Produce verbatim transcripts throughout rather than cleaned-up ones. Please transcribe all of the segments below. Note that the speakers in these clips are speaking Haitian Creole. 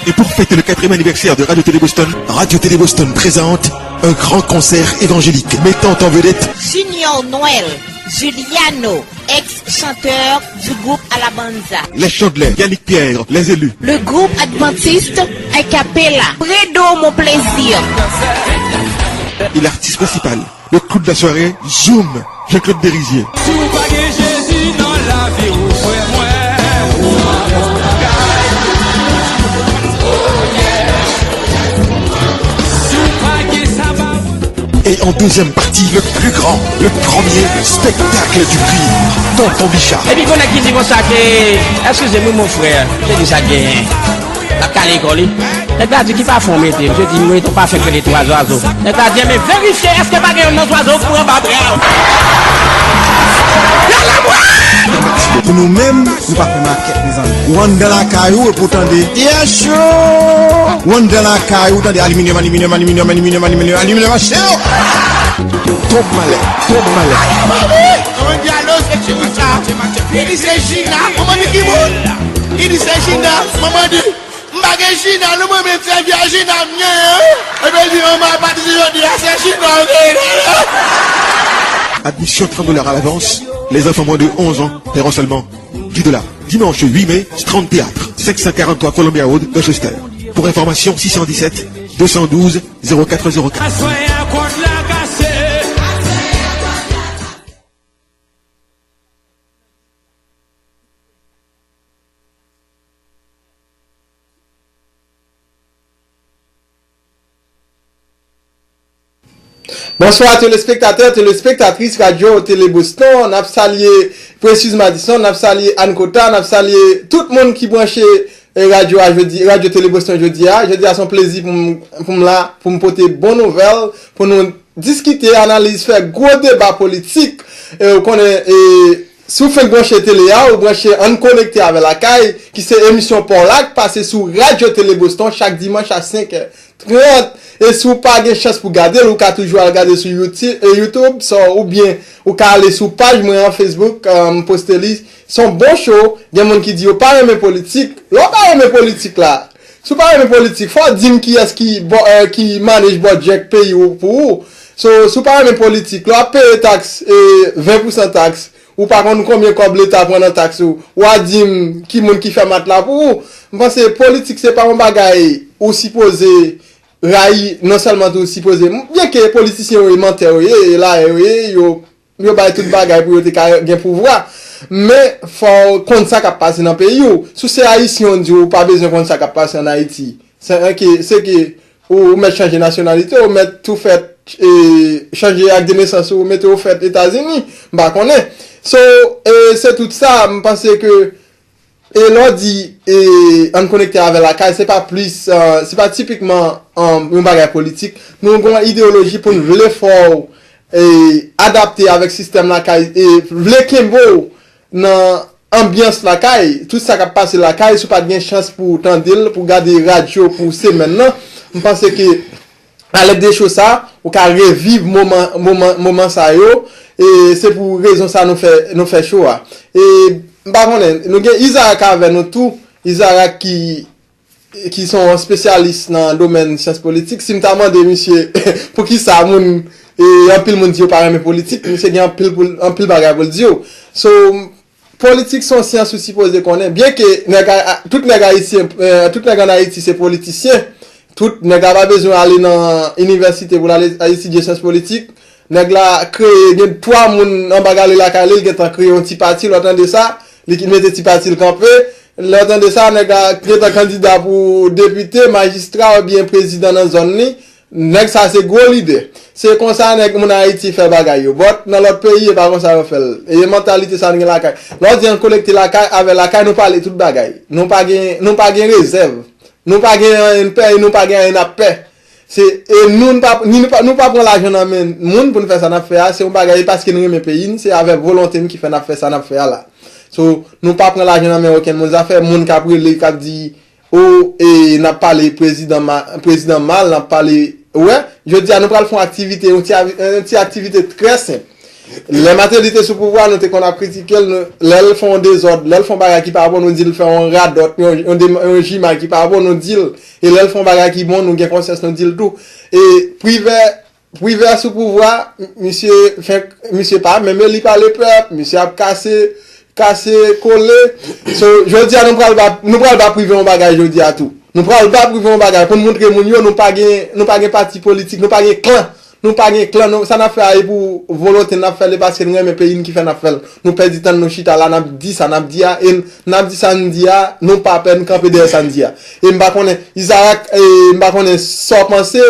Et pour fêter le quatrième anniversaire de Radio Télé Boston, Radio Télé Boston présente un grand concert évangélique mettant en vedette Junior Noël, Juliano, ex-chanteur du groupe Alabanza, Les Chandlers, Yannick Pierre, Les Élus, le groupe adventiste A Cappella, Fredo Mon Plaisir, et l'artiste principal, le clou de la soirée, Zoom, Jean-Claude Berizier. Si w pa gen Jezi nan lavi w, frè mwen, ou an bagay. Oh yeah. Si w pa gen sa ba w. Et en deuxième partie, le plus grand, le premier spectacle du rire, Tonton Bicha. Epi gon nèg ki di konsa ke, eskize m wi mon frè, se di sa k genyen. L ap kale kò li. Nèg la di ki pafen w mete? Misye di m mete yon pafen k rele twa zwazo. Nèg la di, enben verifye èske pa gen youn nan zwazo k pran anba bra w. Pou nou menm, nou pa fè makèt, mezanmi. Ou anndan lakay ou epi w tande, yes yo! Ou anndan lakay ou tande aliminyòm, aliminyòm, aliminyòm, aliminyòm, aliminyòm, aliminyòm, achte yo! Twòp malè, twòp malè. Kòman dyalo se timoun sa? Li di se Jina, manman di ki moun? Li di se Jina, manman di, m pa gen Jina, non, mwen menm se vye Jina m genyen, wi. Epi l di, manman, apati de jodi a, se Jina w genyen. Admission trente dollars à l'avance, les enfants moins de onze ans paieront seulement dix dollars. Dimanche huit mai, Strand Théâtre, cinq cent quarante-trois Columbia Road, Dorchester. Pour information, six cent dix-sept, deux cent douze, zéro quatre zéro quatre. Aswè a kòd la kase. Bonswa, telespektatè, telespektatris Radyo Tele Boston. N ap salye Precious Madison, n ap salye Anne Cota, n ap salye tout moun ki branche, eh, radyo a jodi, Radyo Tele Boston jodi a. Jodi a, se yon plezi pou m, pou m la, pou m pote bon nouvèl, pou nou diskite, analize, fè gwo deba politik. E ou konnen, e, si w fenk branche tele a, ou branche Ann Konekte avè Lakay, ki se emisyon pa w la, k pase sou Radyo Tele Boston chak dimanch a senk è trant. E si w pa gen chans pou gade l, ou ka toujou al gade sou Youti-, e, YouTube, so, oubyen ou ka ale sou paj mwen an Facebook, e, m poste li. Se yon bon show. Gen moun ki di yo pa renmen politik. Lè w pa renmen politik la, si w pa renmen politik, fò w di m kiyès ki bò-, e, ki manage budget peyi w pou ou. So, si w pa renmen politik, lè w ap peye taks, e, ven pousan taks, ou pa konn konbyen kòb leta pran nan taks ou, w a di m ki moun ki fè mat la pou ou. M panse politik se pa yon bagay ou sipoze rayi, non sèlman tou sipoze, byenke politisyen yo e mantè yo ye, e layè yo ye, yo, yo bay tout bagay pou yo te ka gen pouvwa. Men, fò w konn sa k ap pase nan peyi w. Si w se ayisyen, w di w pa bezwen konn sa k ap pase ann Ayiti. Se ke, se ke ou, ou mèt chanje nasyonalite, ou mèt tou fèt, e, chanje ak de nesans ou, mete ou fèt Etazini, m pa konnen. So, e, se tout sa, m panse ke, e, lè w di, e, Ann Konekte avè Lakay, se pa plis, e, se pa tipikman, e, yon bagay politik. Nou gen yon ideyoloji pou n vle fè w, e, adapte avèk sistèm lakay, e, vle kenbe w nan anbyans lakay, tout sa k ap pase lakay, si w pa t gen chans pou w tande l, pou w gade radyo pou semèn nan, m panse ke, alèd de cho sa, ou ka reviv moman, moman, moman sa yo, e se pou rezon sa nou fè, nou fè cho a. E m pa konnen, nou gen Izarak avè nou tou, Izarak ki ki se yon espesyalis nan domèn syans politik, si m ta mande misye poukisa moun, e, anpil moun di yo pa renmen politik, misye gen anpil pou l, anpil bagay pou l di yo. So, politik se yon syans ou sipoze konnen. Byenke nèg a, a, tout nèg ayisyen, e, tout nèg ann Ayiti se politisyen, tout nèg la pa bezwen ale nan inivèsite pou l ale etidye syans politik. Nèg la kreye, gen twa moun anba gale lakay li, l gentan kreye yon ti pati, lè w tande sa, li ki mete ti pati l kanpe. Lè w tande sa, nèg la gentan kandida pou depite, majistra oubyen prezidan nan zòn li. Nèg sa se gwo lidè. Se konsa nèg moun Ayiti fè bagay yo. But nan lòt peyi, e pa konsa yo fè l. E mantalite sa n gen lakay. Lè w di Ann Konekte Lakay, avè Lakay, nou pale tout bagay. Nou pa gen, nou pa gen rezèv. Nou pa gen anyen n pè e nou pa gen anyen n ap pè. Se, e nou, n pa, ni, nou pa, nou pa pran lajan nan men moun pou n fè sa n ap fè a. Se yon bagay, e paske n renmen peyi n, se avèk volonte n ki fè n ap fè sa n ap fè a la. So, nou pa pran lajan nan men okenn moun. Zafè moun k ap rele, k ap di, o, e, n ap pale prezidan ma-, prezidan mal, n ap pale, ou wè, jodi a, nou pral fè yon aktivite, yon ti avi-, yon ti aktivite trè senp. Lè Mateli te sou pouvwa, nou te konn ap kritike l, lè l fè yon dezòd, lè l fè yon bagay ki pa bon, nou di l fè yon radòt, yon, yon, yon jimay ki pa bon, nou di l. E lè l fè yon bagay ki bon, nou gen konsyans, nou di l tou. E Privè, Privè sou pouvwa, misye fenk, misye pa menm eli pa lepèp, misye ap kase, kase kole. So, jodi a nou pral ba, nou pral ba Privè yon bagay jodi a tou. Nou pral ba Privè yon bagay pou n montre moun yo nou pa gen, nou pa gen pati politik, nou pa gen klan. Nou pa gen klan, nou, sa n ap fè a e pou volonte n ap fè l e paske n renmen peyi n ki fè n ap fè l. Nou pèdi tan n nou chita la, n ap di sa n ap di a, e n ap di sa n di a, nou pa pè, n kanpe dèyè sa n di a. E m pa konnen, Izarak, e m pa konnen sa w panse,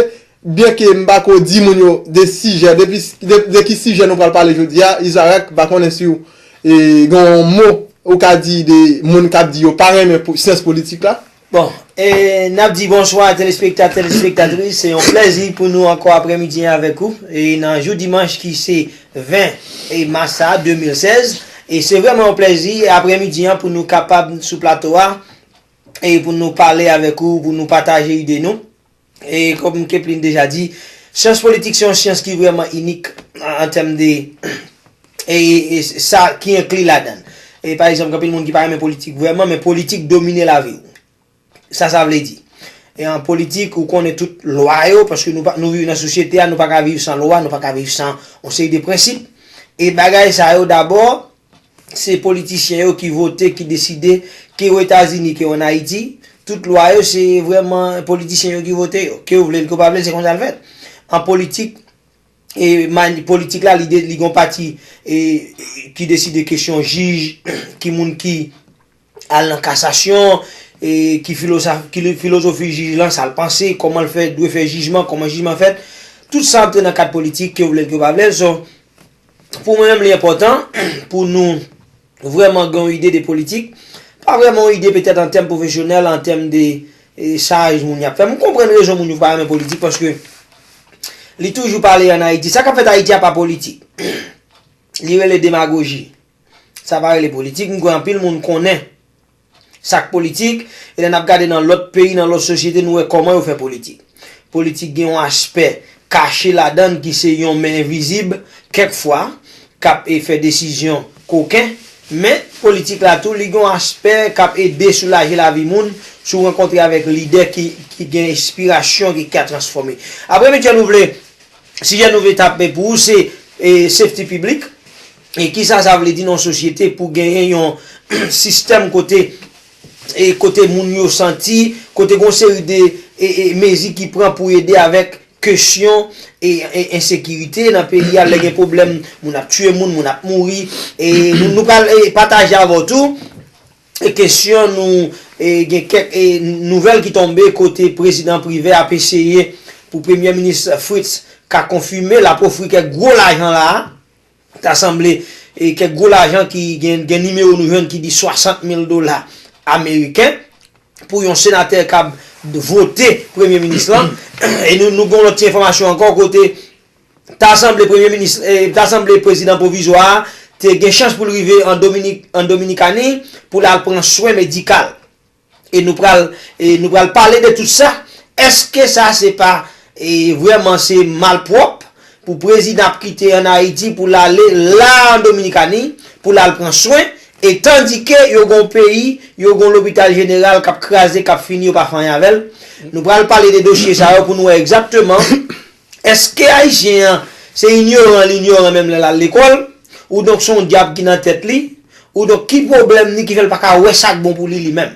byenke m pa ko di moun yo de sijè, depi, de, de ki sijè nou pral pale jodi a, Izarak, m pa konnen si w, e, gen yon mo ou ka di de moun k ap di yo pa renmen pou, syans politik la. Bon, e, n ap di bonswa, telespektatè, telespektatris. Se yon plèzi pou nou ankò aprèmidi an avèk ou. E nan jou dimanch ki se ven e mas sa, de mil sèz. E se vrèman yon plèzi aprèmidi an pou nou kapab sou plato a e pou nou pale avèk ou, pou nou pataje ide nou. E kòm Keplin deja di, syans politik se yon syans ki vrèman inik an, an tèm de e, e sa ki enkli ladan l. E pa egzanp, gen anpil moun ki pa renmen politik vrèman, men politik domine lavi w. Sa sa vle di? E an politik, ou konnen tout lwa yo, paske nou, pa, nou viv nan sosyete a, nou pa ka viv san lwa, nou pa ka viv san yon seri de prensip. E bagay sa yo, dabò, se politisyen yo ki vote, ki deside, ke o Etazini, ke an Ayiti, tout lwa yo, se vrèman politisyen yo ki vote yo. Ke w vle l, ke w pa vle l, se konsa l fèt. An politik, e, mani-, politik la, li, de, li gon pati e, e, ki deside kesyon jij, ki moun ki al nan kasasyon, e, ki filozof, ki li, filozofi jij lan, sa l panse, kòman l fè, dwe fè jijman, kòman jijman fèt. Tout sa antre nan kad politik, ke w vle l, ke w pa vle l. So, pou mwen menm, li enpòtan pou nou vrèman gen yon ide de politik. Pa vrèman yon ide petèt an tèm pwofesyonèl, an tèm de e, chaj moun y ap fè. M konprann rezon moun yo pa renmen politik paske li toujou pale an Ayiti. Sa k ap fèt Ayiti a pa politik. Li rele demagoji. Sa pa rele politik. M kwè anpil moun konnen sa k politik. E lè n ap gade nan lòt peyi, nan lòt sosyete, nou wè kòman yo fè politik. Politik gen yon aspè kache ladan l ki se yon men envizib, kèk fwa, k ap e fè desizyon koken, men politik la tou, li gen yon aspè k ap ede soulaje lavi moun si w rankontre avèk lidè ki, ki gen enspirasyon, ki, ki ka transfòme. Aprè, mesye, nou vle, sijè nou vle tape pou ou, se e, safety piblik. E kisa sa vle di nan yon sosyete pou genyen yon sistèm kote, e, kote moun yo santi, kote gen yon seri de e, e, mezi ki pran pou ede avèk kesyon e, e, ensekirite nan peyi a, lè gen pwoblèm, moun ap tiye moun, moun ap mouri. E nou, nou pral e, pataje avè w tou e kesyon nou e, gen kèk e, nouvèl ki tonbe kote prezidan Privè ap eseye pou premye minis Fritz ka konfime l ap ofri kèk gwo lajan la a. Ta sanble e, kèk gwo lajan ki gen, gen nimewo nou jwenn ki di swasant mil dola ameriken pou yon senatè k ap vote premye minis lan. E nou, nou gen yon lòt ti enfòmasyon ankò kote ta sanble premye minis, e, ta sanble prezidan pwovizwa a te gen chans pou l rive an Dominik, an Dominikani pou l al pran swen medikal. E nou pral, e nou pral pale de tout sa. Èske sa se pa e, vrèman se malpwòp pou prezidan ap kite an Ayiti pou l ale la an Dominikani pou l al pran swen, e tandike yo gon peyi, yo gon lopital jeneral k ap kraze, k ap fini, yo pa fè anyen avè l? Nou pral pale de dosye sa yo pou nou wè egzakteman èske Ayisyen an se inyoran, l inyoran menm lè l al lekòl, oudonk se yon dyab ki nan tèt li, oudonk ki pwoblèm li ki fè l pa ka wè sa k bon pou li, li menm.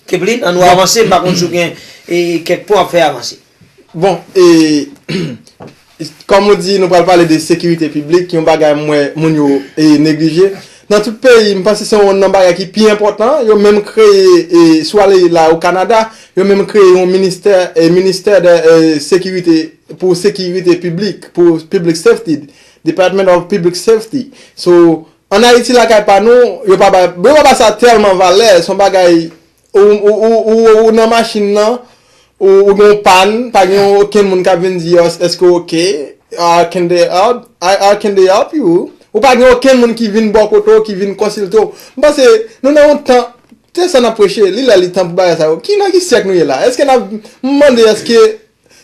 Keplin, ann nou avanse, m pa konn si w gen e, kèk pwen w ap fè avanse. Bon, e, kòm ou di, nou pral pale de sekirite piblik, yon bagay m wè moun yo e, neglije. Nan tout peyi, m panse se youn nan bagay ki pi enpòtan. Yo menm kreye, e, si w ale la o Kanada, yo menm kreye yon ministè, e, ministè de e, sekirite, pou sekirite piblik, pou public safety, Department of Public Safety. So, an Ayiti lakay pa nou, yo pa ba, yo pa ba sa tèlman valè, se yon bagay, ou, ou, ou, ou, ou nan machin nan, ou, ou gen yon pàn, pa gen okenn moun k ap vin di, "Èske w oke? How can they help? How, how can they help you?" Ou pa gen okenn moun ki vin bò kote w, ki vin konsilte w. M panse, nou nan yon tan, se sa n ap preche, li lè li tan pou bagay sa yo. Ki, nan ki syèk nou ye la? Èske n ap mande, èske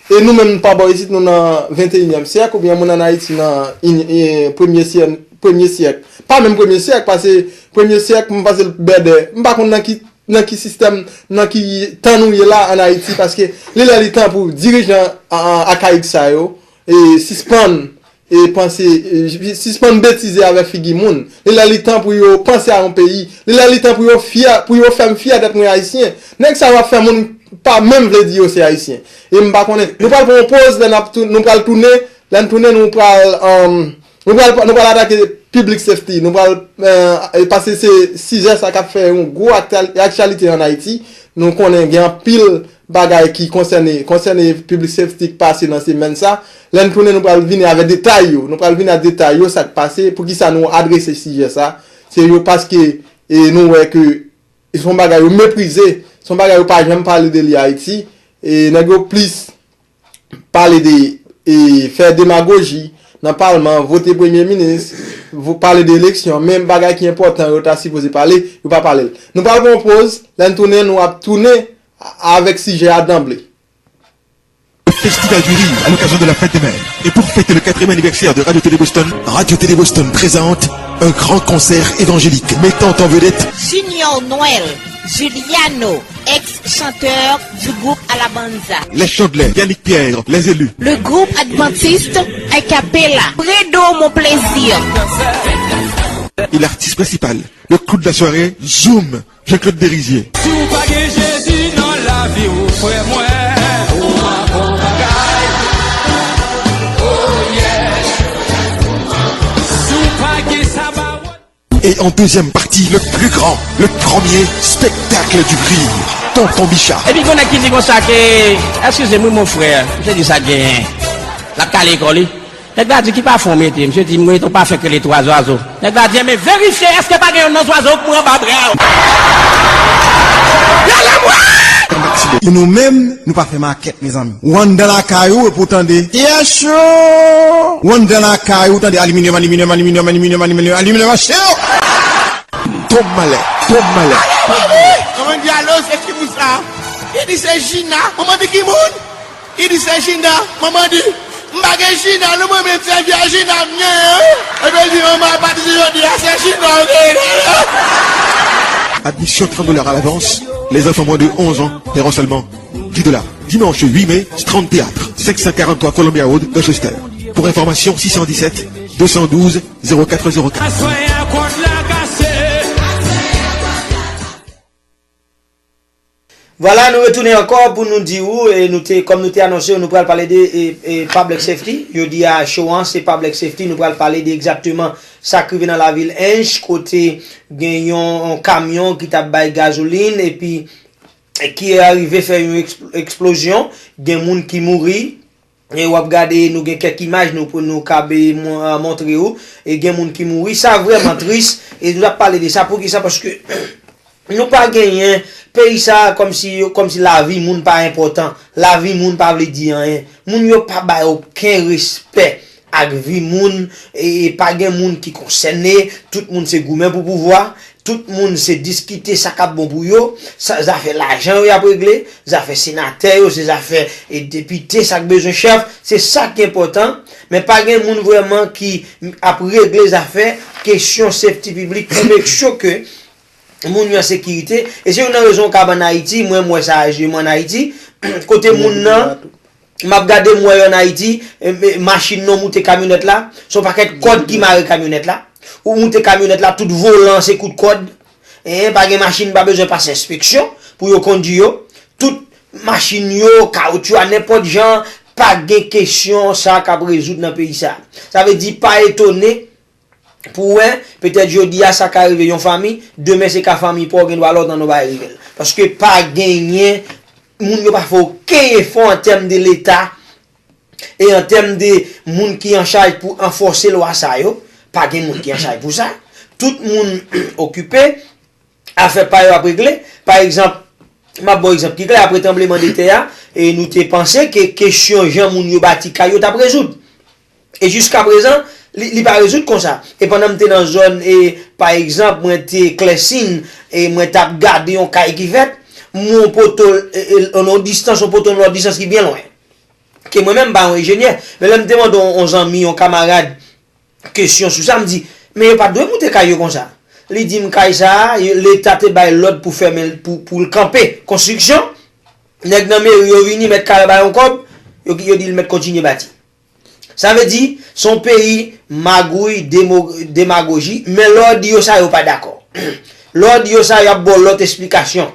E nou menm pa bò isit, nou nan venteyinyèm syèk, oubyen moun ann Ayiti nan ini- e, premye syèk, premye syèk. Pa menm premye syèk, paske premye syèk, m panse l bèdè. M pa konn nan ki, nan ki sistèm, nan ki tan nou ye la ann Ayiti, paske li lè li tan pou dirijan a- a- akayik sa yo e sispann e panse, e, sispann betize avèk figi moun. Li lè li tan pou yo panse a yon peyi. Li lè li tan pou yo fyè, pou yo fè m fyè dèt mwen ayisyen. Nèg sa yo ap fè moun pa menm vle di yo se ayisyen. E m pa konnen. Nou pral pran yon poz, lè n ap tou- nou pral tounen, lè n tounen nou pral, um, nou pral, nou pral atake public safety. Nou pral, euh, pase se sijè sa k ap fè yon gwo aktyal- aktyalite ann Ayiti. Nou konnen gen anpil bagay ki konsène, konsène public safety k pase nan semèn sa. Lè n tounen, nou pral vini avèk detay yo. Nou pral vini ak detay yo, sa k pase, poukisa nou adrese sijè sa. Se yo paske e nou wè ke se yon bagay yo meprize, se yon bagay yo pa janm pale de li Ayiti. E nèg yo plis pale de e fè demagoji nan palman, vote premye minis, vo- pale de eleksyon, men bagay ki enpòtan yo ta sipoze pale, yo pa pale l. Nou pral pran yon poz, lè n tounen, nou ap tounen a- avèk sijè a danble. Le Festival du Rire à l'occasion de la fête des mères. Et pour fêter le quatrième anniversaire de Radio Télé Boston, Radio Télé Boston présente un grand concert évangélique mettant en vedette Junior Noël, Juliano, ex-chanteur du groupe Alabanza. Les Chandlers, Yannick Pierre, Les Élus. Le groupe adventiste a cappella, Fredo Mon Plaisir. Et l'artiste principal, le clou de la soirée, Zoom, Jean-Claude Derizier. Si w pa gen Jezi nan lavi w, frè mwen, ou pa bon bagay. Oh yeah. Si w pa gen sa ba w. Et en deuxième partie, le plus grand, le premier spectacle du rire, Tonton Bicha. Epi gen nèg ki di konsa ke, eskize m wi mon frè, misye di sa genyen. L ap kale kò li. Nèg la di ki pafen w mete? Misye di m mete yon pafen k rele twa zwazo. Nèg la di enben verifye èske pa gen yonn nan zwazo k mouri anba bra w. E nou menm, nou pa fè makèt, mezanmi. W anndan lakay ou epi w tande, T H O! W anndan lakay ou tande aliminyòm, aliminyòm, aliminyòm, aliminyòm, aliminyòm, aliminyòm, achte yo! Tom Malè, Tom Malè. Manman di alo, se ki moun sa? Li di se Jina. Manman di ki moun? Li di se Jina. Manman di, m pa gen Jina non, mwen menm se vye Jina m genyen wi. Epi l di manman, apati de jodi a se Jina w genyen. Admission trente dollars à l'avance, les enfants moins de onze ans paieront seulement dix dollars. Dimanche huit mai, Strand Théâtre, cinq cent quarante-trois Columbia Road, Dorchester. Pour information, six cent dix-sept, deux cent douze, zéro quatre zéro quatre. Aswè a kòd la kase. Vwala, nou retounen ankò pou nou di ou, e nou te, kòm nou te anonse w, nou pral pale de e, e, public safety. Jodi a, show an, se public safety. Nou pral pale de egzakteman sa k rive nan lavil Ench, kote gen yon, yon kamyon ki t ap bay gazolin, epi ki arive fè yon eksp- eksplozyon, gen moun ki mouri. E w ap gade, nou gen kèk imaj nou pou nou kabe mon- montre ou. E gen moun ki mouri. Sa vrèman tris. E nou t ap pale de sa. Poukisa? Paske nou pa genyen. Peyi sa a kòmsi, kòmsi lavi moun pa enpòtan. Lavi moun pa vle di anyen. Moun yo pa bay okenn respè ak vi moun. E pa gen moun ki konsène. Tout moun se goumen pou pouvwa. Tout moun se diskite sa k ap bon pou yo, sa, zafè lajan yo y ap regle, zafè senatè yo, se zafè e depite, sa k bezwen chèf, se sa ki enpòtan. Men pa gen moun vrèman ki ap regle zafè kesyon safety piblik pou make sure ke moun yo an sekirite. E se youn nan rezon w ka ann Ayiti, mwen m wè sa je m ann Ayiti, kote moun nan M ap gade m wè yo ann Ayiti, e, e, machin nan moute kamyonèt la, se yon pakèt kòd ki mare kamyonèt la. Ou moute kamyonèt la, tout volan se kout kòd. En, pa gen machin pa bezwen pase enspeksyon pou yo kondui yo. Tout machin yo, kawotchou a, nenpòt jan, pa gen kesyon sa k ap rezoud nan peyi sa. Sa vle di pa etone pou wè, petèt jodi a sa ka rive yon fanmi, demen se ka fanmi pa w gen dwa lòt nan yon bagay rive l. Paske pa genyen, moun yo pa fè okenn efò an tèm de leta e an tèm de moun ki an chaj pou anfòse lwa sa yo, pa gen moun ki an chaj pou sa. Tout moun okipe, afè pa yo ap regle. Pa egzanp, m ap ba w egzanp ki klè, apre tranbleman de tè a, e nou te panse ke kesyon jan moun yo bati kay yo t ap rezoud. E jiskaprezan, li, li pa rezoud konsa. E pandan m te nan zòn, e, pa egzanp, mwen te Klèsin, e mwen t ap gade yon kay ki fèt, m wè yon poto, e, e, nan yon distans, yon poto nan yon lòt distans ki byen lwen. Ke mwen menm m pa yon enjenyè, men lè m te mande yon, yon zanmi, yon kamarad, kesyon sou sa, m di, men yo pa t dwe moute kay yo konsa. Li di m kay sa a, yo- Leta te bay lòd pou fèmen l, pou, pou l kanpe konstriksyon. Nèg nan meri yo vini, mèt kay la ba yo yon kòb, yo, yo di l mèt kontinye bati. Sa vle di, se yon peyi magouy, demo- demagoji, men lè w di yo sa, yo pa dakò. Lè w di yo sa, y ap ba w lòt esplikasyon.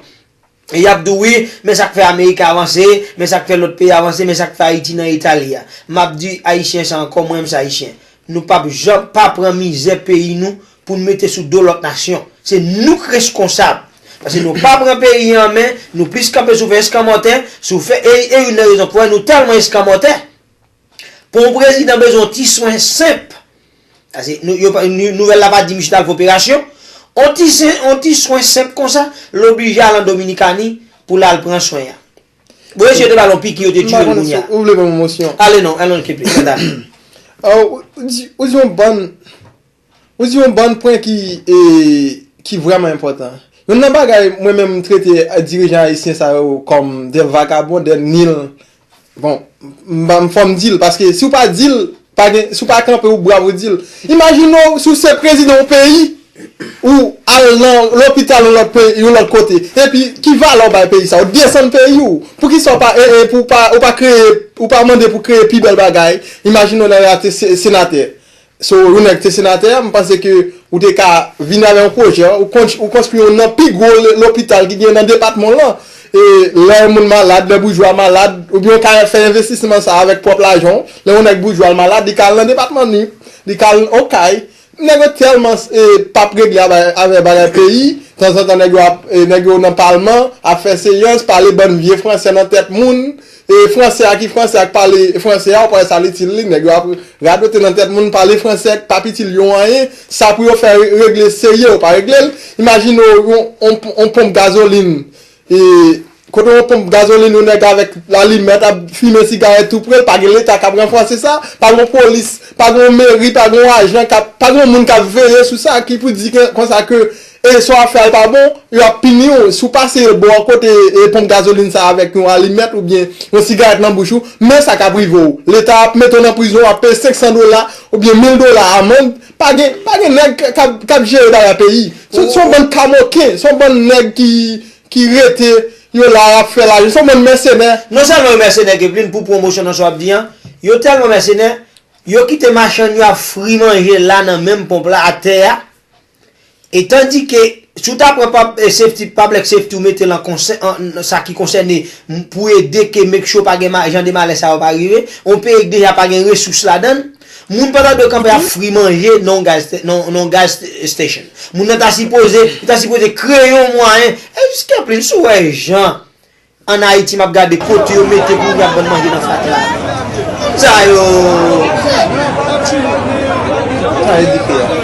E y ap di w, wi, men sa k fè Amerik avanse, men sa k fè lòt peyi avanse, men sa k fè Ayiti nan eta li a. M ap di Ayisyen sa ankò, mwen menm se Ayisyen. Nou p ap janm pa pran mizè peyi nou pou n mete sou do lòt nasyon. Se nou k reskonsab. Paske nou pa pran peyi an men, nou plis kanpe sou fè eskanmòtè, sou fè, e, e youn nan rezon k fè nou tèlman eskanmòtè. Pou yon prezidan bezwen yon ti swen senp, paske nou, yo pa- nou- nouvèl la pa di misye t al fè operasyon, yon ti sen- yon ti swen senp konsa, l oblije al an Dominikani pou l al pran swen an. Bon, mesye yo te ba l yon piki, yo te tiye l kounye a. Ou vle pran pwomosyon? Ale non, ale non, Kepler, manda. Ou di yon bann Ou di yon bann pwen ki, e, ki vrèman enpòtan. Youn nan bagay mwen menm m trete dirijan ayisyen sa yo kòm de vagabon, de nil. Bon, m, m, fò m di l, paske si w pa di l, pa gen, si w pa kanpe ou bra pou di l. Imajine w, si w se prezidan yon peyi, ou al nan lopital yon lòt peyi, yon lòt kote, epi ki valè w bay peyi sa? Ou desann peyi w. Poukisa w pa, e, e, pou w pa, ou pa kreye, ou pa mande pou kreye pi bèl bagay? Imajine w nan rate se- senatè. So, yon nèg te senatè, m panse ke ou te ka vin avè yon pwojè, ou konstwi yon nan pi gwo lopital ki gen nan depatman w lan. E lè yon moun malad, lè boujwa malad, oubyen ou ka fè envestisman sa avèk pwòp lajan w. Lè yon nèg boujwa l malad, li ka al nan depatman Nip, li ka al Okay. Nèg yo tèlman e, p ap regle avè bagay peyi, tanzantan nèg yo ap, e, nèg yo nan palman, ap fè seyans, pale bann vye fransè nan tèt moun. E fransè a ki fransè a k pale fransè a, ou pa wè sa l itil li, nèg yo ap radote nan tèt moun, pale fransè k p ap itil yo anyen, sa pou yo fè regle serye, yo pa regle l. Imajine w yon, yon, yon ponp gazolin, e kote yon ponp gazolin, yon nèg avèk lalimèt ap fimen sigarèt tou pre l, pa gen leta k ap ranfòse sa, pa gen yon polis, pa gen yon meri, pa gen yon ajan k ap, pa gen yon moun k ap veye sou sa, ki pou di ke, konsa ke e sa w ap fè a pa bon, yo ap pini w. Si w pase bò kote e ponp gazolin sa avèk yon alimèt oubyen yon sigarèt nan bouch ou, men sa k ap rive w. Leta ap mete w nan prizon, w ap peye senk san dola oubyen mil dola amann. Pa gen, pa gen nèg k ap, k ap jere bagay peyi. Se, se yon bann kamoken, se yon bann nèg ki, ki rete, yo la, y ap fè lajan. Se yon bann mèsenè. Non sèlman yo mèsenè, Keplin, pou pwomosyon nan sa w ap di an, yo tèlman mèsenè, yo kite machann yo ap fri manje la nan menm ponp la, atè a. E tandike, si w ta pran pab- e, safety, public safety, ou mete l an konsè- an- sa ki konsène m- pou ede ke make sure pa gen ma- jan de malè sa yo pa rive, yon peyi k deja pa gen resous ladan l, moun pa ta dwe kanpe ap fri manje nan yon gas, nan, nan yon gas station. Moun nan ta sipoze, li ta sipoze kreye yon mwayen. E jiskaprezan, si w wè jan Ann Ayiti, m ap gade kote yo mete pou y ap vann manje nan fatra. Sa yo. Sa yo dife a.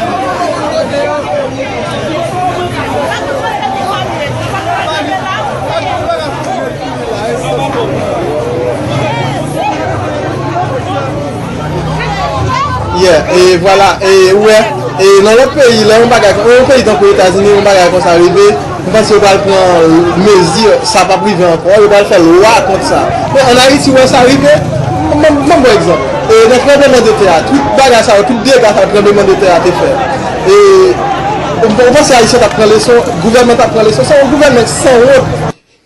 Yeah, e vwala, e ou wè, e nan lòt peyi, lè yon bagay, yon peyi tankou Etazini, yon bagay konsa rive, m panse yo pral pran mezi, sa p ap rive ankò, yo pral fè lwa kont sa. Men ann Ayiti, ou wè sa rive, m, m, m ban w egzanp. E nan tranblemanntè a, tout bagay sa yo, tout dega sa yo tranblemanntè a te fè. E ou, ou panse Ayisyen t ap pran leson, gouvènman t ap pran leson, se yon gouvènman sanwont.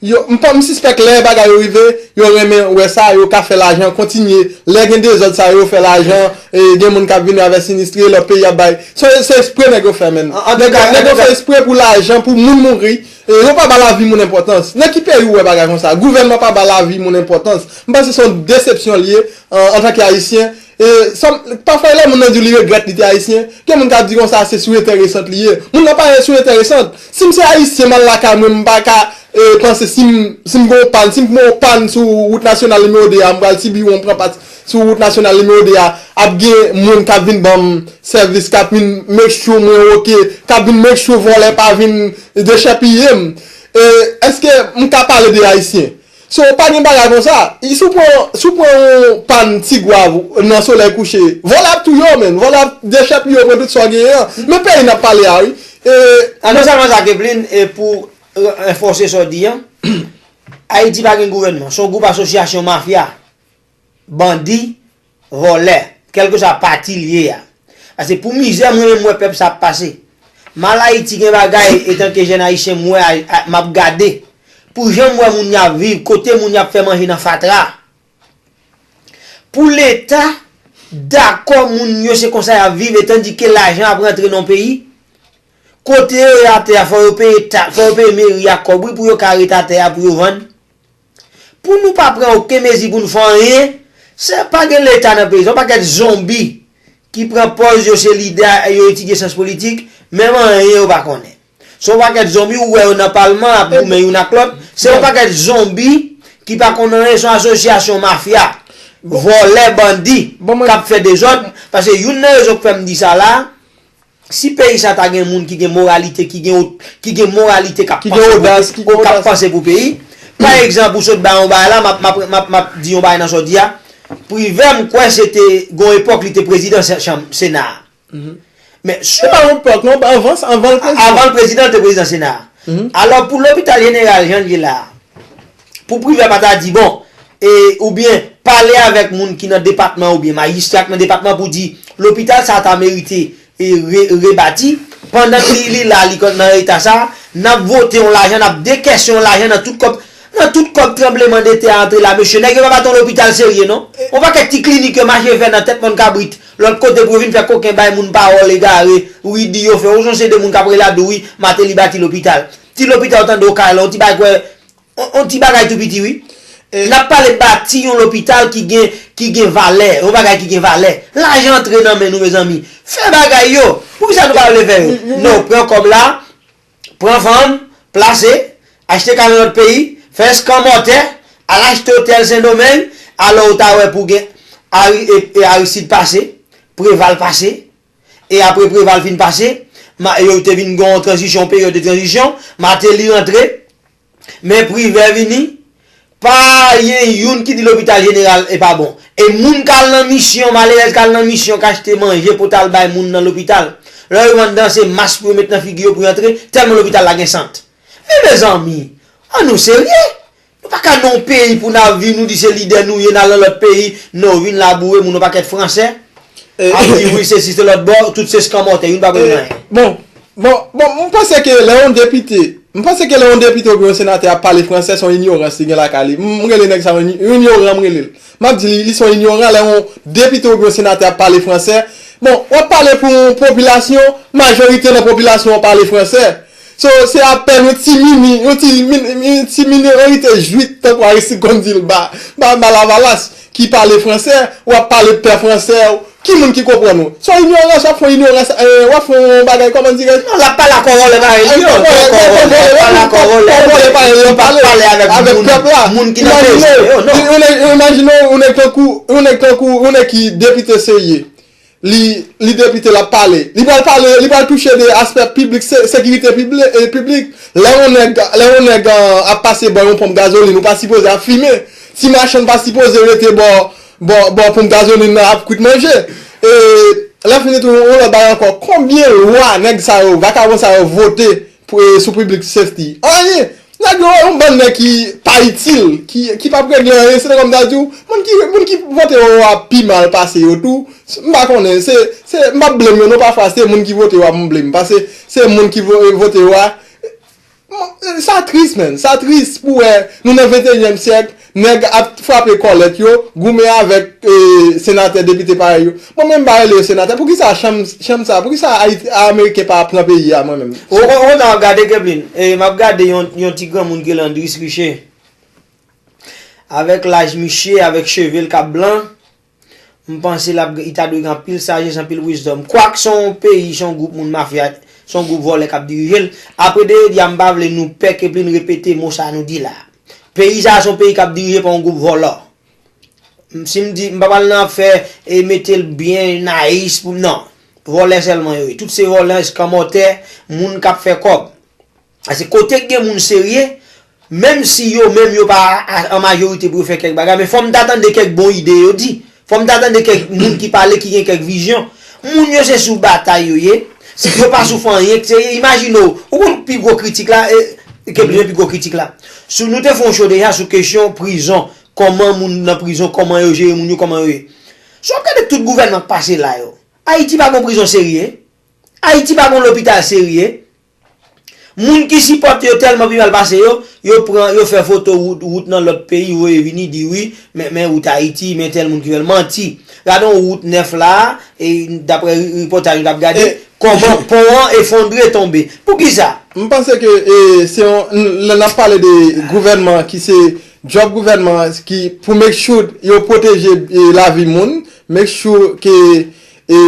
Yo, m pa, m sispèk lè bagay yo rive, yo renmen wè sa, yo ka fè lajan, kontinye. Lè gen dezòd sa yo, yo fè lajan, e gen moun k ap vini avè sinistre, lòt peyi ap bay. Se, se espre nèg yo fè, menn. An, an tou ka, nèg yo fè espre pou lajan, pou moun mouri. E yo pa ba lavi moun enpòtans. Nan ki peyi ou wè bagay konsa? Gouvènman pa ba lavi moun enpòtans. M panse se yon desepsyon l ye, an, antanke Ayisyen. E, sa, pafwa, lè moun nan di w li regrèt li te Ayisyen, gen moun k ap di konsa se sou enteresant li ye. Moun nan pa sou enteresant. Si m se Ayisyen, m al lakay mwen, m pa ka, e, panse si m, si m gen yon pàn, si m gen yon pàn sou wout nasyonal nimewo de a, m pral sibi yon, m pran pati sou wout nasyonal nimewo de a, ap gen moun k ap vin ban m sèvis, k ap vin make sure mwen oke, k ap vin make sure vòlè pa vin dechèpiye m. E, èske m ka pale de Ayisyen? So, pa gen bagay konsa. Si w pran, si w pran yon pàn tigwav nan solèy kouche, vòlè ap touye w, menn. Vòlè ap dechèpiye w, pran tout sa w genyen an. Men peyi n ap pale a, wi. E, a, non sèlman sa, Keplin, e pou, e, ranfòse sa w di an, Ayiti pa gen gouvènman. Se yon gwoup asosyasyon mafya. bandi, vòlè, kèlkeswa pati l ye a. Paske pou mizè mwen menm m wè pèp sa ap pase. Mal Ayiti gen bagay, etanke jèn ayisyen m wè, a- a- m ap gade. Pou jan m wè moun y ap viv, kote moun y ap fè manje nan fatra. Pou Leta dakò moun yo se konsa y ap viv, etandike lajan ap rantre nan peyi. Kote yo ye atè a, fò yo peye ta, fò yo peye meri a kòb wi pou yo ka ret atè a pou yo vann. Pou nou pa pran okenn mezi pou nou fè anyen, se pa gen Leta nan peyi sa, yon pakèt zonbi ki pran pòz yo se lidè, yo etidye syans politik, menm anyen yo pa konnen. Se yon pakèt zonbi ou wè yo nan palman ap goumen youn ak lòt, se yon pakèt zonbi ki pa konn anyen, se yon asosyasyon mafya, vòlè, bandi, k ap fè dezòd, paske youn nan rezon k fè m di sa la, si peyi sa ta gen moun ki gen moralite, ki gen, ki gen moralite k ap panse pou, k ap panse pou peyi, pa egzanp, ou sot bay yon bagay la, m ap, m ap, m ap, m ap di yon bagay nan sa w di a, Privè, m kwè se te, gon epòk li te prezidan se- chanm, Sena a. Men, se pa yon epòk, non, avan, avan l prezidan. Avan l prezidan, l te prezidan Sena a. Alò, pou lopital jeneral jan l ye la a, pou Privè pa ta di, bon, e, oubyen pale avèk moun ki nan depatman oubyen majistra k nan depatman pou di, lopital sa a ta merite e re- rebati, pandan ki li la, li kon- nan eta sa a, n ap vote yon lajan, n ap dekèse yon lajan nan tout kòb, nan tout kòb tranbleman de tè a antre la, mesye, nèg yo pa bat yon lopital serye, non. Yon pakèt ti klinik yo mache fè nan tèt mòn kabrit, lòt kote pou yo vin fè koken bay moun pawòl egare, wi, di yo fè, ou sonje de moun k ap rele a di w, wi, Mateli bati lopital. Ti lopital ou tande Okayè la, yon ti bagay kwè, yon, yon ti bagay tou piti, wi. N ap pale bati yon lopital ki gen, ki gen valè, yon bagay ki gen valè. Lajan antre nan men nou, mezanmi. Fè bagay yo. Poukisa nou pa vle fè yo? Non, pran kòb la, pran fanm, plase, achte kay nan lòt peyi, fè eskanmòtè, al achte otèl Sendomeng, alò ou ta wè pou gen Ari- e- e Aristide pase, Preval pase, e apre Preval fin pase, ma- yo te vin gen yon tranzisyon, peryòd de tranzisyon, Mateli rantre, men Privè vini, pa gen youn ki di lopital jeneral e pa bon. E moun k al nan misyon, malerèz k al nan misyon, k achte manje pou t al bay moun nan lopital. Lè yo vann dan se mas pou yo met nan figi yo pou yo antre, tèlman lopital la gen sant. Men mezanmi, an nou serye? Nou pa ka nan yon peyi pou n ap viv, nou di se lidè nou ye, n al nan lòt peyi, non, vin laboure moun yon pakèt fransè. Ap di wi, se si se lòt bò, tout se eskanmòtè, youn pa konn anyen. Bon, bon, bon, m panse ke lè yon depite, m panse ke lè yon depite oubyen yon senatè ap pale fransè, se yon inyorans li gen lakay li. M, m rele nèg sa yon, yon inyoran, m rele l. M ap di li, li se yon inyoran lè yon depite oubyen yon senatè ap pale fransè. Bon, w ap pale pou yon popilasyon, majorite nan popilasyon an pale fransè. So, se apèn yon ti mini, yon ti mini, yon ti minorite jwit, tankou Aristide konn di l, ba, ba, ba Lavalas, ki pale fransè, w ap pale pè fransè, ki moun ki konprann ou? Se yon inyorans, w ap fè yon inyorans, eh, w ap fè yon bagay, kòman dirè? Non, l ap pale ak yon vòlè parèy li, non, se yon vòlè, l ap pale ak yon vòlè, vòlè parèy li, l ap pale avèk pèp la. Moun ki nan bezwen yo, non. Imajine w, yon nèg tankou, yon nèg tankou, yon nèg ki depite serye. Li, li depite, l ap pale. Li pral pale, li pral touche de aspè piblik, se- sekirite pibli- e, piblik. Lè yon nèg, lè yon nèg, ah, ap pase bò yon ponp gazolin, ou pa sipoze ap fimen. Ti machann pa sipoze rete bò, bò, bò ponp gazolin nan ap kwit manje. E lè fini tou, yon lòt bagay ankò. Konbyen lwa nèg sa yo, vakabon sa yo vote pou, e, sou public safety? Anyen. Nèg yo, yon bann nèg ki pa itil, ki, ki p ap regle anyen, se te kòm ta di w, moun ki, moun ki vote yo a pi mal pase yo tou. M pa konnen, se, se, m p ap blame yo non, pafwa se moun ki vote yo a m blame, paske se moun ki vo- vote yo a. Bon, sa tris, man, sa tris pou wè nou nan venteyinyèm syèk, nèg ap frape kòlèt yo, goumen avèk, eh, senatè, depite parèy yo. Mwen menm m pa rele yo senatè. Poukisa chanm, chanm sa? Poukisa Ayiti, Ameriken pa pran peyi a mwen menm? Ou, ou, ou kontan w ap gade Keblin? E, m ap gade yon, yon ti granmoun ki rele Andris Riché. Avèk laj misye, avèk cheve l k ap blan, m panse l ap, li ta dwe gen anpil sajès, anpil wisdom. Kwak se yon peyi, se yon gwoup moun mafya, se yon gwoup vòlè k ap dirije l. Apre de jodi a, m pa vle nou pè Keblin repete mo sa nou di la. Peyi sa a se yon peyi k ap dirije pa yon gwoup vòlò. M- Si m di, m pa pral nan ap fè e mete l byen nayis pou, non. Vòlè sèlman yo ye. Tout se vòlè, eskanmòtè, moun k ap fè kòb. Paske kote k gen moun serye, menm si yo menm yo pa a- an majorite pou yo fè kèk bagay, men fò m ta tande kèk bon ide yo di. Fò m ta tande kèk moun ki pale, ki gen kèk vizyon. Moun yo se sou batay yo ye. Yo pa sou fè anyen k serye. Imajine w, ou konn pi gwo kritik la, e, ke pi gwo kritik la. Sou, nou te fè yon show deja sou kesyon prizon. Kòman moun nan prizon, kòman yo jere moun yo, kòman yo ye. Si w ap gade tout gouvènman k pase la yo, Ayiti pa gon prizon serye. Ayiti pa gon lopital serye. Moun ki sipòte yo tèlman pi mal pase yo, yo pran, yo fè foto wout, wout nan lòt peyi, voye vini, di wi, men, men wout Ayiti, men tèl moun ki fè l. Manti. Gade yon wout nèf la, e daprè ri-, ripòtaj nou t ap gade, kòman pon an efondre tonbe. Poukisa? M panse ke, e, se yon, lè n ap pale de gouvènman ki se djòb gouvènman ki pou make sure yo pwoteje, e, lavi moun, make sure ke, e,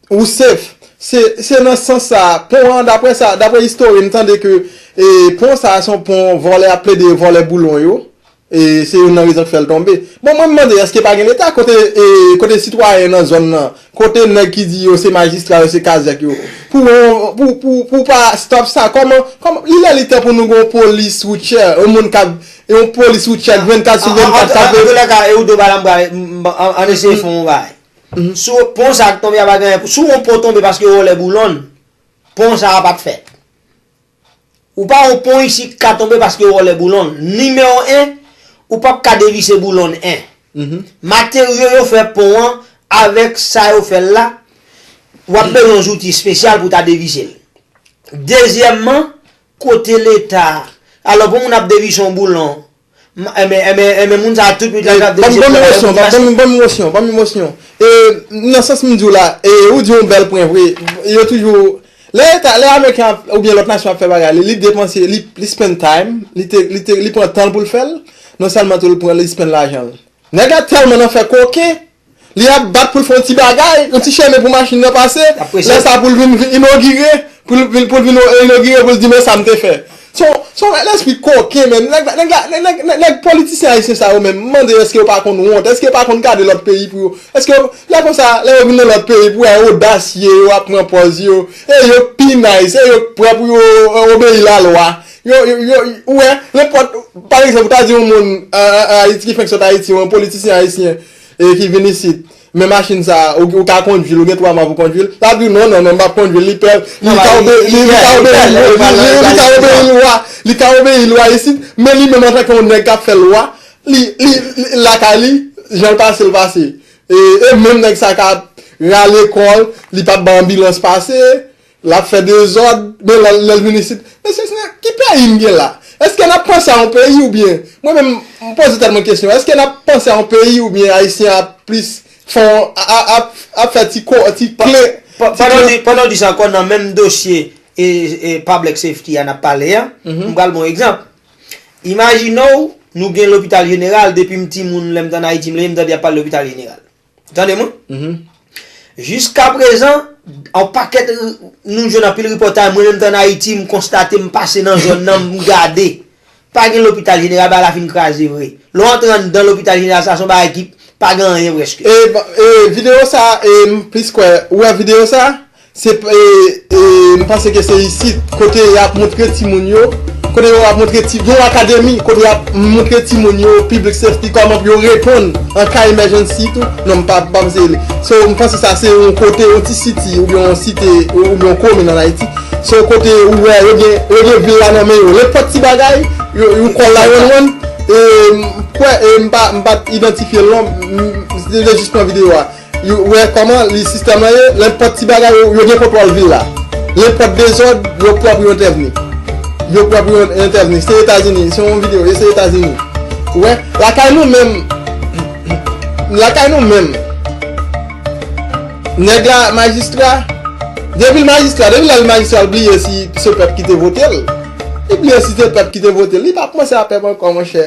ou safe. Se, se nan sans sa, pon an, daprè sa, daprè istori, m tande ke, e, pon sa a se yon pon vòlè ap plede vòlè boulon yo. E se youn nan rezon k fè l tonbe. Bon, mwen m mande, èske pa gen Leta kote, e, kote sitwayen nan zòn nan, kote nèg ki di yo se majistra, yo se kazèk yo, pou, pou, pou, pou pa stop sa, kòman, kòman, li lè li tan pou nou gen yon polis woutyè, yon moun k ap, yon polis woutyè vennkat sou vennkat k ap. An, an, an, an, an, an, an, an eseye fè yon bagay. Si pon sa k tonbe a pa gen anyen pou, si yon pon tonbe paske yo vòlè boulon, pon sa a p ap fèt. Ou pa yon pon isit ka tonbe paske yo vòlè boulon. Nimewo en, ou p ap ka devise boulon en. Materyo yo fè pon an, avèk sa yo fè l la, w ap bezwen yon zouti espesyal pou ta devise l. Dezyèmman, kote Leta a? Alò, pou moun ap devise yon boulon, m-, enben, enben, enben, moun sa a tout nwit la k ap devise boulon. Ban m emosyon, ban m emosyon, ban m emosyon. E, nan sans m di w la, e, ou di yon bèl pwen vre, yo toujou, lè Eta, lè Ameriken ap, oubyen lòt nasyon ap fè bagay, li, li depanse, li, li spend time, li te, li te, li pran tan l pou l fè l, non sèlman tou li pran, li spend lajan l. Nèg la tèlman nan fè koken, li ap bat pou l fè yon ti bagay, yon ti chemen pou machin nan pase, lè sa pou l vin, vin inogire, pou l vin, pou l vin inogire, pou l di, "Men sa m te fè." Se yon, se yon lespri koken, men nèg, nèg, nèg, nèg, nèg politisyen ayisyen sa yo menm, m mande èske yo pa konn wont, èske yo pa konn gade lòt peyi pou yo, èske yo, lè konsa, lè yo vin nan lòt peyi, pou yo odasye, yo ap pran pòz yo, e yo pi nice, e yo prè pou yo, e, obeyi lalwa. Yo, yo, yo, ou wè, nenpòt, pa egzanp, ou ta di yon moun, a, a, a Ayiti ki fenk sot Ayiti, yon politisyen ayisyen, e ki vin isit, men machin sa, ou, ou ka kondwi l, ou gen twa mwa pou kondwi l, l ap di w, "Non, non, non, m p ap kondwi l," li pè, li ka obe-, li, li ka obeyi, li, li, li ka obeyi lwa, li ka obeyi lwa isit, men li menm antanke yon nèg k ap fè lwa, li, li, li, lakay li, jan l pase, l pase. E, e menm nèg sa ka rale kò l, li p ap bay anbilans pase, l ap fè dezòd, men lè, lè l vin isit, mesye, se ki peyi m gen la? Èske n ap panse a yon peyi oubyen, mwen menm, m poze tèlman kesyon, èske n ap panse a yon peyi oubyen Ayisyen ap plis fè yon, a, a, ap, ap fè ti ko-, ti kle, ti pandan w kle. Di, pandan w di sa ankò nan menm dosye e, e public safety a n ap pale a, m pral ba w yon egzanp. Imajine w, nou gen lopital jeneral, depi m timoun, lè m t ann Ayiti, m leve, m tande y ap pale lopital jeneral. Tande mwen? Jiska prezan, yon pakèt, nou jwenn anpil ripòtaj, mwen menm t ann Ayiti, m konstate, m pase nan zòn nan, m gade. Pa gen lopital jeneral, bagay la fin kraze vre. Lè w antre anndan lopital jeneral sa, se yon bagay ki pa gen anyen prèske. E, e videyo sa, e, m plis kwè, ou wè videyo sa? Se, e, e, m panse ke se isit, kote y ap montre timoun yo, kote yo ap montre ti, gen yon akademi, kote y ap montre timoun yo, public safety, kòman pou yo reponn an ka emergency tou. Non, m pa, m pa panse li. So, m panse sa se yon kote, yon ti city, oubyen yon site, oubyen yon komin ann Ayiti. Se yon kote ou wè, yo gen, yo gen vil la nan men yo. Nenpòt ti bagay, yo, yo call nine one one. E, m kwè, e, m pa, m pa t idantifye l non, m, m te jis pran videyo a. Yo, ou wè kòman li sistèm nan ye, nenpòt ti bagay, yo, yo gen kontwòl vil la. Nenpòt dezòd, yo prè pou yo entèvni. Yo prè pou yo entèvni. Se Etazini, se yon videyo, e se Etazini. Ou wè, lakay nou menm, lakay nou menm, nèg la, majistra, depi l majistra, depi lè l majistra, l bliye si se pèp ki te vote l. Li bliye si se pèp ki te vote l. Li pa panse a pèp ankò, monchè.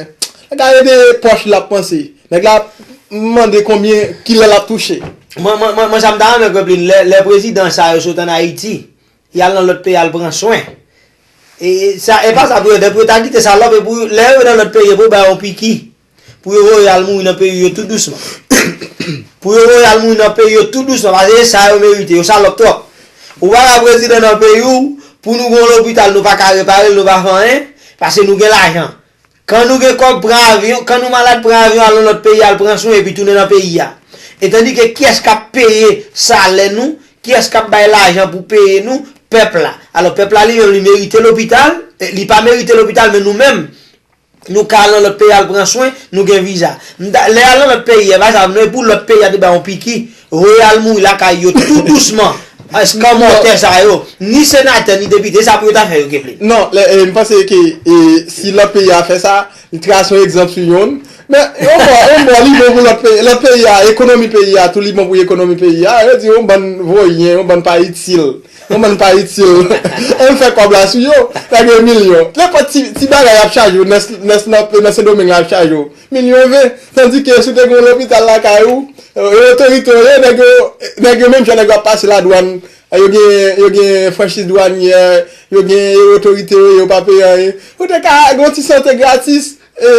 Nèg la, e de pòch l ap panse. Nèg la ap mande konbyen, kilè l ap touche. Mwen, mwen, mwen, mwen, sa m ta renmen kwè plis, lè, lè prezidan sa yo sot ann Ayiti, y al nan lòt peyi al pran swen. E, e, sa, e pa sa pou yo, depi yo ta kite sa lòp, e pou, lè yo nan lòt peyi, e pou yo ba yo yon piki, pou yo voye al mouri nan peyi yo tou dousman. Pou yo voye al mouri nan peyi yo tou dousman, paske e sa yo merite, yo salòp twòp. Ou pa ka prezidan nan peyi w, pou nou gen yon lopital, nou pa ka repare l, nou pa fè anyen, paske nou gen lajan. Kan nou gen kòb, pran avyon, kan nou malad, pran avyon, al nan lòt peyi, al pran swen, epi tounen nan peyi a. E tandike kiyès k ap peye salè nou, kiyès k ap bay lajan pou peye nou? Pèp la. Alò, pèp la li menm, li merite lopital, e li pa merite lopital, men nou menm, Nou ka al nan lòt peyi al pran swen, nou gen viza. M ta- Lè al nan lòt peyi a, pa sa, non, e pou lòt peyi a te bay yon piki, voye al mouri lakay yo tou dousman. Eskanmòtè sa yo, ni senatè, ni depite, sa pou yo ta fè yo, Keplin. Non, lè, e, m panse ke e, si lòt peyi a fè sa, li trase yon egzanp sou youn. Men, yon bò, yon bò, li bon pou lòt peyi. Lòt peyi a, ekonomi peyi a, tou li bon pou ekonomi peyi a. Yo di, yon bann voyen, yon bann pa itil. Yon bann pa itil. Ann fè kòb la sou yo, nèg yo milyon. Nenpòt ti, ti bagay ap chaje yo, nan, nan, nan, nan Sendomeng la ap chaje yo. Milyon ven. Tandike si w te gen yon lopital lakay ou, e, otorite yo, nèg yo, nèg yo menm jan nèg yo ap pase ladwann, yo gen, yo gen franchiz dwanyè, yo gen otorite yo, yo pa peye anyen. Ou te ka gen yon ti sante gratis, e,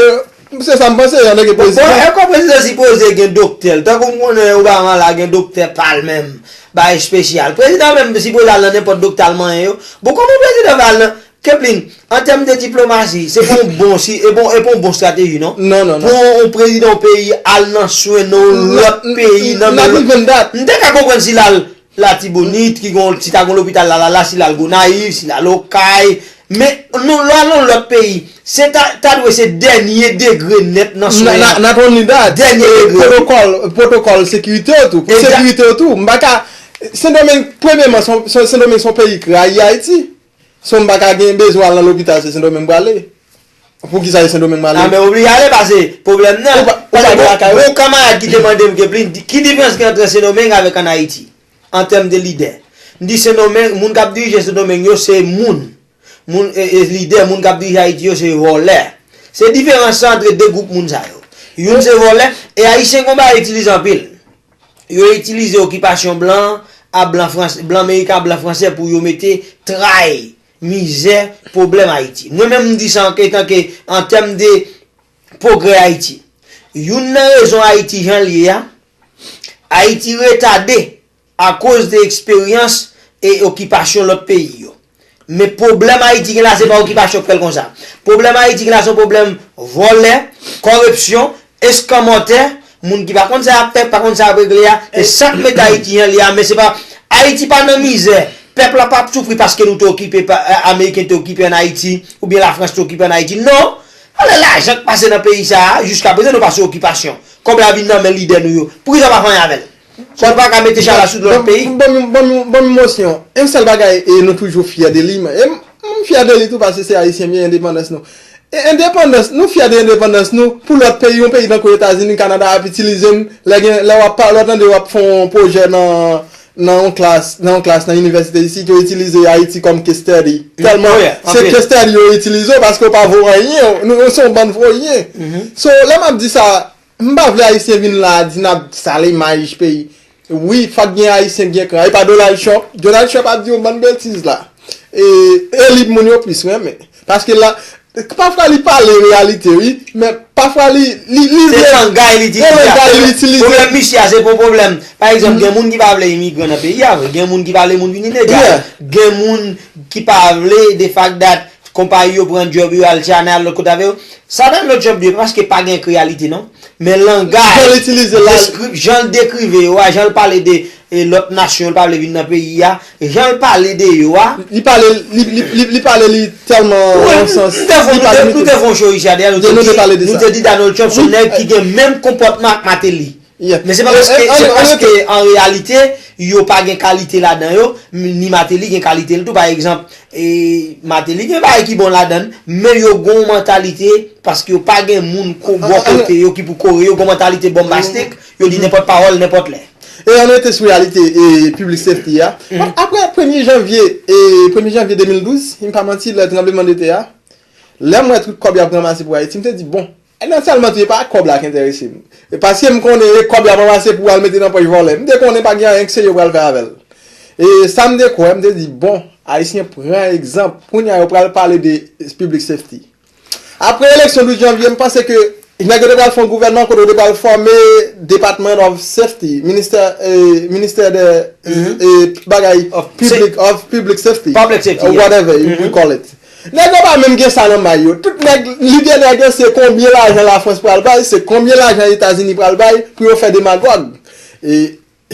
se sa m panse, an tanke prezidan. Bon, e kon prezidan sipoze gen doktè l, tankou m konnen Obama la gen doktè pa l menm, bay espesyal. Prezidan menm sipoze al nan nenpòt doktè al manyen yo. Bon, kòman prezidan va al nan, Keplin, an tèm de diplomasi, se pa yon bon, si, e bon, e pa yon bon estrateji, non. Non, non, non. Pou yon prezidan yon peyi al nan swen nan yon lòt peyi, nan yon lòt. Not even that. M te ka konprann si l al Latibonit, ki gon, si ta gon lopital la, la, la, si l al Gonayiv, si l al Okay. Men, nou, lè w al nan lòt peyi, se ta, ta dwe se dènye degre nèt nan swen an. Not only that, dènye degre. Pwotokòl, pwotokòl sekirite yo tou. Pou sekirite yo tou. M pa ka, Sendomeng, premyèman, se yon- se- Sendomeng se yon peyi krayi Ayiti. So m pa ka gen bezwen al nan lopital, se Sendomeng m prale. Poukisa se Sendomeng m ale? A, men oblije ale, paske pwoblèm nan. Ou pa- ou pa gen lakay ou? Gon kanmarad ki te mande m, Keplin, ki diferans ki ant Sendomeng avèk ann Ayiti, an tèm de lidè? M di Sendomeng, moun k ap dirije Sendomeng yo se moun. Moun, e, e, lidè, moun k ap dirije Ayiti yo se vòlè. Se diferans sa ant de gwoup moun sa yo. Youn se vòlè, e Ayisyen gon bagay yo itilize anpil. Yo itilize okipasyon blan a blan franse, blan meriken a blan franse pou yo mete tray, mizè, pwoblèm Ayiti. Mwen menm m di sa anke tanke an tèm de pwogrè Ayiti. Youn nan rezon Ayiti jan l ye a, Ayiti retade akoz de eksperyans e okipasyon lòt peyi yo. Men pwoblèm Ayiti gen la, se pa okipasyon k fè l konsa. Pwoblèm Ayiti gen la, se yon pwoblèm vòlè, kòripsyon, eskanmòtè, moun ki pa konn sa y ap fè, pa konn sa y ap regle a, e sa k mete Ayiti jan l ye a, men se pa, Ayiti pa nan mizè. Pèp la p ap soufri paske nou te okipe pa, eh, Ameriken te okipe ann Ayiti, oubyen Lafrans te okipe ann Ayiti. Non! Anlè lajan k pase nan peyi sa a, jiskaprezan nou pa sou okipasyon. Kòb la vin nan men lidè nou yo. Poukisa yo pa fè anyen avè l? Sa nou pa ka mete chala sou lòt peyi? Bon, bon, bon, bon, bon, bon, yon sèl bagay, e nou toujou fyè de li, men, e m, m fyè de li tou, paske se Ayisyen m ye, endepandans nou. E endepandans, nou fyè de endepandans nou, pou lòt peyi, yon peyi tankou Etazini, Kanada ap itilize n, lè gen, lè w ap pa, lè w tande w ap fè yon pwojè nan, nan yon klas, nan yon klas nan inivèsite isit, yo itilize Ayiti kòm case study. Tèlman, se case study yo itilize w, paske w pa vo anyen, nou, nou se yon bann voyen. So, lè m ap di sa, M pa vle Ayisyen vin la a di n ap sal imaj peyi. Wi, fòk gen Ayisyen k gen kran. E pa Donald Trump. Donald Trump ap di yon bann betiz la. E, e li moun yo plis renmen. Paske la, pafwa li pale reyalite, wi. Men pafwa li, li, li Se langay li itilize. Se langay li itilize. Pwoblèm misye a, se pa yon pwoblèm. Pa egzanp, gen moun ki pa vle imigran nan peyi a, vre. Gen moun ki pa vle moun vin ilegal. Gen moun ki pa vle, the fact that konpayi yo pran djòb yo al China, al lòt kote avè yo. Sa nan lòt djòb yo, paske pa gen kreyalite, non. Men langaj, jan l itilize la, deskrip-, jan l dekrive yo a, jan l pale de, e, lòt nasyon, l pa vle vin nan peyi a, jan l pale de yo a. Li pale, li, li, li, li pale li tèlman nan yon sans, nou te fè yon show isit a, nou te di Donald Trump se yon nèg ki gen menm konpòtman ak Martelly. Men se pa paske, se paske an reyalite, yo pa gen kalite ladan yo, ni Martelly gen kalite l tou. Pa egzanp, e, Martelly gen bagay ki bon ladan l, men yo gon mantalite, paske yo pa gen moun ko bò kote yo ki pou kore yo, gon mantalite bombastic, yo di nenpòt pawòl, nenpòt lè. E ann rete sou reyalite, e, public safety a. Apre premye janvye, e, premye janvye de mil douz, si m pa manti, lè tranblemanndetè a, lè m wè tout kòb y ap ranmase pou Ayiti, m te di, bon, e non sèlman tou, e pa kòb la k enterese m. E paske m konnen e kòb y ap ranmase pou al mete nan pòch vòlè. M te konnen pa gen anyen k serye yo pral fè avè l. E sa m te kwè, m te di, bon, Ayisyen pran egzanp. Kounye a yo pral pale de public safety. Apre eleksyon douz janvye, m panse ke nèg yo te pral fè yon gouvènman kote yo te pral fòme Department of Safety, ministè, e, ministè de, e, bagay public, of public safety, public safety, yeah, whatever you call it. Nèg yo pa menm gen sa nan may yo. Tout nèg, lide nèg yo se konbyen lajan Lafrans pral bay, se konbyen lajan Etazini pral bay pou yo fè demagòg. E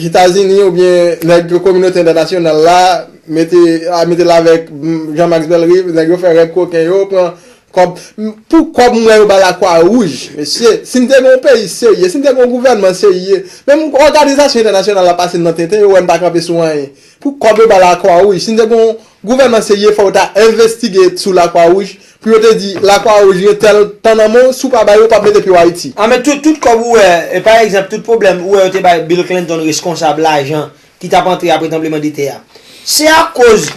Etazini oubyen nèg kominote entènasyonal la mete, a, mete l avèk, mm, Jean Max Bellerive, nèg yo fè règ koken yo, pran Kòb, m- pou kòb m wè yo ba Lakwa Wouj, mesye, si n te gen yon peyi serye, si n te gen yon gouvènman serye, menm òganizasyon entènasyonal la pase n nan tenten, yo wè n pa kanpe sou anyen. Pou kòb yo ba Lakwa Wouj, si n te gen yon gouvènman serye, fò yo ta envestige sou Lakwa Wouj, pou yo te di Lakwa Wouj gen tèl tan nan men w, si w pa ba yo, w p ap mete pye w Ayiti. A men tout, tout kòb ou wè, e pa egzanp, tout pwoblèm ou wè yo te bay Bill Clinton reskonsab lajan ki t ap antre apre tranblemanntè a. Se akoz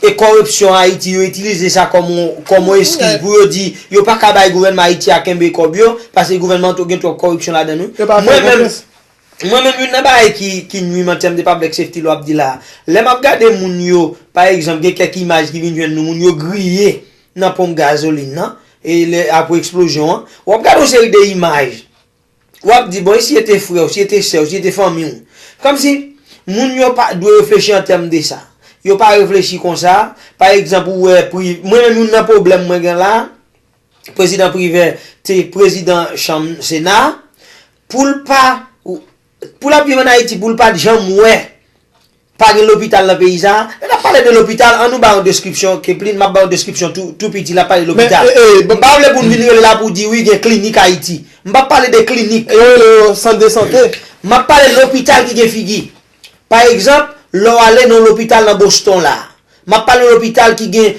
e kòripsyon Ayiti, yo itilize sa kòm yon, kòm yon eskiz pou yo di yo pa ka bay gouvènman Ayiti a kenbe kòb yo, paske gouvènman an gen twòp kòripsyon ladan l wi. Yo pa fè konfyans. Mwen menm, youn nan bagay ki, ki nwi m an tèm de public safety lè w ap di la, lè m ap gade moun yo, pa egzanp, gen kèk imaj ki vin jwenn nou, moun yo griye nan ponp gazolin nan, e lè, apre eksplozyon an, w ap gade yon seri de imaj. W ap di, bon, e si e te frè w, si e te sè w, si e te fanmi w? Kòmsi moun yo pa dwe reflechi an tèm de sa. Yo pa reflechi konsa. Pa egzanp, ou wè, pri- mwen menm, youn nan pwoblèm mwen gen la, prezidan Privè te prezidan chanm Sena, pou l pa, pou l ap viv ann Ayiti, pou l pa t janm wè pa gen lopital nan peyi sa a. Lè n ap pale de lopital, an nou ba yon deskripsyon, Keplin, m ap ba yon deskripsyon tou, tou piti, l ap pale de lopital. M pa vle pou n vin rele la pou di, wi, gen klinik Ayiti. M p ap pale de klinik. Yo rele yo sant de sante. M ap pale lopital ki gen figi. Pa egzanp, lè w ale nan yon lopital nan Boston la, m ap pale yon lopital ki gen,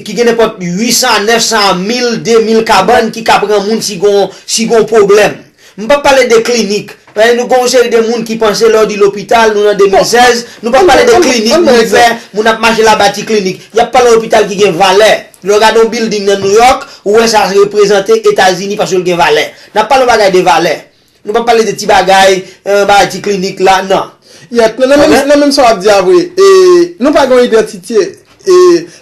ki gen nenpòt uit san a nèf san a mil, de mil kabann ki ka pran moun si gon, si gon pwoblèm. M p ap pale de klinik. Paske nou gen yon seri de moun ki panse lè w di lopital, nou nan de mil sèz, nou p ap pale de klinik, moun fè, moun ap mache la bati klinik. Y ap pale yon lopital ki gen valè. Lè w gade yon bilding nan New York, ou wè sa reprezante Etazini paske l gen valè. N ap pale yon bagay de valè. Nou p ap pale de ti bagay, eh, bagay ti klinik la, non. Yèt, nan, nan, menm, nan menm sa w ap di a vre, e, nou pa gen yon idantite. E,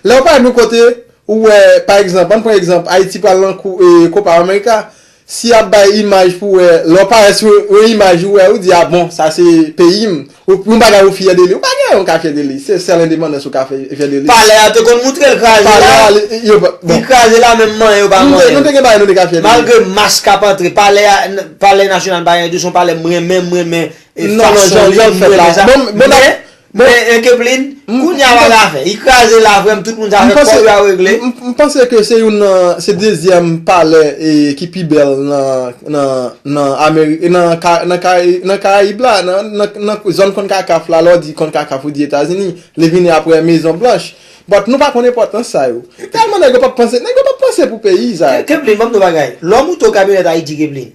lè w parèt yon kote, ou wè, pa egzanp, ann pran egzanp, Ayiti pral nan kou, e, Copa America, si y ap bay imaj pou wè, lè w parèt sou yon imaj, ou wè, ou di, a bon, sa se peyi m. Ou- Yon bagay ou fyè de li. Ou pa gen anyen ou ka fyè de li. Se sèl endepandans ou ka fè, fyè de li. Palè a te konn moutre l kraze la. Palè a, li- yo pa- Li bon. Kraze la, menm manyen yo pa manyen. Nou te- nou te gen bagay nou te ka fyè de li. Malgre mas k ap antre, palè a, n- palè nasyonal pa gen, se yon palè m renmen, m renmen, e, fason li, m renmen sa. Non, non, jan, jan l fèt la. Bon, bon, men, bon, men, e, Keplin, m- kounye a m- pa ka fè. Li kraze la, frè m, tout moun sa fè kòb yo a regle. M- m- m panse ke se youn nan, se dezyèm palè, e, ki pi bèl nan, nan, nan Ameri- nan Ka- nan Kari- nan Karayib la, nan, nan, nan zòn Konkakaf la, lè w di Konkakaf, ou di Etazini, li vini apre Mezon Blanch. But nou pa konn enpòtans sa yo. Tèlman nèg yo p ap panse, nèg yo p ap panse pou peyi sa yo. Ke- Keplin, ban m di w bagay. Lè w moute yon kamyonèt Ayiti, Keplin,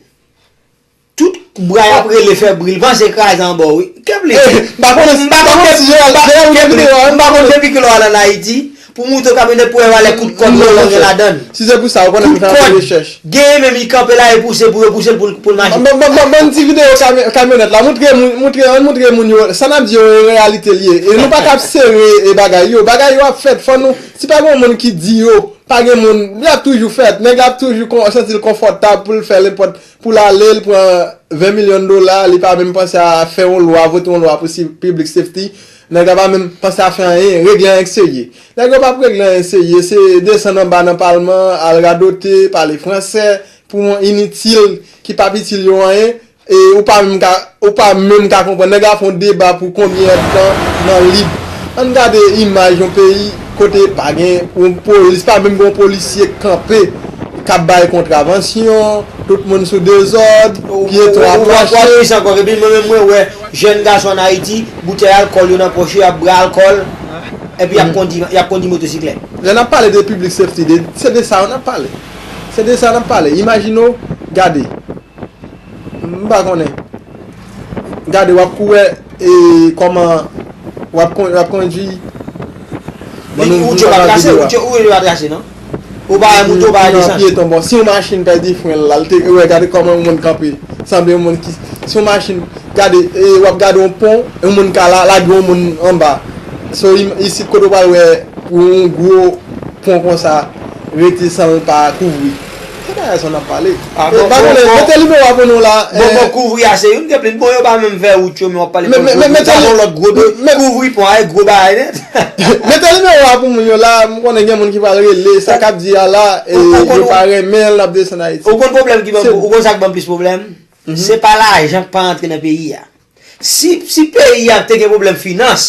tout bra y ap rele fè bri, l panse kraze anba w, wi. Keplin, m pa konn, m pa konn depi, m pa konn depi kilè w al ann Ayiti, pou moute yon kamyonèt pou wè valè kout kòb yo gen ladan l. Si se pou sa, ou konnen m fè anpil rechèch. Genyen menm li kanpe la, e pouse pou yo pouse l pou, pou l mache. Bon, bon, bon, bon, ti videyo kamyonèt la, moutre moun, moutre, ann moutre moun yo, sa n ap di yo, e reyalite l ye. E nou pa ka ap sere e bagay yo. Bagay yo ap fèt, fò nou, si pa gen yon moun ki di yo, pa gen moun, y ap toujou fèt. Nèg la ap toujou kon- santi l konfòtab pou l fè nenpòt, pou l ale, l pran ven milyon dola, li pa menm panse a fè yon lwa, vote yon lwa pou si- public safety. Nèg la pa menm panse a fè anyen, regle anyen k serye. Nèg yo p ap regle anyen serye, se desann anba nan palman, al radote, pale fransè, pou yon initil ki p ap itil yo anyen, e ou pa menm ka, ou pa menm ka konprann. Nèg la fè yon deba pou konbyen èdtan nan lib. Ann gade imaj yon peyi kote pa gen yon polis, pa menm gen yon polisye k kanpe, k ap bay kontravansyon, tout moun sou dezòd, pye to ap mache. Ou ap ri sa ankò, epi mwen menm mwen wè jèn gason ann Ayiti, boutèy alkòl yo nan pòch yo, y ap bwè alkòl, epi y ap kondi, y ap kondi motosiklèt. Lè n ap pale de public safety, de, se de sa yo n ap pale. Se de sa n ap pale. Imajine w, gade. M pa konnen. Gade, w ap kou wè, e, kòman w ap kon- w ap kondui. Bon, nou- nou pa ka videyo a. Ou pa wè moto pa desann. Pyeton, bon, si yon machin pèdi fren l la, l te wè, gade kòman yon moun kanpe. Sanble yon moun ki, si yon machin, gade, e, w ap gade yon pon, yon moun ka la, lage yon moun anba. So, im- isit kote w pral wè yon gwo pon konsa, rete san l pa kouvri. Se bagay sa n ap pale. Ah, e, bon, pa konnen, bon, mete nimewo a pou nou la, bon, eh, bon, kouvri a se youn, Keplin, bon, yo pa menm fè wout yo, men w ap pale de gwo, sa se yon lòt gwo do, kouvri pon a, e gwo bagay nèt. Mete nimewo a pou moun yo la, m konnen gen moun ki pral rele, sa k ap di a la, e, yo pa renmen l, l ap desann Ayiti. Ou konn pwoblèm ki ban, ou konn sa k ban m plis pwoblèm? Se pa lajan k pa antre nan peyi a. Si, si peyi a te gen pwoblèm finans,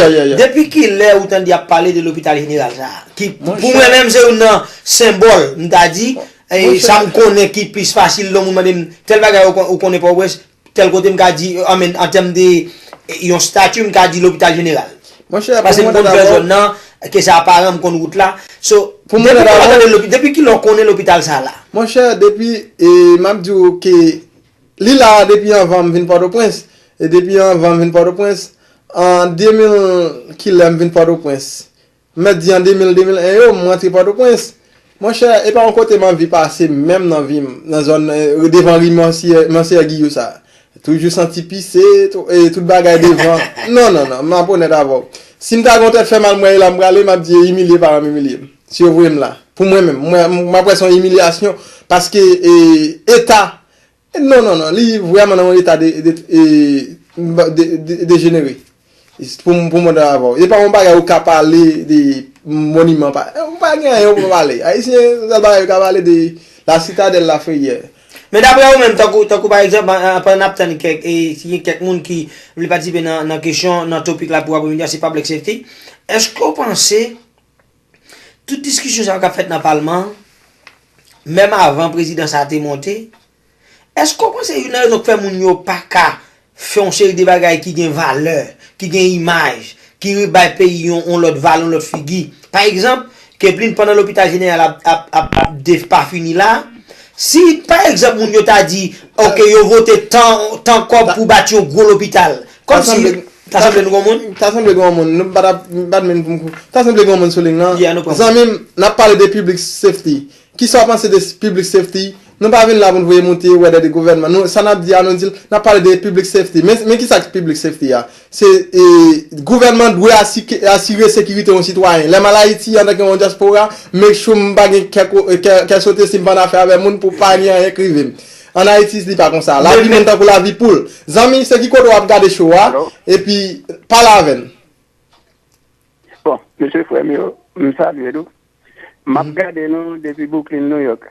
Yeah, yeah, yeah. Depi kilè ou tande y ap pale de lopital jeneral sa a? Ki, pou mwen menm, se youn nan senbòl, m ta di, e, sa m konnen ki plis fasil, lè yon moun mande m, tèl bagay ou kon-, ou konnen Pòtoprens, tèl kote m ka di, I mean, an tèm de, e, yon stati, m ka di lopital jeneral. Paske m konn fè zòn nan, ke se aparan, m konn wout la. So, depi kilè w tande lopi-, depi kilè w konnen lopital sa a la? Monchè, depi, e, m ap di w ke li la depi anvan m vin Pòtoprens. E depi anvan m vin Pòtoprens, an de mil kilè m vin Pòtoprens. M mèt di an de mil, de mil en yo, m rantre Pòtoprens. Monchè, e pa yon kote m anvi pase menm nan vi m, nan zòn, e, devan ri Mansiyè, Mansiyè Giyou sa. Toujou santi pise, tou-, e, tout bagay devan. Non, non, non, m ap onèt avè w. Si m ta gen yon tèt fè mal, m wè e la m prale, m ap di e imilye paran m imilye m. Si yo voye m la. Pou mwen menm, mwen, m ap wè se yon imilyasyon. Paske, e, eta, e, non, non, non, li vrèman nan yon eta de, de, e, de, de, dejenere. Pou m, pou m mande avè w. E pa yon bagay ou ka pale de moniman, pa, ou pa gen anyen pou pale. Ayisyen, sèl bagay yo ka pale de la sitadèl, la ferye. Men daprè ou menm, tankou, tankou pa egzanp, an, an, pandan n ap tann kèk, e, si gen kèk moun ki vle patisipe nan, nan kesyon, nan topik la pou apremidi a, se public safety. Èske w panse tout diskisyon sa yo k ap fèt nan palman an, menm avan prezidan sa a te monte, èske w panse youn nan rezon k fè moun yo pa ka fè yon seri de bagay ki gen valè, ki gen imaj, ki rebay peyi yon, yon lòt valè, yon lòt figi? Pa egzanp, Keplin pandan lopital jeneral ap, ap, ap, ap def-, pa fini la, si, pa egzanp, moun yo ta di, oke, yo vote tan, tan kòb pou bati yon gwo lopital, kòmsi, ta sanble, ta sanble nou gen yon moun? Ta sanble gen yon moun. Nou pa t ap, m pa t menm pou m kou-, ta sanble gen yon moun sou liy nan. Yeah, nou pran. Zanmi m, n ap pale de public safety. Kisa w panse de s-, public safety? Nou pa vin la pou n voye monte wè de, de gouvènman. Nou, sa n ap di a, nou di l, n ap pale de public safety. Men, men kisa k public safety a? Se, e, gouvènman dwe asi-, asire sekirite yon sitwayen. Lè m al Ayiti, antanke yon dyaspora, make sure m pa gen kè ko-, kè, kè sote si m pa nan afè avè moun pou pa gen anyen k rive m. An Ayiti, li pa konsa. Lavi moun tankou lavi poul. Zanmi, se ki kote w ap gade show a, epi pale avè n. Bon, mesye frè m yo, m salye nou. M ap gade nou depi Brooklyn, New York.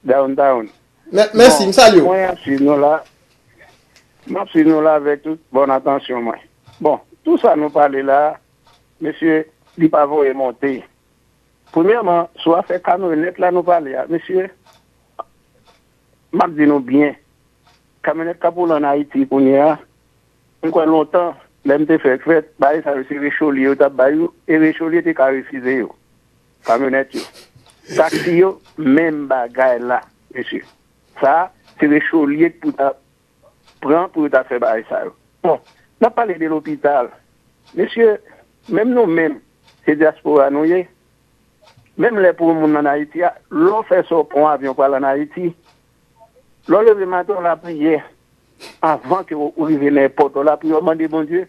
Downtown. Mè-, mèsi, m salye w. Mwen ap swiv nou la. M ap swiv nou la avèk tout bòn atansyon mwen. Bon, tou sa nou pale la, mesye, li pa voye monte. Premyèman, sou afè kamyonèt la nou pale a, mesye, m ap di nou byen, kamyonèt k ap woule ann Ayiti kounye a, m kwè lontan, lè m te fèk fèt, bagay sa yo se Richelieu yo t ap bay yo, e Richelieu te ka refize yo, kamyonèt yo. Taksi yo, menm bagay la, mesye. Sa, se Richelieu k pou ta pran pou yo ta fè bagay sa yo. Bon, n ap pale de lopital. Mesye, menm nou menm, se dyaspora nou ye. Menm lè pou yon moun ann Ayiti a, lè w fè sa w pran yon avyon pou al ann Ayiti, lè w leve maten w lapriyè, anvan ke w rive nan èpòt, w lapriyè, w mande Bondye,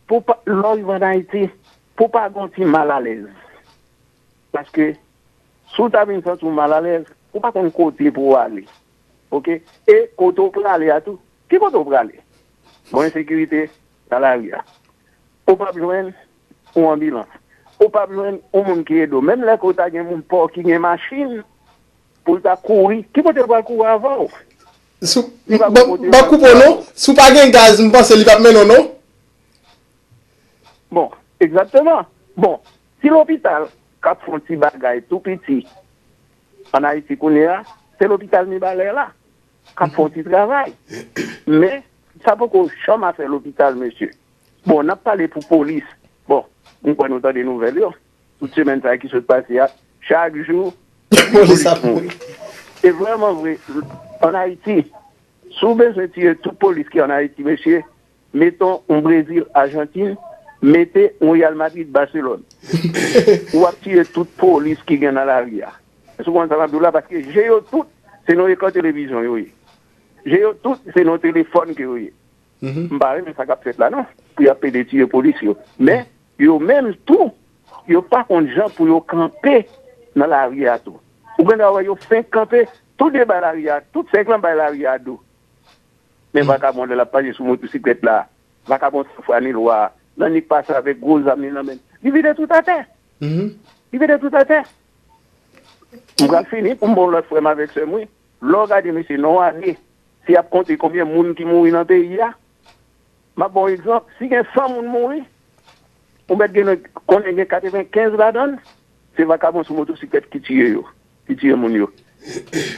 pou w pa, lè w rive ann Ayiti, pou w pa gen yon ti malalèz. Paske Si w ta vin santi w malalèz, ou pa konn kote pou w ale. Oke? E kote w prale a tou. Ki kote w prale? Gon ensekirite nan lari a. Ou p ap jwenn yon anbilans. Ou p ap jwenn yon moun ki ede w. Menm lè ke w ta gen moun pa w ki gen machin, pou l ta kouri, ki kote l pral kouri avè w? Si w pa gon kote l pral kouri avè w. Ban koupe w non. Si w pa gen gaz, m panse li p ap mennen w non. Bon, egzakteman. Bon, si lopital k ap fè yon ti bagay tou piti ann Ayiti kounye a, se lopital Mibalè la k ap fè yon ti travay. Men, sa poko janm afè lopital, mesye. Bon, n ap pale pou polis. Bon, m kwè nou tande nouvèl yo. Tout semèn sa a ki sot pase a, chak jou, polis ap mouri. E vrèman vre, ann Ayiti, si w bezwen tiye tout polis ki ann Ayiti, mesye, mete yon Brezil, Ajantin, mete yon Real Madrid, Barcelone. W ap tiye tout polis ki gen nan lari a. Èske w konprann sa m ap di w la? Paske je yo tout, se nan ekran televizyon yo ye. Je yo tout, se nan telefòn ke yo ye. M pa renmen sa k ap fèt la non, pou y ap pede tiye polis yo. Men, yo menm tou, yo pa konn jan pou yo kanpe nan lari a tou. Ou gen dwa wè yo fenk kanpe, tou de bay lari a, tout senk lan bay lari a do. Men vakabon lè l ap pase sou motosiklèt la, vakabon san fwa ni lwa, nan nik pase avèk gwo zam li nan men l, li vide tout atè. Li vide tout atè. M pral fini pou m ba yon lòt frè m avèk sè m wi. Lè w gade mesye nan yon ane, si y ap konte konbyen moun ki mouri nan peyi a, m ap ba w egzanp, si gen san moun mouri, ou mèt gen, konnen gen katrevenkenz ladan l, se vakabon sou motosiklèt ki tiye yo, ki tiye moun yo.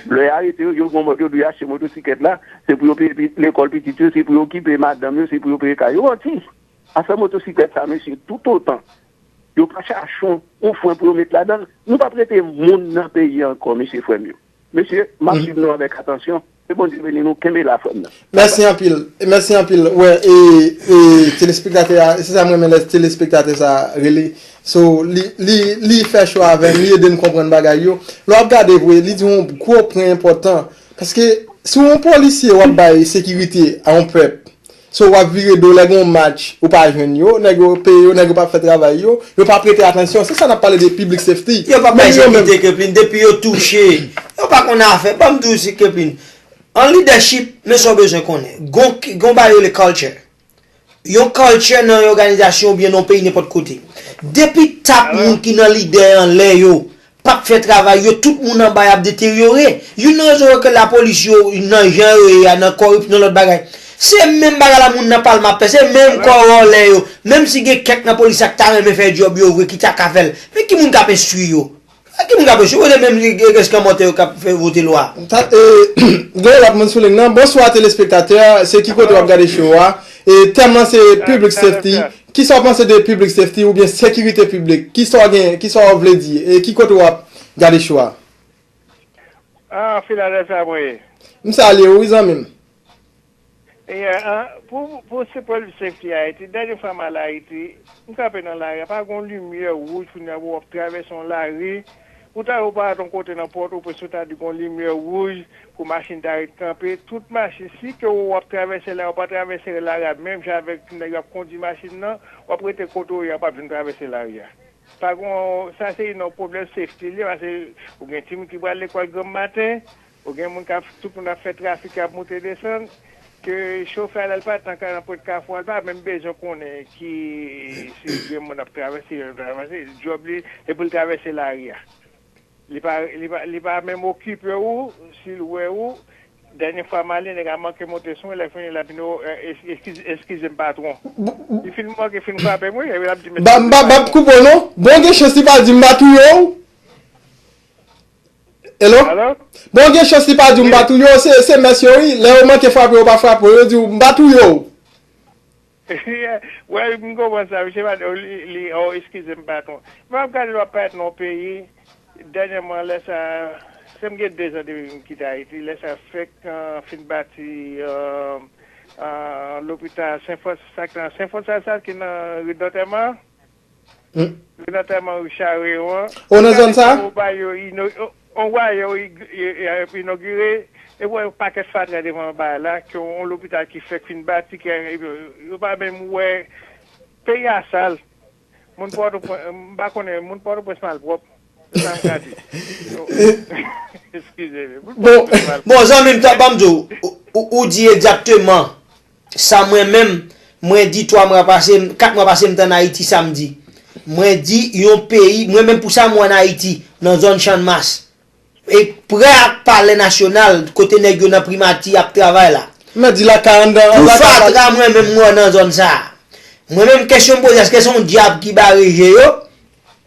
Lè y arete yo, yo gon mòd yo dwe achte motosiklèt la, se pou yo peye pi- lekòl pitit yo, se pou yo okipe madanm yo, se pou yo peye kay yo. Manti! Afè motosiklèt sa, mesye, toutotan yo pa chache yon, yon fren pou yo met ladan l, nou p ap rete moun nan peyi a ankò, mesye, frè m yo. Mesye, m ap swiv nou avèk atansyon. Ke Bondye beni nou. Kenbe la, frè m nan. Mèsi anpil. Mèsi anpil. Wè, e, e, telespektatè a, se sa m renmen lè telespektatè sa rele. So, li, li, li fè cho avè m, li ede m konprann bagay yo. Lè w ap gade vre, li di yon gwo pwen enpòtan. Paske, si w yon polisye, w ap bay sekirite a yon pèp, so, w ap vire do lè gen yon match, ou pa jwenn yo, nèg yo peye yo, nèg yo p ap fè travay yo, yo p ap prete atansyon. Se sa n ap pale de public safety. Yo p ap bay sekirite, Keplin, depi yo touche. Yo pa konn afè. Ban m di w si, Keplin, an leadership, men sa w bezwen konnen. Gon, gon bagay yo rele culture. Yon culture nan yon òganizasyon oubyen nan yon peyi nenpòt kote. Depi tap moun ki nan lidè anlè yo, p ap fè travay yo, tout moun anba y ap deteryore. Youn nan rezon yo ke lapolis yo, nan jan yo ye a, nan kòrip, nan lòt bagay. Se menm bagay la moun nan Palm ap fè, se menm kò vòlè yo. Menm si gen kèk nan polis la ki ta renmen fè djòb yo vre, ki ta ka fè l. Men ki moun k ap enstwi yo? Ki moun k ap enstwi? Kote menm eskanmòtè yo k ap fè vote lwa? Gen yon lòt moun sou liy nan. Bonswa, telespektatè. Se ki kote w ap gade show a? E tèm lan se public safety. Kisa w panse de public safety oubyen sekirite piblik? Kisa w gen, kisa w vle di? E ki kote w ap gade show a? Ah, Philadelphia mwen ye. M salye w wi, zanmi m. Yeah, ah, pou, pou se public safety Ayiti, dènye fwa m al Ayiti, m kanpe nan lari a, pa gon limyè wouj kounye a pou w ap travèse yon lari. Ou ta, ou parèt yon kote nan Pòtoprens, ou ta di gon limyè wouj pou machin ta ret kanpe. Tout machin, si ke w ap travèse la, ou pa travèse lari a menm jan avèk nèg yo ap kondui machin nan, w ap rete kote w ye a, w p ap janm travèse lari a. Pa gon, sa se yon pwoblèm safety li ye, paske ou gen timoun ki pral lekòl granm maten, ou gen moun k ap, tout moun ap fè trafik, y ap moute desann, ke chofè a, lè l pa t nan ka, nan pwent kafou a, l pa menm bezwen konnen ki, si gen moun ap travèse, yo travèse, djòb li, se pou l travèse lari a. Li pa, li pa, li pa menm okipe w, si l wè w, dènye fwa m ale, nèg la manke monte sou mwen, lè fini, l ap vin, "Oh, eh, es-, eskize, eskize m, patwon." Li fin manke, fin frape m, wi, epi l ap di, "Mesye, m pa, m pa, m pa koupe w, non. Bon, gen chans li pa di m pa touye w." Hello? Alo? Bon, gen chans li pa di w m pa touye w, se, se mès yo, wi. Lè yo manke frape, yo pa frape w, yo di w m pa touye w. Wè, m konprann sa, misye pa, li, li, oh, eskize m, patwon. Men w ap gade, w ap parèt nan yon peyi, dènyèman, lè sa, se m gen de zan depi m kite Ayiti, lè sa fèk, euh, fin bati, euh, euh, lopital Sen Frans, sa k nan Sen Frans sa, sa ki nan ri Dantèman. Ri Dantèman, ri Chareyon an. Ou nan zòn sa? Ou ba yo ino-, on, on wa yo i-, i-, i-, inogire, e wè yon pakèt fatra devan bagay la, ke yon lopital ki fèk fin bati, ke yo, yo pa menm wè. Peyi a sal. Moun Pòtoprens, m pa konnen, moun Pòtoprens malpwòp. Se sa m ka di. Eskize m. Bon, bon, zanmi m, ta ban m di w, ou, ou, ou di egzakteman sa mwen menm, mwen di twa mwa pase, kat mwa pase m t ann Ayiti samdi. Mwen di yon peyi, mwen menm pou sa m wè ann Ayiti, nan zòn Channmas. E prè ak Palè Nasyonal, kote nèg yo nan primati ap travay la. Mwen di lakay anndan, pou fatra, mwen menm mwen nan zòn sa a. Mwen menm kesyon m poze, èske se yon dyab ki bare je yo?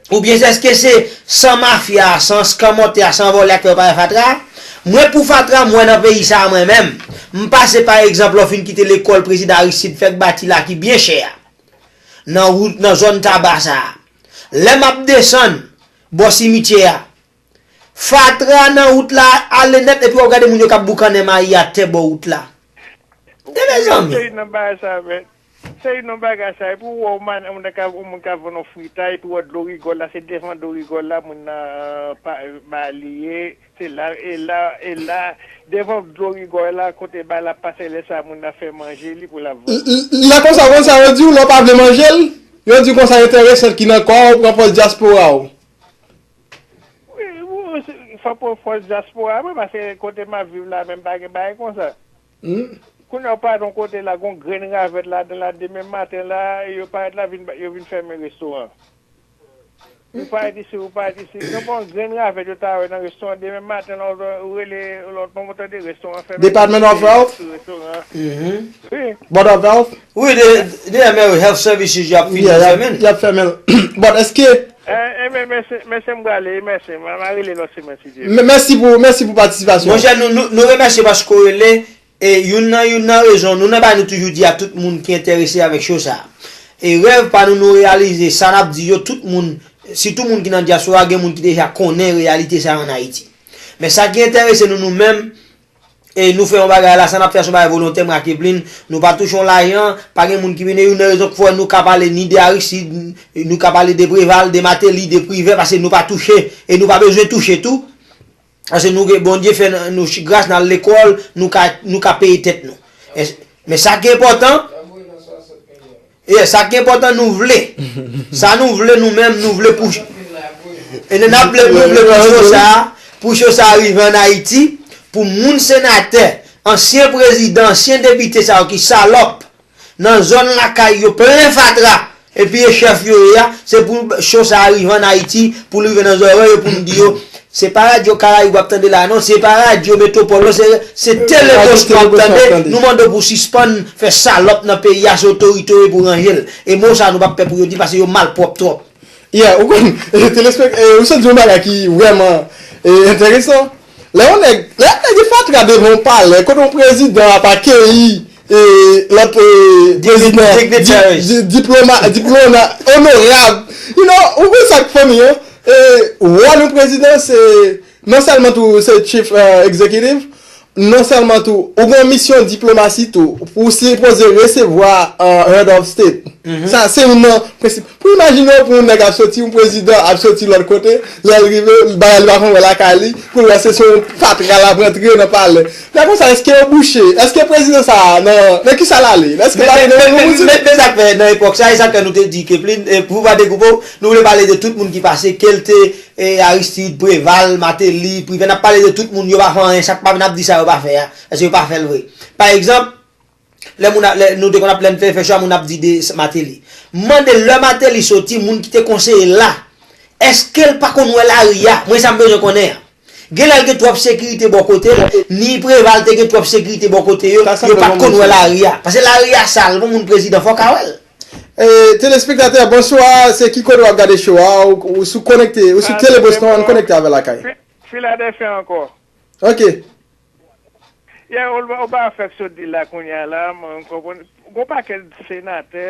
Oubyen èske se san mafya, san skanmòtè, san vòlè a ke yo pa fè fatra? Mwen pou fatra m wè nan peyi sa a mwen menm. M pase pa egzanp lè w fin kite lekòl prezidan Aristide fèk bati la ki byen chè a. Nan wout, nan zòn Taba sa a. Lè m ap desann bò simityè a, fatra nan wout la ale nèt epi w ap gade moun yo k ap boukannen mayi atè bò wout la. E mezanmi. Se youn nan bagay sa, men. Se youn nan bagay sa. Epi w wè yon moun k ap, yon moun k ap vann yon fritay, epi w wè dlo rigòl la, se devan dlo rigòl la, moun nan pa, ba li ye. Se la, e la, e la, devan dlo rigòl la, kote ba l ap pase lè sa, moun nan fè manje li pou l ap vann. Lè konsa, konsa, yo di w lè w pa vle manje l, yo di w konsa enteresan ki nan kò w, pran pòz dyaspora w. Wi, wi, se, fò pran pòz dyaspora mwen, paske kote m ap viv la, menm pa gen bagay konsa. Hmm. Kounye a, w parèt yon kote la, gon grenn ravèt ladan la, demen maten la, yo parèt la, vin, yo vin fèmen restoran. Ou parèt isi, ou parèt isi. Gen bon grenn ravèt yo ta wè nan restoran, demen maten la, ou, ou rele lòt moun, ou tande restoran fèmen. Department of Health? Restoran. Mhm. Wi. Board of Health? Wi, de, de, men Health Services, y ap fin fèmen. Y ap fèmen. But èske Eh, eh, men, men, se, men se m prale, mèsi. M a, m a rele lòt semèn, si Dye vle. Mèsi pou, mèsi pou patisipasyon. Monchè, nou, nou, nou remèsye paske w rele. E youn nan, youn nan rezon, nou nan bagay nou toujou di a tout moun ki enterese avèk cho sa. E rèv pa nou, nou reyalize sa n ap di yo, tout moun, sitou moun ki nan dyaspora, gen moun ki deja konnen reyalite sa ann Ayiti. Men sa ki enterese nou, nou menm, e nou fè yon bagay la, sa n ap fè a se yon bagay volontè, mwen ak Evelyn, nou pa touche yon lajan, pa gen moun ki vini, youn nan rezon k fè nou ka pale ni de Aristide, nou ka pale de Preval, de Martelly, de Privert, paske nou pa touche, e nou pa bezwen touche tou. Paske nou gen, Bondye fè n, nou gras, n al lekòl, nou ka, nou ka peye tèt nou. E, men sa ki enpòtan, e sa ki enpòtan, nou vle. Sa nou vle, nou menm, nou vle pou, e n ap vle, nou vle pou cho sa, pou cho sa rive ann Ayiti, pou moun senatè, ansyen prezidan, ansyen depite sa yo ki salòp, nan zòn lakay yo plen fatra, epi e chèf yo ye a, se pou cho sa a rive ann Ayiti, pou l rive nan zòrèy yo, pou n di yo, se pa Radyo Karayib w ap tande la, non, se pa Radyo Metwopòl, non, se, se Tele Boston w ap tande, nou mande w pou sispann fè salòp nan peyi a, se otorite yo pou ranje l. E mo sa a nou p ap pè pou yo di l, paske yo malpwòp twòp. Yeah, ou konn, telespek-, eh, ou sot di yon bagay ki vrèman, eh, enteresan. Lè yon nèg, lè yon nèg gen fatra devan yon palè, kote yon prezidan ap akeyi, eh, lòt, eh, prezidan, di-, diploma, diploma, onorab. You know, ou konn sa k funny, hein? Eh, wòl yon prezidan, se non sèlman tou se chief, eh, executive, non sèlman tou, ou gen yon misyon diplomasi tou, pou w sipoze resevwa, uh, head of state. Mhm. Sa, se youn nan prensip. Pou imajine w pou yon nèg ap soti, yon prezidan ap soti lòt kote, lè l rive, bagay li pa konn wè lakay li, pou l wè se sou yon fatra l ap rantre nan palè. Lè konsa, èske yo bouche? Èske prezidan sa a, nan, nan ki sa l ale? Èske l ale nan yon moun? Men, men, men sa k fè nan epòk sa, e sa k fè nou te di Keplin, e pou pa dekoupe w, nou vle pale de tout moun ki pase, ke l te e Aristide, Preval, Martelly, Privert, n ap pale de tout moun, yo pa fè anyen, sa k pa, n ap di sa yo pa fè a, èske yo pa fè l vre? Pa egzanp, lè moun a, lè nou te konn ap, lè n te fè cho a, moun ap di de Martelly. M mande, lè Martelly soti, moun ki te konseye l la, èske l pa konn wè lari a? Mwen sa m bezwen konnen an. Genlè l gen twòp sekirite bò kote l, ni Preval te gen twòp sekirite bò kote yo, yo pa t konn wè lari a. Paske lari a sal, pou moun prezidan fò w ka wè l. Eh, telespektatè, bonswa. Se ki kote w ap gade show a? Ou, ou sou konekte, ou sou Tele Boston, konekte avè Lakay. Fi-, Filadèlfya ankò. Ok. Yeah, ou, ou pa fèk sot di la kounye a la, mwen konprann. Gon pakèt senatè,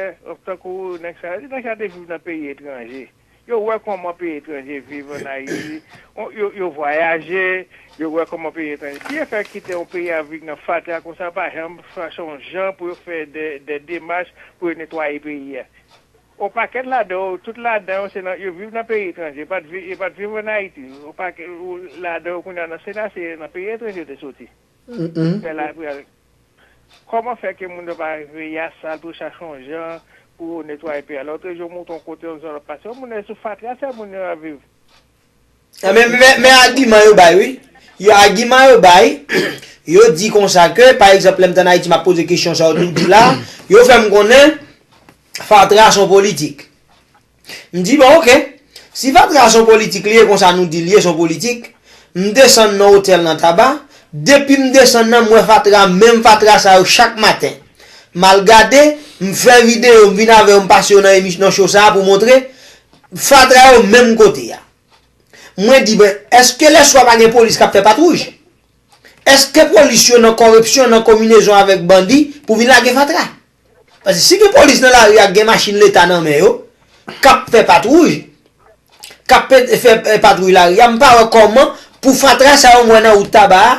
tankou nèg sa, nèg sa te viv nan peyi etranje. Yo wè kòman peyi etranje viv ann Ayiti. Yo, yo, yo vwayaje, yo wè kòman peyi etranje. Kiyès fè kite yon peyi a viv nan fatra konsa, pa janm chache yon jan pou yo fè de, de demach pou yo netwaye peyi a. Yon pakèt ladan yo, tout ladan yo, se nan, yo viv nan peyi etranje, yo pa t vi-, yo pa t viv ann Ayiti. Yon pakèt, ou, ladan yo kounye a nan Sena, se nan peyi etranje yo te soti. Mm-mm. Fè la, pou y al. Kòman fè ke moun yo pa veye a sal pou yo chache yon jan pou yo netwaye peyi a? Lòt jou, yo monte yon kote, yon zòn ap pase. Yon moun sou fatra, sèl moun yo ap viv. Men, men, men agiman yo bay, wi. Yo agiman yo bay, yo di konsa ke, pa egzanp, lè m t ann Ayiti, m ap poze kesyon sa yo tou di la, yo fè m konnen fatra se yon politik. M di, bon, oke. Si fatra se yon politik li ye, konsa nou di li ye, se yon politik, m desann nan otèl nan Taba, depi m desann nan, m wè fatra, menm fatra sa yo chak maten. M al gade, m fè videyo, m vin avè yo, m pase yo nan emisyon, nan show sa a pou montre fatra yo menm kote a. Mwen di, ben, èske lèswa pa gen polis k ap fè patwouj? Èske polis yo nan koripsyon, nan konbinezon avèk bandi pou vin lage fatra? Paske si gen polis nan lari a, gen machin leta nan men yo, k ap fè patwouj, k ap fè, fè, eh, patwouj lari a, m pa wè kòman pou fatra sa yo m wè nan wout Taba a,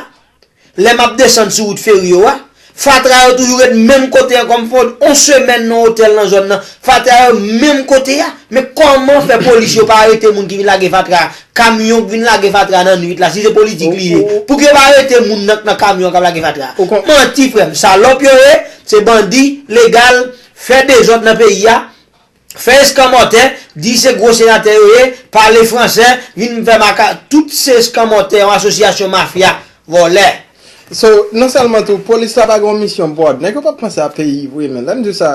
lè m ap desann sou wout feri yo a, fatra yo toujou ret menm kote an, kòm fò on semèn nan otèl nan zòn nan, fatra yo menm kote a. Men kòman fè polis yo pa arete moun ki vin lage fatra a? Kamyon k vin lage fatra nan nwit la, si se politik li ye, pouki yo pa arete moun nan k nan kamyon an k ap lage fatra? Manti, frè m, salòp yo ye, se bandi legal, fè dezòd nan peyi a, fè eskanmòtè, di se gwo senatè yo ye, pale fransè, vin fè maka, tout se eskanmòtè, yon asosyasyon mafya, vòlè. So, non sèlman tou, polis la pa gen yon misyon bòd. Nèg yo p ap panse a peyi vre, men lè m di w sa,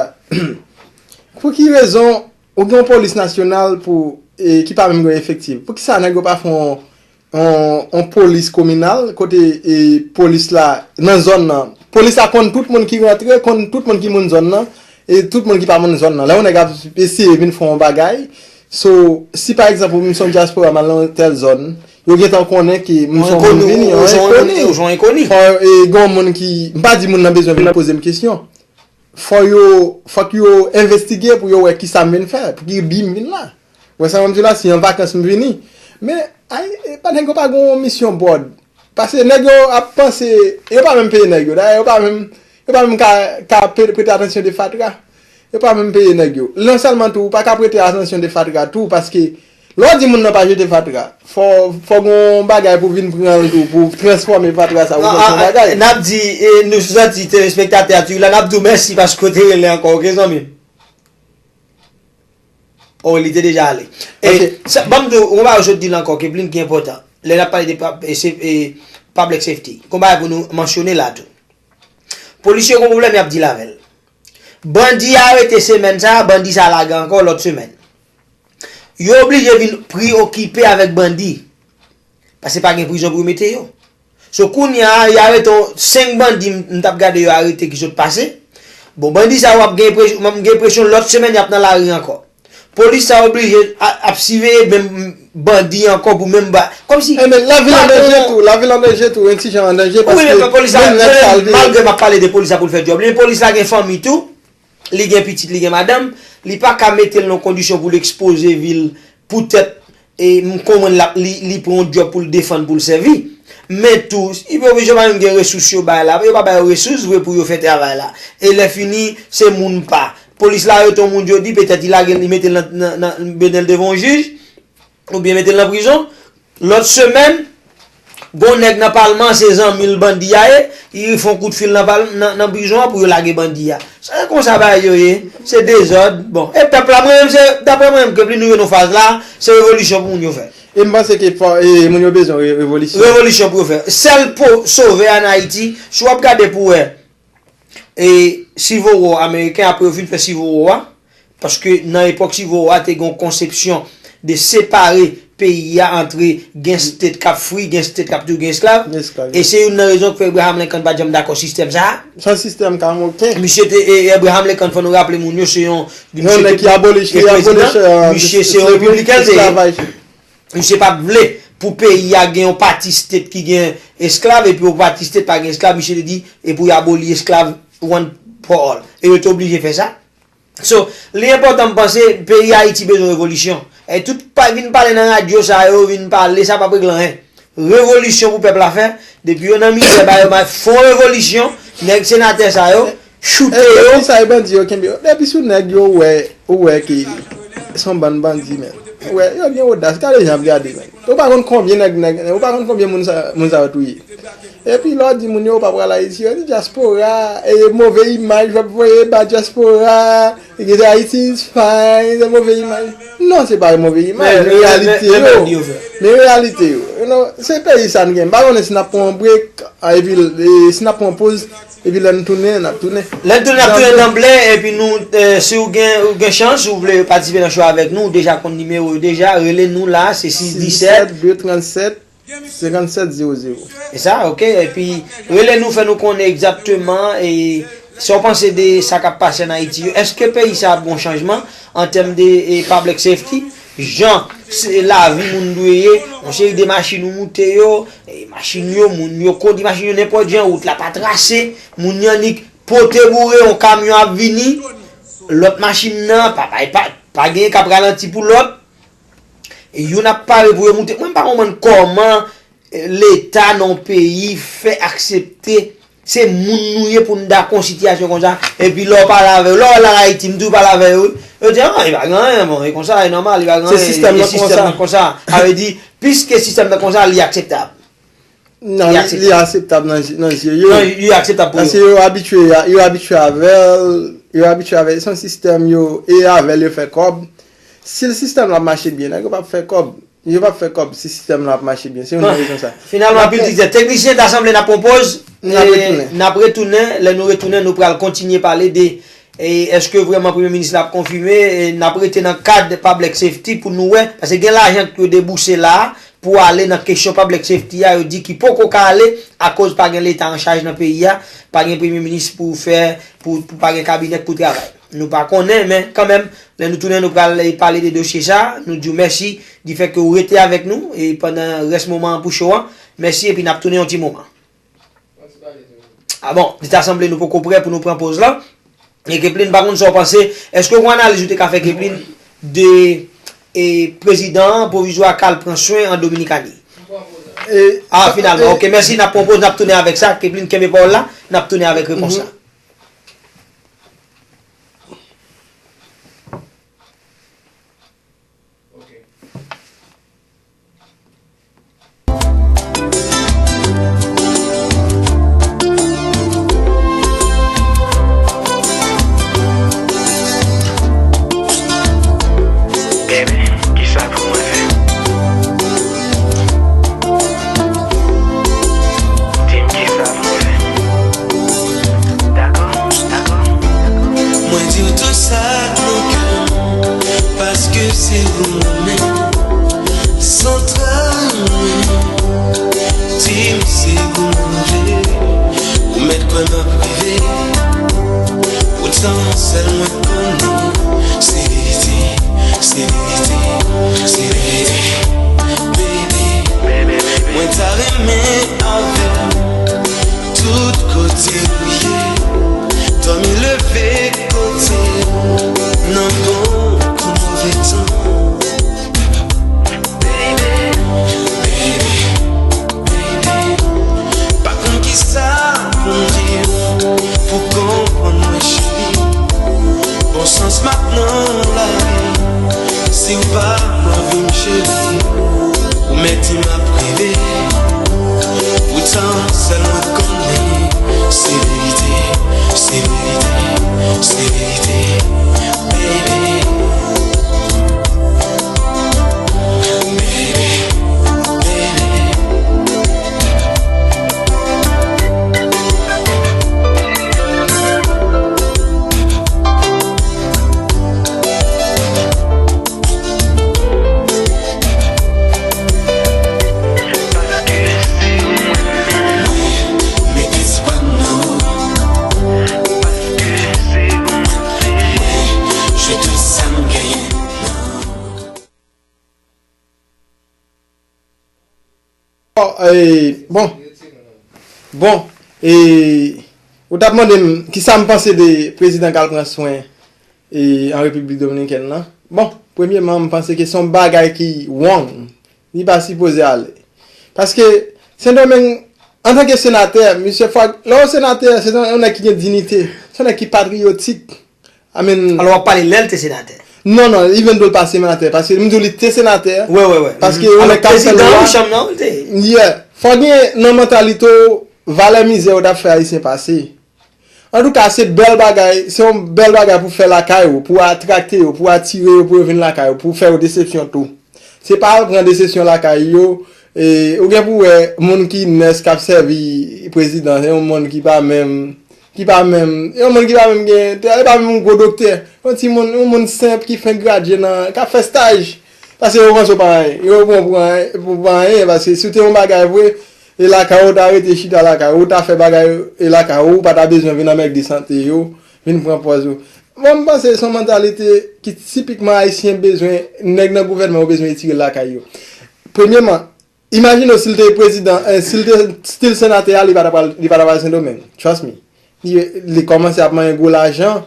pou ki rezon ou gen yon polis nasyonal pou, e, ki pa menm gen efektif? Poukisa nèg yo pa fè yon, yon, yon polis kominal kote, e, polis la nan zòn nan? Polis la konn tout moun ki rantre, konn tout moun ki moun zòn nan, e tout moun ki pa moun zòn nan. Lè yon nèg ap eseye vin fè yon bagay, so, si pa egzanp ou menm se yon dyaspora m al nan yon tèl zòn, yo gentan konnen ke m se yon moun vini, yon enkoni. Fò, e, gen yon moun ki, m pa di moun nan bezwen vin poze m kesyon. Fò yo, fòk yo envestige pou yo wè kisa m vin fè, pou ki bi m vin la. Ou wè sa m di w la, si an vakans m vini. Men, ay, e, pa nèg yo pa gen yon misyon bòd. Paske nèg yo ap panse, yo pa menm peye nèg yo. Dayè, yo pa menm, yo pa menm ka, ka pe-, prete atansyon de fatra. Yo pa menm peye nèg yo. Non sèlman tou, ou pa ka prete atansyon de fatra tou, paske lè w di moun nan pa jete fatra, fò, fò gen yon bagay pou vin pran l tou, pou transfòme fatra sa, pou fè yon bagay. N ap di, e, nou santi telespektatè a toujou la, n ap di w mèsi paske w te rele ankò, oke, zanmi m? Oh, li te deja ale. E, sa, ban m di w, yon bagay w sot di l ankò, ki plin ki enpòtan. Lè n ap pale de pub-, e, se-, e, public safety. Gon bagay pou nou mansyone la tou. Polisye yo gon pwoblèm, y ap deal avè l. Bandi a arete semèn sa a, bandi sa a lage ankò lòt semèn. Yo oblije vin preokipe avèk bandi. Paske pa gen prizon pou yo mete yo. So, kounye a, y arete w, senk bandi m, m t ap gade yo arete ki sot pase. Bon, bandi sa yo ap gen enpresyon, m gen enpresyon lòt semèn y ap nan lari ankò. Polis sa oblije a, ap siveye menm bandi ankò pou menm ba, kòmsi. Enben, lavi l an danje tou, lavi l an danje tou, en ti jan an danje, paske menm nèg sa l vini. Malgre m ap pale de polis la pou l fè djòb li, men polis la gen fanmi tou, li gen pitit, li gen madanm, li pa ka mete l nan kondisyon pou l ekspoze vi l poutèt, e, m konprann l ap, li, li pran yon djòb pou l defann, pou l sèvi. Men tou, li pa oblije pa menm gen resous yo bay la, yo pa ba yo resous vre pou yo fè travay la. E lè fini, se moun pa. Polis la arete yon moun jodi, petèt li lage l, li mete l nan, nan, nan, mennen l devan yon jij, oubyen mete l nan prizon. Lòt semèn, gon nèg nan palman, se zanmi l bandi a ye, li fè yon kout fil nan pal-, nan, nan prizon an pou yo lage bandi a. Se konsa bagay yo ye, se dezòd. Bon, e pèp la, mwen menm, se, daprè mwen menm, ke pli nou rive nan faz la, se revolisyon pou moun yo fè. E m panse ke fò, e, moun yo bezwen re-, revolisyon. Revolisyon pou yo fè. Sèl po sovè ann Ayiti, si w ap gade pou wè, e, Civil War ameriken, apre yo fin fè Civil War a, paske nan epòk Civil War a, te gen yon konsepsyon de separe peyi a antre gen state k ap free, gen state k ap tou gen esklav. Esklav. E se youn nan rezon ki fè Abraham Lincoln pa t janm dakò sistèm sa a. Se yon sistèm kamoken. Misye te, e, Abraham Lincoln, fò nou raple moun yo, se yon, yon nèg ki abolish, ki abolish, e, misye se yon repibliken l te ye. Misye pa t vle pou peyi a gen yon pati state ki gen esklav epi yon pati state pa gen esklav. Misye te di, e pou y aboli esklav one for all. E yo te oblije fè sa. So, li enpòtan m panse peyi Ayiti bezwen revolisyon. E tout pa vin pale nan radyo sa yo, vin pale, sa p ap regle anyen. Revolisyon pou pèp la fè. Depi yo nan mizè, ba yo may, fè yon revolisyon. Nèg senatè sa yo, choute yo. Epi sa e bandi yo kenbe yo. Depi sou nèg yo wè, ou wè ke se yon bann bandi menm. Ou wè, yo gen odas, gade jan y ap gade menm. Ou pa konn konbyen nèg, nèg, ou pa konn konbyen moun sa, moun sa yo touye. Epi lè w di moun yo ou pa pral Ayiti, yo di dyaspora, e move imaj w ap voye ba dyaspora, e Haiti is fine, se move imaj. Non, se pa move imaj, men reyalite yo. Men reyalite yo. You know, se peyi sa n gen. M pa konnen si n ap pran yon break, a, epi, e, si n ap pran yon poz, epi lè n tounen, n ap tounen. Lè n tounen, n ap tounen danble, epi nou, e, si w gen, ou gen chans, ou vle patisipe nan show avèk nou, ou deja konn nimewo yo deja, rele nou la, se sis disèt, de trannsèt, senkannsèt zewo zewo. E sa, ok, epi rele nou, fè nou konnen egzakteman, e, sa w panse de sa k ap pase ann Ayiti yo. Èske peyi sa ap gen yon chanjman an tèm de, e, public safety? Jan se lavi moun dwe ye, yon seri de machin ou moute yo, e, machin yo, moun yo kondi machin yo nenpòt jan, wout la pa trase, moun yo annik pote boure, yon kamyon ap vini, lòt machin nan, pa, pa, pa, pa genyen k ap ralanti pou lòt, e youn ap pare pou yo moute. Mwen m pa konprann kòman, e, Leta nan yon peyi fè aksepte se moun nou ye pou n dakò yon sitiyasyon konsa, epi lè w pale avè yo, lè w al Ayiti, m toujou pale avè yo, yo di, "Ah, li pa gen anyen, bon, e konsa, e nòmal, li pa gen anyen, e sistèm nan konsa." Sa vle di, piske sistèm nan konsa, li akseptab. Non, li, li akseptab nan, nan zye yo. Non, li akseptab pou yo. Paske yo abitye, yo abitye avè l, yo abitye avè l. Se yon sistèm yo, e avè l yo fè kòb. Si l sistèm la mache byen, nèg yo p ap fè kòb. Yo p ap fè kòb si sistèm la ap mache byen. Se youn nan rezon sa. Finalman, anpil tristès. Teknisyen, ta sanble n ap pran poz. N ap retounen. N ap retounen. Lè nou retounen, nou pral kontinye pale de, e, èske vrèman Premye Minis la ap konfime, e, n ap rete nan kad public safety pou nou wè, paske gen lajan k yo debouse la a, pou ale nan kesyon public safety a, yo di ki poko ka ale, akoz pa gen Leta an chaj nan peyi a, pa gen Premye Minis pou fè, pou, pou pa gen kabinè k pou travay. Nou pa konnen, men kanmenm, lè nou tounen, nou pral pale de dosye sa a. Nou di w mèsi difèt ke w rete avèk nou, e pandan rès moman an pou show an. Mèsi, epi n ap tounen yon ti moman. A bon, li ta sanble nou poko prè pou nou pran poz lan. E Kepline, m pa konn sa w panse. Èske w gen analiz ou te ka fè, Kepline, de, e, prezidan pwovizwa k al pran swen an Dominikani? E, a, finalman, e, ok, mèsi, n ap pran poz, n ap tounen avèk sa. Kepline, kenbe pawòl la, n ap tounen avèk repons la. Baby, kisa pou mwen fè? Di m kisa pou mwen fè. Dakò, dakò. Mwen di w tout sa k nan kè m, paske se ou m renmen. Santral mwen, di m se ou m vle. Ou mèt kwè m ap rive. Poutan sèl mwen konnen se verite, se verite, se verite. Baby, mwen ta renmen avè w tout kote ou ye. Dòmi leve kote w nan bon kou move tan. Baby, baby, baby. Pa konn kisa pou m di w pou konprann mwen, cheri. Bon sans m ap nan lari. Si w pa anvi m, cheri, ou mèt di m ap rive. Poutan sèl mwen konnen se verite, se verite, se verite, baby. Bon, e, bon. Bon, e, ou t ap mande m kisa m panse de prezidan k al pran swen, e, an Repiblik Dominikèn nan. Bon, premyeman, m panse ke se yon bagay ki wrong. Li pa sipoze ale. Paske Sendomeng, antanke senatè, misye fò, lè w senatè, se yon nèg ki gen diyite, se yon nèg ki patriyotik. I mean, alò, w ap pale lè l te senatè. Non, non, li vin dwe pase senatè. Paske m di w li te senatè. Wè, wè, wè. Paske yon nèg k ap fè lwa. Chanm nan, li te. Yeah. Fò gen nan mantalité w, valè mizè yo t ap fè Ayisyen pase. Antouka, se bèl bagay, se yon bèl bagay pou fè lakay ou, pou atrakte yo, pou atire yo, pou yo vin lakay ou, pou fè yo desepsyon tou. Se pa al pran desepsyon lakay yo, e, ou gen pou wè moun ki nès k ap sèvi prezidan, se yon moun ki pa menm, ki pa menm, se yon moun ki pa menm gen, e pa menm yon gwo doktè, yon ti moun, yon moun senp ki fenk gradye nan, k ap fè staj. Paske yo panse w pa anyen, yo pran w pou anyen, pou pa anyen, paske si w te yon bagay vre, e lakay ou, ou ta rete chita lakay ou, ou ta fè bagay e lakay ou, ou pa ta bezwen vin nan mèg de sante yo, vin pran pòz ou. Bon, m panse se yon mantalite ki tipikman ayisyen bezwen, nèg nan gouvènman yo bezwen etire lakay yo. Premyeman, imajine w si l te prezidan, eh, si l te still senatè a, li pa ta pral, li pa ta pral Sendomeng. Trust me. Li, li kòmanse ap manyen gwo lajan,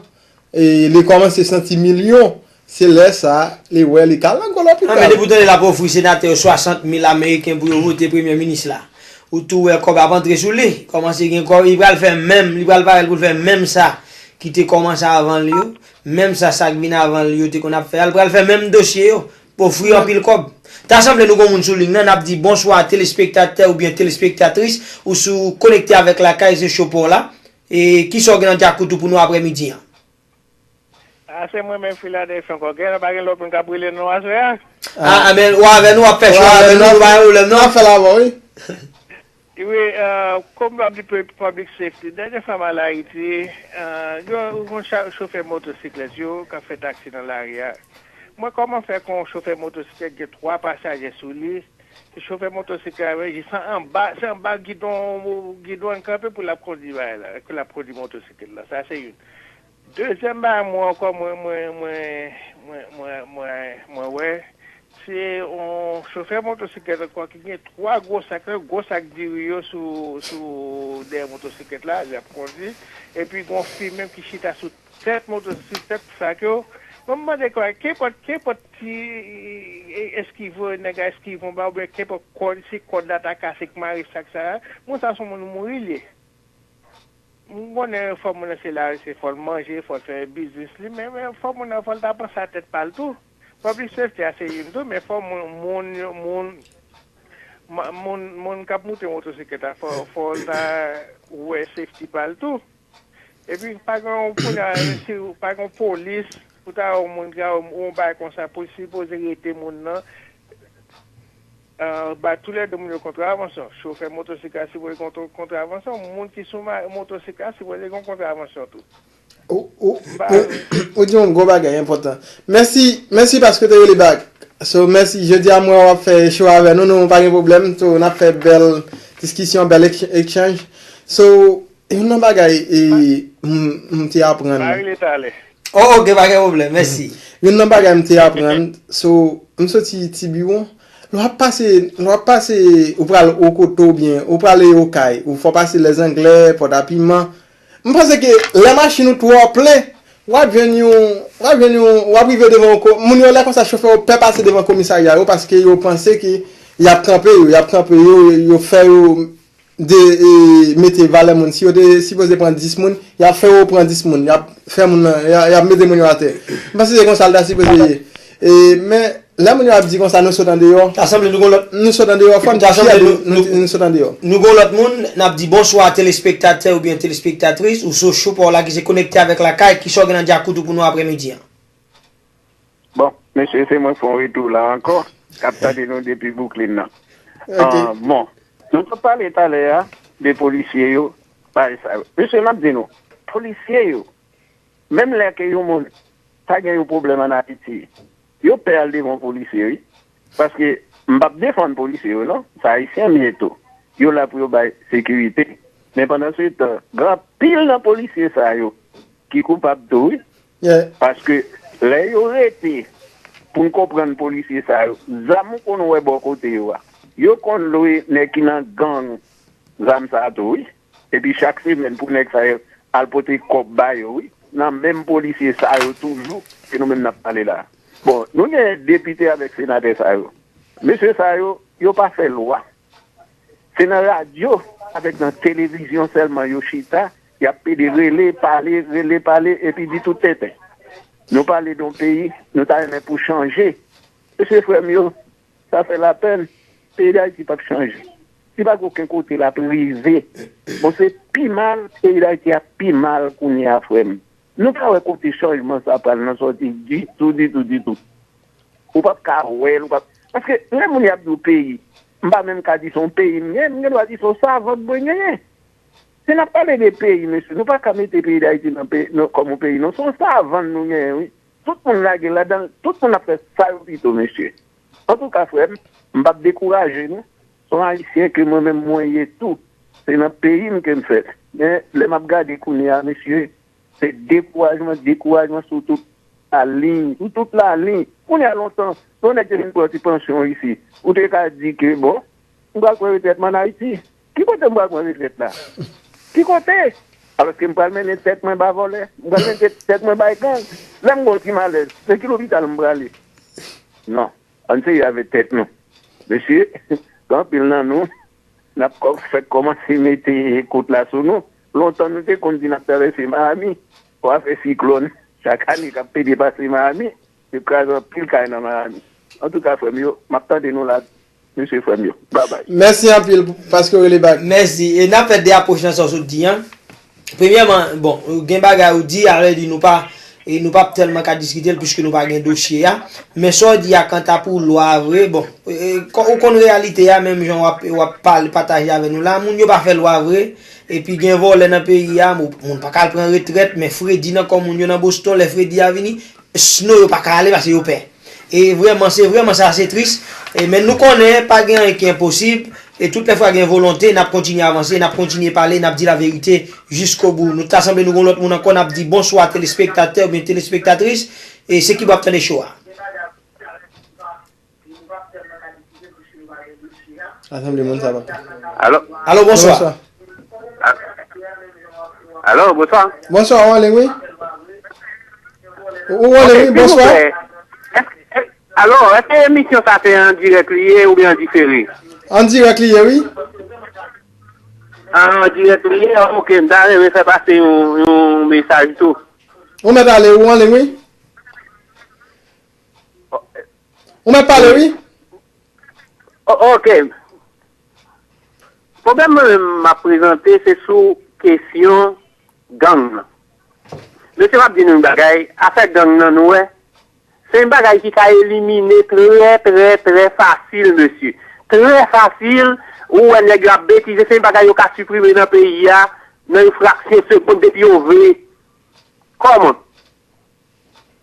e li kòmanse santi milyon. Se lè sa, li wè li ka al nan gwo lopital. An, men depi w tande l ap ofri senatè yo swasant mil ameriken pou yo vote premye minis la. Ou tou wè kòb ap antre sou li. Kòmanse gen kòb, li pral fè menm, li pral parèt pou l fè menm sa ki te kòmanse avan l yo. Menm sa, sa k vin avan l yo te konn ap fè a. Li pral fè menm dosye yo, ofri anpil kòb. Ta sanble nou gon moun sou liy nan, n ap di bonswa telespektatè oubyen telespektatris, ou sou konekte avèk Lakay, se cho pa w la. E kisa w gen nan djakout ou pou nou aprèmidi an? A, se mwen menm Filadèlfi ankò. Gen, pa gen lòt moun k ap rele non aswè a? A, a, men, ou avè nou, w ap fè cho avè nou, nou pa gen pwoblèm non. N ap fè l avè w, wi. Wi, euh, kòm m ap di pu-, public safety, dènye fwa m al Ayiti, euh, gen yon cha-, chofè motosiklèt yo k ap fè taksi nan lari a. Mwen kòman fè kon chofè motosiklèt gen twa pasaje sou li, chofè motosiklèt la, se anba, se anba gidon, gidon an kanpe pou l ap kondui bagay la, pou l ap kondui motosiklèt la. Sa se youn. Dezyèm bagay mwen ankò, mwen, mwen, mwen, mwen, mwen, mwen, mwen wè, se yon chofè motosiklèt ankò ki gen twa gwo sak, gwo sak diri yo sou, sou dèyè motosiklèt la, l ap kondui, epi gen yon fi menm ki chita sou tèt moto, sou tèt sak yo. Mwen m mande kwa, kenpòt, kenpòt ti, e, eskive, nèg a eskive yon ba, oubyen kenpòt kòd, si kòd la ta kase k mare sak sa a, moun sa se yon moun mouri l ye. M konnen fò moun nan se la, se fò l manje, fò l fè biznis li, men, men fò moun nan fò l ta panse a tèt pa l tou. Public safety a se youn tou, men fò moun, moun, moun, moun, moun k ap moute motosiklèt la, fò, fò l ta wè safety pa l tou. Epi pa gen yon kounye a, si pa gen yon polis, pou ta wè yon moun ki a yon bagay konsa, polis sipoze rete moun nan. Ba toulède moun yo kontravansyon. Chofè motosiklèt la sipoze gen yon kontravansyon. Moun ki sou motosiklèt la sipoze gen yon kontravansyon tou. Ou, ou, ou, ou di yon gwo bagay enpòtan. Mèsi, mèsi paske w te rele back. So, mèsi. Jodi a m wè w ap fè cho avè nou, nou pa gen pwoblèm. So, n ap fè bèl diskisyon, bèl ekch-, ekchanj. So, youn nan bagay e, m, m te aprann. Pa rele talè. Oh, ok, pa gen pwoblèm, mèsi. Youn nan bagay m te aprann, so, m soti Tibiwon. Lè w ap pase, lè w ap pase, ou pral Okoto oubyen ou prale Okay, ou fò pase Lèzanglè, Pòtapiman. M panse ke lè machin ou twò plen, w ap jwenn yon, w ap jwenn yon, w ap rive devan yon ko-, moun yo lè konsa chofè yo pè pase devan komisarya yo paske yo panse ke y ap kanpe yo, y ap kanpe yo, yo fè yo de, e, mete valè moun. Si yo te sipoze pran dis moun, y ap fè yo pran dis moun. Y ap fè moun nan, y ap, y ap mete moun yo atè. M panse se konsa l ta sipoze ye. E, men, lè moun yo ap di konsa, nou sot andeyò. Ta sanble nou gon lòt. Nou sot andeyò, fò n ta sanble nou, nou, nou sot andeyò. Nou gon lòt moun, n ap di bonswa telespektatè oubyen telespektatris, ou sou cho pa w la ki se konekte avèk Lakay, kisa w gen nan djakout ou pou nou aprèmidi an? Bon, mesye, se mwen k fè yon retou la ankò, k ap tande nou depi Brooklyn nan. Ah, bon, nou t ap pale talè a de polisye yo, bagay sa yo. Mesye, m ap di nou, polisye yo, menm lè ke yon moun ta gen yon pwoblèm ann Ayiti, yo pè al devan yon polisye, wi. Paske m p ap defann polisye yo non, se ayisyen m ye tou. Yo la pou yo bay sekirite. Men pandan se tan, gen anpil nan polisye sa yo ki koupab tou wi. Paske lè yo rete, pou n konprann polisye sa yo, zam ou konn wè bò kote yo a, yo konn lwe nèg ki nan gang zam sa tou wi. Epi chak semèn pou nèg sa yo al pote kòb ba yo wi, nan menm polisye sa yo toujou ke nou menm n ap pale la. Bon, nou gen depite avèk senatè sa yo. Mesye sa yo, yo pa fè lwa. Se nan radyo avèk nan televizyon sèlman yo chita, y ap pede rele, pale, rele, pale, epi di tout tenten. Nou pale de yon peyi, nou ta renmen pou chanje. Mesye, frè m yo, sa fè lapèn. Peyi Dayiti p ap chanje. Si pa gen okenn kote l ap rive, bon, se pi mal, peyi Dayiti ap pi mal kounye a, frè m. Nou pa wè kote chanjman sa pral nan sòti ditou, ditou, ditou. Ou p ap ka wè l, ou p ap, paske lè moun y ap di w peyi, m pa menm ka di se yon peyi m genyen, m gen dwa di se yon savann mwen genyen. Si n ap pale de peyi, mesye, nou pa ka mete peyi Dayiti nan peyi, nan, kòm yon peyi, non. Se yon savann nou genyen, wi. Tout moun lage ladan l, tout moun ap fè sa yo pito, mesye. Antouka, frè m, m p ap dekouraje, non. Se yon Ayisyen ke mwen menm mwen ye tou. Se nan peyi m ke m fèt. Men, lè m ap gade kounye a, mesye, se dekourajman, dekourajman sou tout laliny, sou tout laliny. Kounye a lontan, yon nèg te vin pran ti pansyon isi. Ou te ka di ke, bon, m pral pran retrèt mwen ann Ayiti. Ki kote m pral pran retrèt la? Ki kote? Alòske m pral mennen tèt mwen ba vòlè. M pral mennen tèt mwen bay gang. Lè m gen yon ti malèz, nan ki lopital m prale? Non. Ann serye avèk tèt nou. Mesye, gen anpil nan nou, n ap kò-, fèk kòmanse mete kout la sou nou. Lontan nou te konn di n ap travèse Miami. Pou afè siklòn, chak ane k ap pede pase Miami, yo kraze anpil kay nan Miami. Antouka, frè m yo, m ap tande nou la, mesye, frè m yo. Babay. Mèsi anpil paske w rele bak. Mèsi. E n ap fè de apwòch nan sa w sot di an. Premyèman, bon, gen bagay ou di, alè di nou pa, e nou p ap tèlman ka diskite l, piske nou pa gen dosye a. Men sa w di a, kanta pou lwa a vre, bon, e, e, kò-, ou konn reyalite a, menm jan w ap, w ap pale, pataje avè nou la, moun yo pa fè lwa vre, epi gen vòlè nan peyi a, moun, moun pa ka al pran retrèt, men fredi nan kò moun yo nan Boston, lè fredi a vini, sno yo pa ka ale paske yo pè. E vrèman, se vrèman sa, se tris. E, men nou konnen pa gen anyen ki enposib. E tout lè fwa gen volonte, n ap kontinye avanse, n ap kontinye pale, n ap di laverite jiskobou. Nou ta sanble nou gon lòt moun ankò, n ap di bonswa telespektatè oubyen telespektatris. E se ki bo ap tande cho a. Asanble moun sa pa. Alo? Alo, bonswa. Bonswa. A-, alo, bonswa. Bonswa, ou anlè, wi. Ou anlè, wi, bonswa. Alo, èske emisyon sa se an dirèk li ye oubyen an difere? An dirèk li ye, wi. An dirèk li ye, ok, m ta renmen fè pase yon, yon mesaj tou. Ou mèt ale, ou anlè, wi. Ou mèt pale, wi. O-, ok. Pwoblèm mwen menm m ap prezante, se sou kesyon gang nan. Mesye, m ap di nou yon bagay, afè gang nan, nou wè, se yon bagay ki ka elimine trè, trè, trè fasil, mesye. Trè fasil, ou wè nèg yo ap betize, se yon bagay yo ka siprime nan peyi a, nan yon fraksyon segonn depi yo vle. Kòman?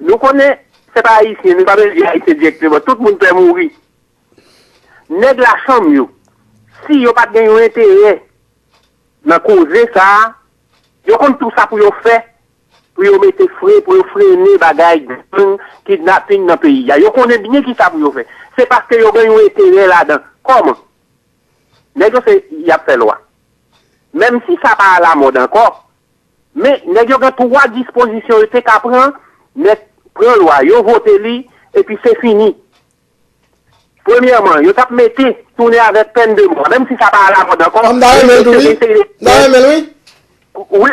Nou konnen, se pa Ayisyen, nou pa bezwen di Ayisyen dirèkteman. Tout moun pè mouri. Nèg lachanm yo, si yo pa t gen yon enterè nan koze sa a, yo konn tou sa pou yo fè, pou yo mete fre, pou yo frennen bagay gang, kidnaping nan peyi a. Yo konnen byen ki sa pou yo fè. Se paske yo gen yon enterè ladan. Kòman? Nèg yo se, y ap fè lwa. Menm si sa pa alamòd ankò, men nèg yo gen twa dispozisyon yo te ka pran, nèt pran lwa, yo vote li, epi se fini. Premyèman, yo t ap mete tounen avèk pèn de mò, menm si sa pa alamòd ankò. M ta renmen l tou, wi. M ta renmen l, wi. Wi,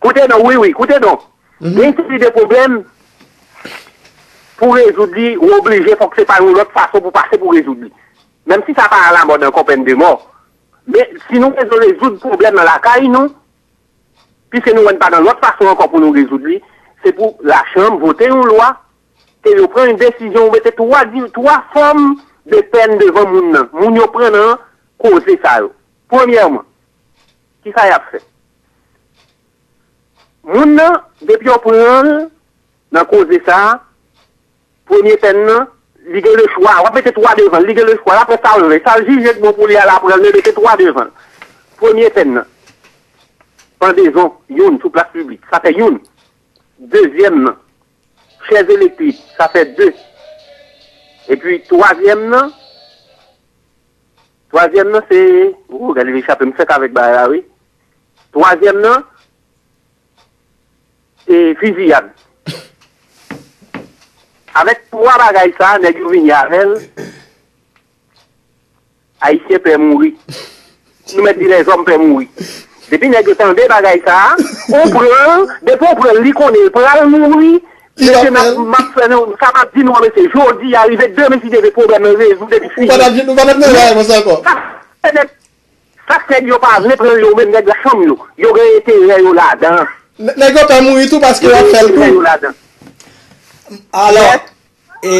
koute non, wi, wi, koute non. Gen yon seri de pwoblèm pou rezoud li, ou oblije, fòk se pa yon lòt fason pou pase pou rezoud li. Menm si sa pa alamòd ankò, pèn de mò. Men, si nou bezwen rezoud pwoblèm nan lakay nou, piske nou wè n pa gen lòt fason ankò pou nou rezoud li, se pou lachanm vote yon lwa, ke yo pran yon desizyon, ou mete twa di-, twa fòm de pèn devan moun nan. Moun yo pran nan koze sa yo. Premyèman, kisa y ap fè? Moun nan, depi yo pran l nan koze sa a, premye pèn nan, li gen lechwa. W ap mete twa devan l, li gen lechwa, l ap fè sa l vle. Sa l jije k bon pou li a, l ap pran l, men mete twa devan l. Premye pèn nan, pandezon, youn, sou plas piblik, sa fè youn. Dezyèm nan, chèz elektrik, sa fè de. Epi twazyèm nan, twazyèm nan se, oh, gade li chape m sèk avèk bagay la, wi. Twazyèm nan, e fiziyad. Avèk twa bagay sa, nèg yo vini avè l, Ayisyen pè mouri. Nou mèt di lèzòm pè mouri. Depi nèg yo tande bagay sa, ou pran l, depi ou pran l, li konnen l pral mouri, Mesye, m ap, m ap fè nou, sa m ap di nou an, mesye, jodi a rive demen, si Dye vle, pwoblèm nan rezoud epi fini. Ou pa t ap, ou pa t ap nan bagay konsa ankò. Sa fè nèg, sa fè nèg yo pa vle pran yo menm nèg la chanm yo. Yo gen enterè yo ladan. Nèg yo pè mouri tou paske y ap fè l tou. Yo gen enterè yo ladan. Alò, e,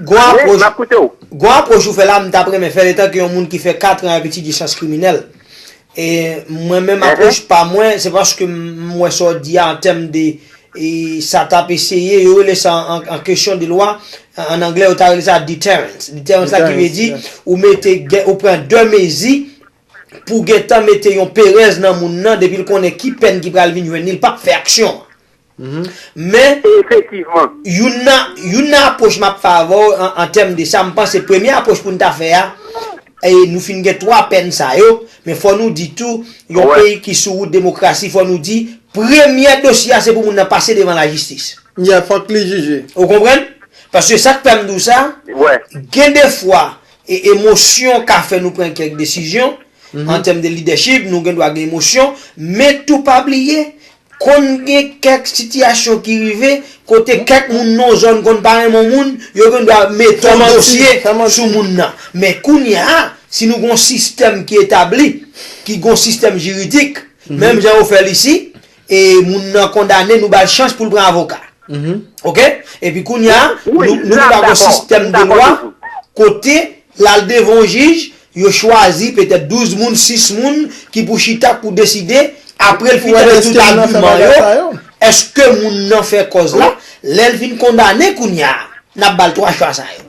gwo apwòch, gwo apwòch ou fè la, m t ap renmen fè l etan ke yon moun ki fè katran ap etidye syans kriminèl. E mwen menm, apwòch pa mwen, se paske m, m wè sa w di a an tèm de, e sa t ap eseye, yo rele sa an, an kesyon de lwa, an anglè, yo ta rele sa deterrence. Deterrence la ki vle di, ou mete, gen, ou pran de mezi pou gentan mete yon perèz nan moun nan, depi l konnen ki pèn ki pral vin jwenn li, l p ap fè aksyon an. Men, youn nan, youn nan apwòch m ap fè avè w an, an tèm de sa, m panse premye apwòch pou n ta fè a, e nou fin gen twa pèn sa yo, men fò nou di tou, yon peyi ki sou wout demokrasi, fò nou di, premyè dosye a se pou moun nan pase devan lajistis. Yeah, fòk li jije. Ou konprann? Paske sa k fè m di w sa, gen de fwa, e, emosyon ka fè nou pran kèk desizyon, an tèm de lidèchip, nou gen dwa gen emosyon, men tou pa bliye, konn gen kèk sitiyasyon ki rive, kote kèk moun nan yon zòn konn pa renmen yon moun, yo gen dwa mete yon dosye sou moun nan. Men kounye a, si nou gen yon sistèm ki etabli, ki gen yon sistèm jiridik, menm jan yo fè l isi, e moun nan kondane, nou ba l chans pou l pran avoka. Oke? Epi kounye a, nou, nou gen dwa gen yon sistèm de lwa, kote l al devan yon jij, yo chwazi petèt douz moun, sis moun ki pou chita, pou deside, apre l fin tande tout agiman yo, èske moun nan fè kòz la, lè l vin kondane kounye a, n ap ba l twa chwa sa yo.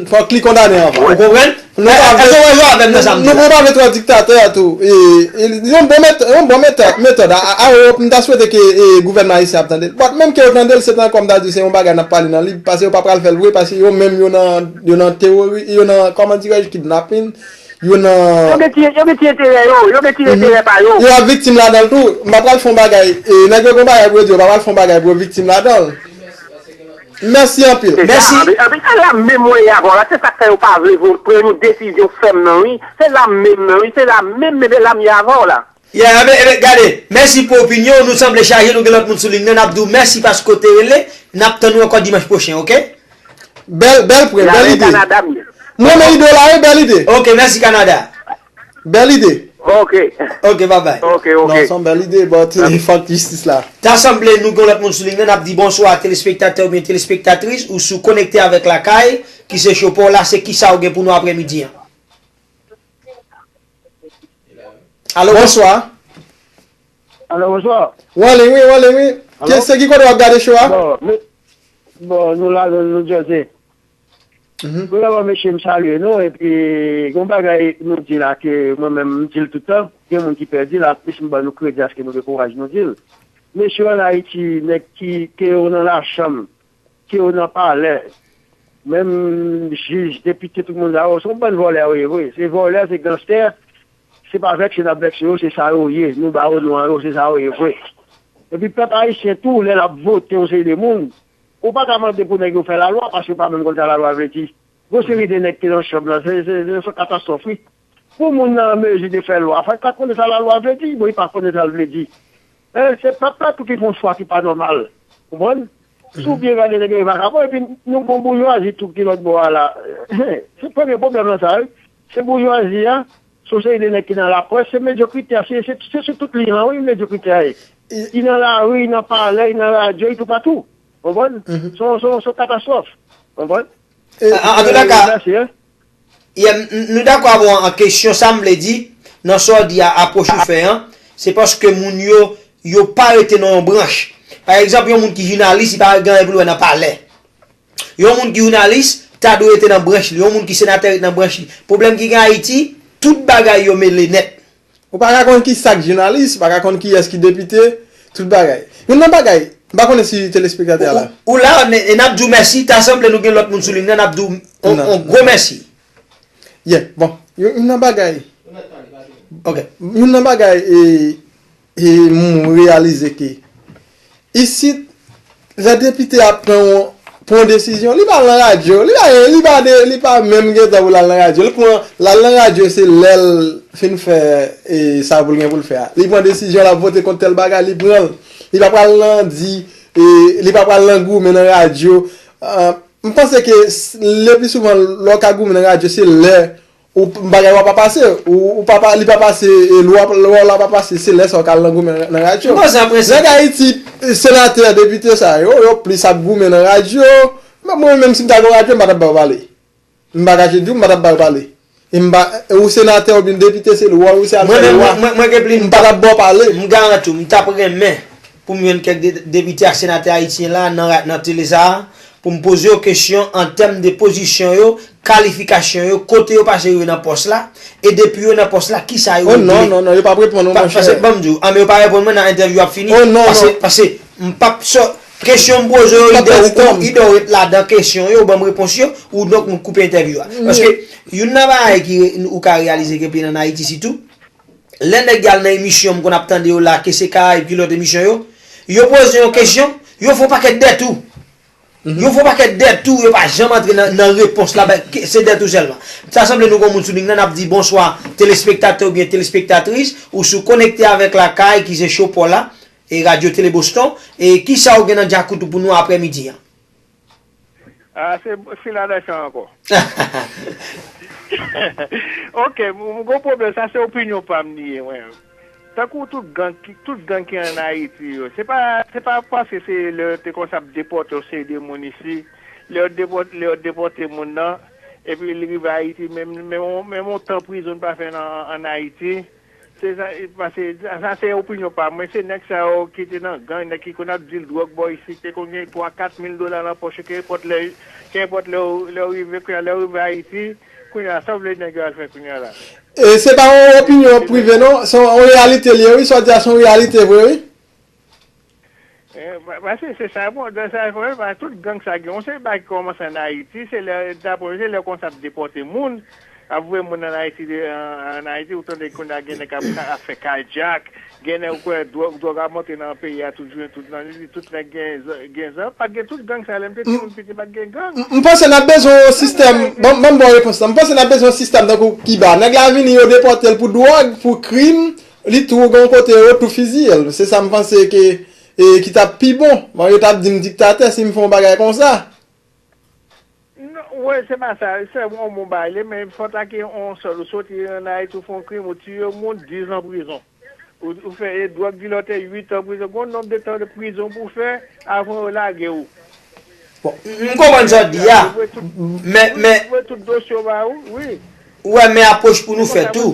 Fòk li kondane anvan. Ou konprann? Èske w wè avè m nan sa m di la? Nou pa vle twò diktatè a tou. E, e, yon bon mèt-, yon bon mètòd, mètòd. A, a, a, m ta swete ke, e, gouvènman ayisyen ap tande l. But menm ke yo tande l, se tankou m ta di se yon bagay n ap pale nan liv, paske yo pa pral fè l vre, paske yo menm yo nan, yo nan tewori, yo nan, kòman dirèj, kidnapin, yo nan. Yo gen ti, yo gen ti enterè yo, yo gen ti enterè pa yo. Yo ap viktim ladan l tou. M pa pral fè yon bagay, e, nèg yo gen yon bagay pou yo di, yo pa pral fè yon bagay pou yo viktim ladan l. Mèsi anpil. Mèsi. Anpil, anpil, se la menm mwen ye avè w la, se sa k fè yo pa vle vo-, pran yon desizyon fèm nan, wi. Se la menm nan, wi, se la menm, men la m ye avè w la. Yeah, enben, enben, gade, mèsi pou opinyon w, nou sanble chaje, nou gen lòt moun sou liy nan, n ap di w mèsi paske w te rele, n ap tann ou ankò dimanch pwochen, oke? Bèl, bèl pwen, bèl ide. Kanada m ye. M renmen ide w la, wi, bèl ide. Oke, mèsi Kanada. Bèl ide. Oke. Oke, babay. Oke, oke. Non, se yon bèl ide, but, e, fòk jistis la. Ta sanble nou gen lòt moun sou liy nan, n ap di bonswa a telespektatè oubyen telespektatris ou si w konekte avèk Lakay, ki se cho pa w la, se kisa w gen pou nou aprèmidi an? Alo, bonswa. Alo, bonswa. W anliy, wi, w anliy, wi. Alo? Ki, se ki kote w ap gade cho a? Bon, nou, bon, nou la, nou, nou Jersey. Premyèman, mesye, m salye nou, epi gen yon bagay nou di la ke mwen menm, m di l tout tan, gen moun ki pè di l, atlis m ban nou kredi aske nou gen kouraj nou di l. Mesye, ann Ayiti, nèg ki, ke yo nan lachanm, ke yo nan palè, menm jij, depite, tout moun sa yo, se yon bann vòlè yo ye vre. Se vòlè, se ganstè, se pa vèkse n ap vèkse yo, se sa yo ye. Nou ba yo non an yo, se sa yo ye vre. Epi pèp ayisyen tou, lè l ap vote yon seri de moun, ou pa ka mande pou nèg yo fè lalwa, paske yo pa menm konn sa lalwa vle di. Gon seri de nèg ki nan chanm nan, se, se, se, se yon katastwòf, wi. Pou moun nan an mezi de fè lwa, fò l ta konnen sa lalwa vle di, bon, li pa konnen sa l vle di. E, se pèp la tou ki fè yon chwa ki pa nòmal. Konprann? Si w byen gade nèg yo e vakabon, epi nou gon boujwazi tou ki lòt bò a la. Se premye pwoblèm nan sa, wi. Se boujwazi a, se yon seri de nèg ki nan laprès, se medyokrite a, se, se, se sou tout liy lan, wi, medyokrite a ye. Li nan lari, li nan palè, li nan radyo, li toupatou. Konprann? Se yon, se yon, se yon katastwòf. Konprann? E, an, an tou ka, mèsi, hein. Yeah, m, m, nou dakò avè w an kesyon, sa m vle di, nan sa w di a, apwòch ou fè an, se paske moun yo, yo pa rete nan yon branch. Pa egzanp, yon moun ki jounalis, li pa gen anyen pou l wè nan palè. Yon moun ki jounalis, ta dwe rete nan branch li. Yon moun ki senatè rete nan branch li. Pwoblèm ki gen Ayiti, tout bagay yo mele nèt. Ou pa ka konn ki sa k jounalis, ou pa ka konn kiyès ki depite, tout bagay. Youn nan bagay, m pa konnen si telespektatè a la. Ou, ou la, e n ap di w mèsi, ta sanble nou gen lòt moun sou liy nan, n ap di w on, on gwo mèsi. Yeah, bon, youn, youn nan bagay. Ok. Youn nan bagay, e, e m reyalize ke isit, lè depite a pran yon, pran yon desizyon, li pa al nan radyo, li pa, li pa de, li pa menm gen tan pou l al nan radyo. Li pran, l al nan radyo, se lè l fin fè, e, sa pou l gen pou l fè a. Li pran desizyon, l ap vote kont tèl bagay, li pran l. Li pa pral nan di, e, li pa pral nan goumen nan radyo. Ah, m panse ke s- le pli souvan lè w ka goumen nan radyo se lè ou bagay w pa pase, ou, ou pa, pa- li pa pase, e, lwa, lwa la pa pase, se lè sa w ka al nan goumen nan radyo. Nèg Ayiti, senatè, depite sa yo, yo plis ap goumen nan radyo. Men mwen menm si m ta gen yon radyo, m pa t ap ba yo pale. M pa kache di w, m pa t ap ba yo pale. E m pa, ou senatè oubyen depite, se lwa ou se al fè lwa. Mwen, mwen, mwen gen pli, m pa t ap ba w pale. M garanti w, m t ap renmen pou m jwenn kèk de- depite ak senatè ayisyen la nan, ra- nan tele sa a, pou m poze yo kesyon an tèm de pozisyon yo, kalifikasyon yo, kote yo pase rive nan pòs la, e depi yo nan pòs la, kisa yo Oh non, regle. Non, non, yo p ap reponn ou, Pa- monchè. Paske, ban m di w, an, men yo pa reponn mwen nan entèvyou ap fini. Oh non, Paske, non. Paske, m p ap sò, kesyon m poze yo, M p ap idè pèdi ou tan. Idè ou ret ladan kesyon yo, ou ban m repons yo, ou donk m koupe entèvyou a. Mm. Paske, youn nan bagay ki re- ou ka reyalize ke peyi n ann Ayiti sitou, lè nèg y al nan emisyon, m konn ap tande yo la, ke se Karayib ki lòt emisyon yo, yo poze yon kesyon, yo fè yon pakèt dètou. Mhm. Yo fè yon pakèt dètou, yo pa janm antre nan, nan repons la, ben, ke- se dètou sèlman. Sa sanble nou gon moun sou liy nan, n ap di bonswa, telespektatè oubyen telespektatris, ou sou Konekte avèk Lakay, ki se show pa w la, e Radyo Tele Boston, e kisa w gen nan djakout ou pou nou aprèmidi an? Ah, se Filadèfya ankò. Ok, m m gon pwoblèm, sa se opinyon pa m li ye, mwen. Tankou tout gang ki, tout gang ki ann Ayiti yo, se pa, se pa paske se lè yo te konsa ap depòte yon seri de moun isi, lè yo depòte, lè yo depòte moun nan, epi li rive Ayiti, menm, menm, menm yon tan prizon li pa fè nan, ann Ayiti. Se sa, e, paske sa, sa se opinyon pa mwen. Se nèg sa yo ki te nan gang, nèg ki konn ap deal dwòg bò isi, te konn gen twa, kat mil dola nan pòch yo, kenpòt lè, kenpòt lè w, lè w rive, kounye a, lè w rive Ayiti, kounye a, sa w vle nèg yo al fè kounye a la? E se pa yon opinyon prive, non. Se yon reyalite li ye, wi. Sa w di a, se yon reyalite vre, wi. Eh, pa- paske se sa, bon, dan sa, fò pa tout gang sa gen. Yon seri bagay ki kòmanse ann Ayiti, se lè, dapre, se lè konsa ap depòte moun, ap voye moun ann Ayiti, de- an, ann Ayiti, ou tande kounye a gen nèg ap, ap fè kadyak, gen nèg ou kwè dwòg, dwòg ap monte nan peyi a, tout jounen, tout nan, tout nèg gen, gen zam. Pa t gen tout gang sa, lè m te timoun piti, pa t gen gang. M, m panse n ap bezwen yon sistèm, ban, ban m ba w repons lan, m panse n ap bezwen yon sistèm tankou Kiba. Nèg la vini, yo depòte l pou dwòg, pou krim, li tou gen yon kote yo tou fiziye l. Se sa m panse ke, e, ki t ap pi bon. Bon, yo t ap di m diktatè si m fè yon bagay konsa. Non, wè, se pa sa. Se yon bon bagay, men fò ta gen yon sèl, ou soti ann Ayiti, ou fè yon krim, ou tiye yon moun, diz an prizon. Ou, ou fè, e, dwòg dilòtè, uit an prizon. Gon nonb de tan de prizon pou fè avan yo lage w. Bon, m konprann sa w di a. Yo voye tout, men, men, yo voye tout dosye w ba ou, wi. Wè, men apwòch pou nou fè tou.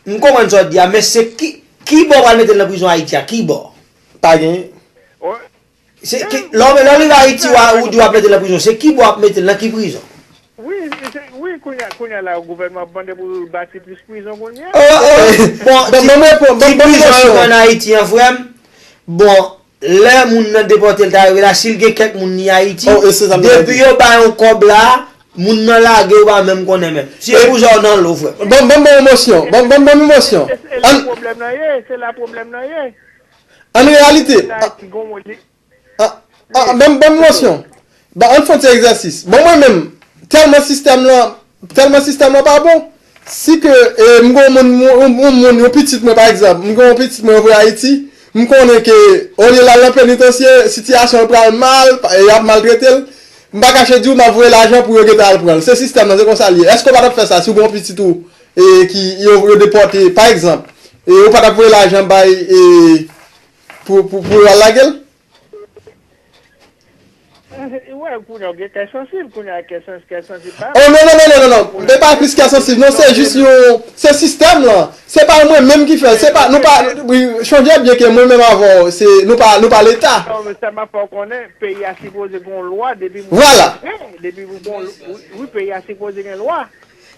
M konprann sa w di a, men se ki, ki bò w pral mete l nan prizon Ayiti a? Ki bò? Pa gen. Se ki, lè w, lè w rive Ayiti, w a, ou di w ap mete l nan prizon. Se ki bò w ap mete l, nan ki prizon? Wi, se, wi, kounye a, kounye a la, gouvènman ap mande pou bati plis prizon kounye a. Oh, oh, bon, ki, ki prizon yo gen ann Ayiti an, frè m? Bon, lè moun nan depòte l ta rive la, si l gen kèk moun li Ayiti, depi yo ba yon kòb la, moun nan lage, ou pa menm konnen menm. Si yo bouje w nan lo, frè m. Bon, bon, bon, emosyon. Bon, bon, bon, emosyon. Se la pwoblèm nan ye, se la pwoblèm nan ye. An reyalite, ah, ah, ban m, ban m emosyon. Ban, ann fè yon ti egzèsis. Bon, mwen menm, tèlman sistèm lan, tèlman sistèm lan pa bon, si ke, e, m gon moun, yon, yon moun, yon pitit mwen, pa egzanp, m gon yon pitit mwen, yo voye Ayiti, m konnen ke, olye l al nan penitansye, sitiyasyon l pral mal, pa- y ap maltrete l, m pa kache di w, m ap voye lajan pou yo gentan al pran l. Se sistèm lan, se konsa l ye. Èske w pa t ap fè sa si w gon pitit ou, e, ki, yo, yo depòte, pa egzanp, e, ou pa t ap voye lajan bay, e, pou, pou, pou yo al lage l? Wè, kounye a w gen kè sansib, kounye a kè sans- kè sansib pa. Oh, non, non, non, non, non, non. Se pa plis kè sansib, non, se jis yon, se sistèm lan. Se pa mwen menm ki fè, se pa, nou pa, wi, chonje byen ke mwen menm avè w, se, nou pa, nou pa leta. Non, men sa m ap fè w konnen, peyi a sipoze gen yon lwa depi moun Vwala. Depi moun, wi, wi, peyi a sipoze gen lwa.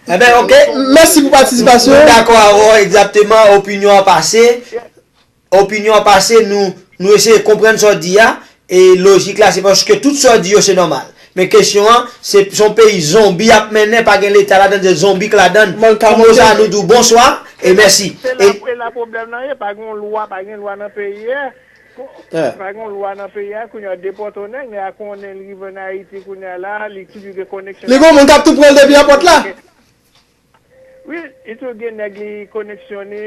Eben, ok. Mèsi pou patisipasyon. Nou dakò avè w, egzakteman, opinyon an pase. Opinyon an pase, nou, nou eseye konprann sa w di a, e lojik la, se paske tout sa w di yo, se nòmal. Men kesyon an, se, se yon peyi zonbi y ap mennen, pa gen leta ladan, se zonbi k ladan. Pou mo sa, nou di w bonswa, e mèsi. Se la, e, e la pwoblèm nan ye, pa gen yon lwa, pa gen lwa nan peyi a. Pa gen yon lwa nan peyi a, kounye a depòte yon nèg, nèg la konnen li rive ann Ayiti, kounye a la, li toujou gen koneksyon. Li gon moun k ap tou pran l depi èpòt la. Wi, li tou gen nèg li koneksyone,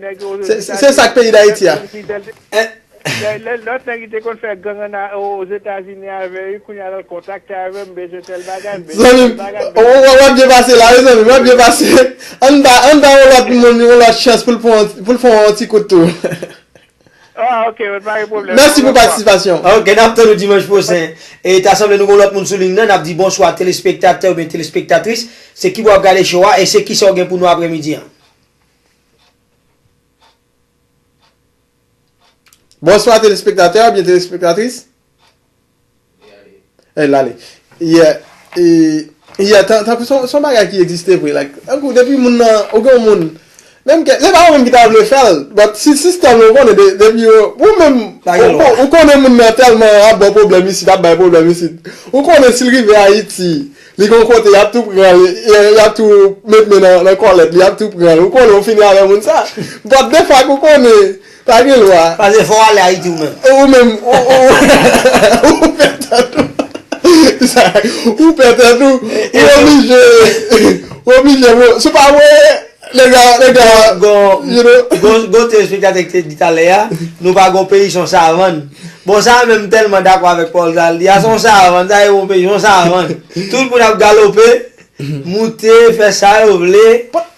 nèg yo Se, se, se sa k peyi Dayiti a. Fidèl te- Eh, Lè, lè lòt nèg ki te konn fè gang ann a, Ozetazini avè li, kounye a l al kontakte avè m, bezwen tèl bagay, m bezwen tèl bagay, m bezwen tèl bagay. Zanmi m, w ap byen pase la, wi, zanmi m, w ap byen pase. Ann ba, ann ba yon lòt moun yon lòt chans pou l fè yon, pou l fè yon ti kout tou. Ah, ok, pa gen pwoblèm. Mèsi pou patisipasyon. Ok, n ap tann ou dimanch pwochen. E ta sanble nou gon lòt moun sou liy nan, n ap di bonswa telespektatè oubyen telespektatris. Se ki bò w ap gade show a e se kisa w gen pou nou aprèmidi an? Bonswa telespektatè oubyen telespektatris. Eh, l ale. Yeah. E, yeah, tan, tankou se yon, se yon bagay ki egziste vre. Like, tankou depi moun nan, ou gen yon moun, menm ke, se pa ou menm ki ta vle fè l, but si sistèm ou konnen, de, depi yo, ou menm, ou, ou, ou konnen moun nan tèlman ap ba w pwoblèm isit, ap bay pwoblèm isit. Ou konnen si l rive Ayiti, li gon kote, y ap tou pran l, y, y ap tou met men nan, nan kòlèt li, y ap tou pran l. Ou konnen ou fini avè moun sa. But de fak ou konnen, pa gen lwa. Paske fò w ale Ayiti ou menm. Ou menm, ou, ou, ou pètèt ou. Ou pètèt ou. Ou oblije, ou oblije, bro. Si w pa vre, nèg la, nèg la, gon, you know. Gon, gon telespektatè ki te di talè a, nou pa gon peyi, se yon savann. Bon, sa a menm m tèlman dakò avèk pawòl sa a, li a se yon savann, sa e yon peyi, se yon savann. Tout moun ap galope, moute, fè sa yo vle,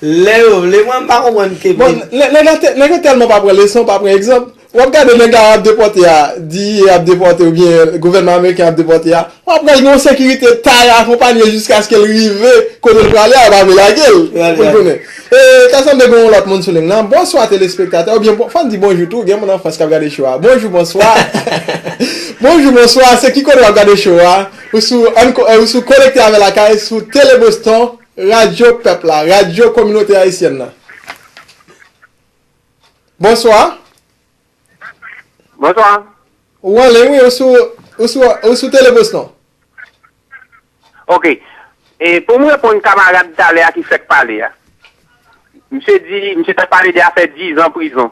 lè yo vle. Mwen, m pa konprann ke bon, nèg, nèg, nèg yo tèlman pa pran leson, pa pran egzanp. W ap gade nèg la ap depòte a, D E A ap depòte oubyen gouvènman ameriken ap depòte a, w ap pral gen yon sekirite tay akonpanye jiskaske l rive kote l prale a, yo pa vle lage l. Ou konnen. E, ta sanble gen yon lòt moun sou liy nan. Bonswa, telespektatè. Oubyen, bon, fò n di bonjou tou. Gen moun an Frans k ap gade show a. Bonjou, bonswa. Bonjou, bonswa. Se ki kote w ap gade show a? Ou sou, ann ko-, eh, ou sou Konekte avè Lakay, sou Tele Boston, Radyo Pèp la, radyo kominote ayisyèn nan. Bonswa. Bonswa. Ou anliy, wi, ou sou, ou sou, ou sou Tele Boston. Ok. E pou m reponn kamarad talè a ki fèk pale a, misye di, misye t ap pale de afè dizan prizon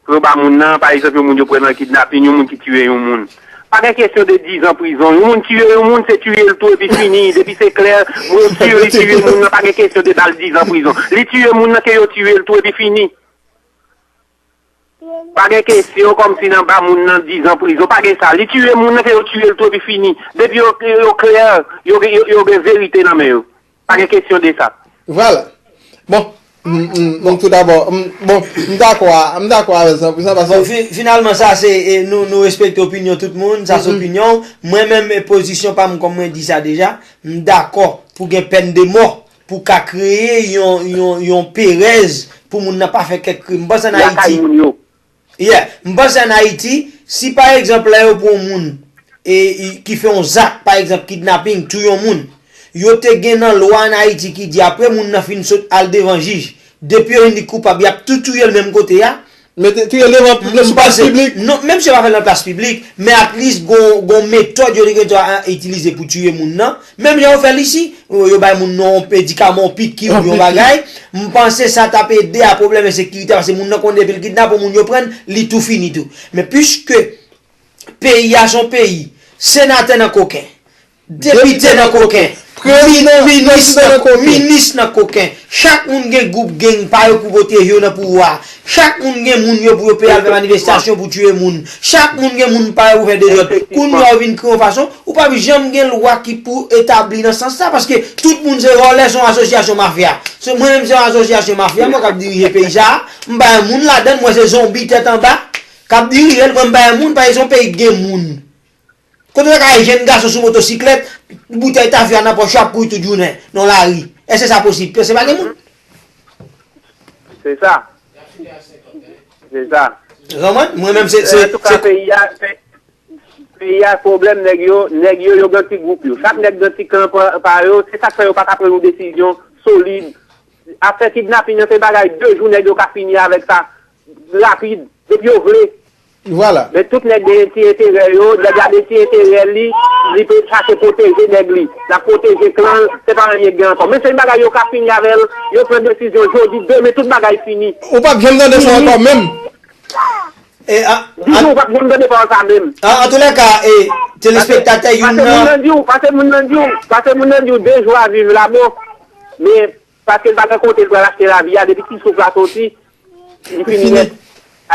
pou yo ba moun nan, pa egzanp, yon moun yo pran nan kidnapin, yon moun ki tiye yon moun. Pa gen kesyon de dizan prizon. Yon moun tiye yon moun, se tiye l tou epi fini. Depi se klè, moun yo tiye, li tiye moun nan, pa gen kesyon de ba l dizan prizon. Li tiye moun nan, ke yo tiye l tou epi fini. Pa gen kesyon kòmsi nan ba moun nan dizan prizon. Pa gen sa. Li tiye moun nan, ke yo tiye l tou epi fini. Depi yo, yo klè, yo, yo, yo gen verite nan men yo. Pa gen kesyon de sa. Vwala. Bon, m, m, m, tou dabò, m, bon, m dakò a, m dakò avè l san pou san, paske bon, fi-, finalman, sa se, e, nou, nou respekte opinyon tout moun, sa se opinyon w. Mwen menm, e, pozisyon pa m, kòm mwen di sa deja, m dakò pou gen pèn de mò, pou ka kreye yon, yon, yon perèz pou moun nan pa fè kèk krim. M panse ann Ayiti, lakay moun yo. Yeah, m panse ann Ayiti, si pa egzanp lè yo pran yon moun e, e, ki fè yon zak, pa egzanp kidnaping, touye yon moun, yo te gen nan lwa ann Ayiti ki di apre moun nan fin sot al devan jij, depi yo vin li koupab, y ap tou touye l menm kote a. Mete, touye l devan, sou plas piblik. Non, menm si yo pa fè l nan plas piblik, men at least gon, gon metòd yo te gen dwa itilize pou touye moun nan. Menm jan yo fè l isi, yo, yo bay moun nan yon medikaman, yon pikir, yon bagay. M panse sa t ap ede a pwoblèm ensekirite a, paske moun nan konnen depi l kidnape yon moun, yo pran l, li tou fini tou. Men piske peyi a se yon peyi, senatè nan koken, depite nan koken, mi-, minis nan, minis nan koken. Chak moun gen gwoup gang pa yo pou pwoteje yo nan pouvwa. Chak moun gen moun yo pou yo peye al fè manifestasyon pou tiye moun. Chak moun gen moun pa yo pou fè dezòd. Kounye a w vin kreye yon fason, ou p ap janm gen lwa ki pou etabli nan sans sa, paske tout moun se vòlè, se yon asosyasyon mafya. Se mwen menm se yon asosyasyon mafya, mwen k ap dirije peyi sa a. M pa yon moun ladan l, mwen se zonbi tèt anba k ap dirije l, mwen m pa yon moun, paske se yon peyi k gen moun. Kote w ka wè jèn gason sou motosiklèt, boutèy tafya nan pòch yo ap kouri tout jounen nan lari? Èske sa posib? Paske pa gen moun. Se sa. Se sa. Ou konprann? Mwen menm se, se, antouka, se peyi a, pe-, peyi a, pwoblèm nèg yo, nèg yo, yo gen ti gwoup yo. Chak nèg gen ti kan pa, pa yo, se sa k fè yo pa ka pran yon desizyon solid. Afè kidnapin nan se bagay de jou nèg yo ka fini avèk sa rapid, depi yo vle. Vwala. Men tout nèg gen ti enterè yo, nèg la gen ti enterè li, li pe chache pwoteje nèg li. L ap pwoteje klan l, se pa anyen k gen ankò. Men se yon bagay yo ka fini avè l, yo pran desizyon jodi, demen tout bagay fini. Ou p ap janm tande sa ankò menm. E, a, di a, nou p ap janm tande pawòl sa menm. A, antoulèka, e, telespektatè, youn nan, pase moun nan di w, pase moun nan di w, pase moun nan di w de jou a viv la, bon. Men, paske l pa gen kote l pral achte lavi a, depi ti souf la soti, li fini nèt.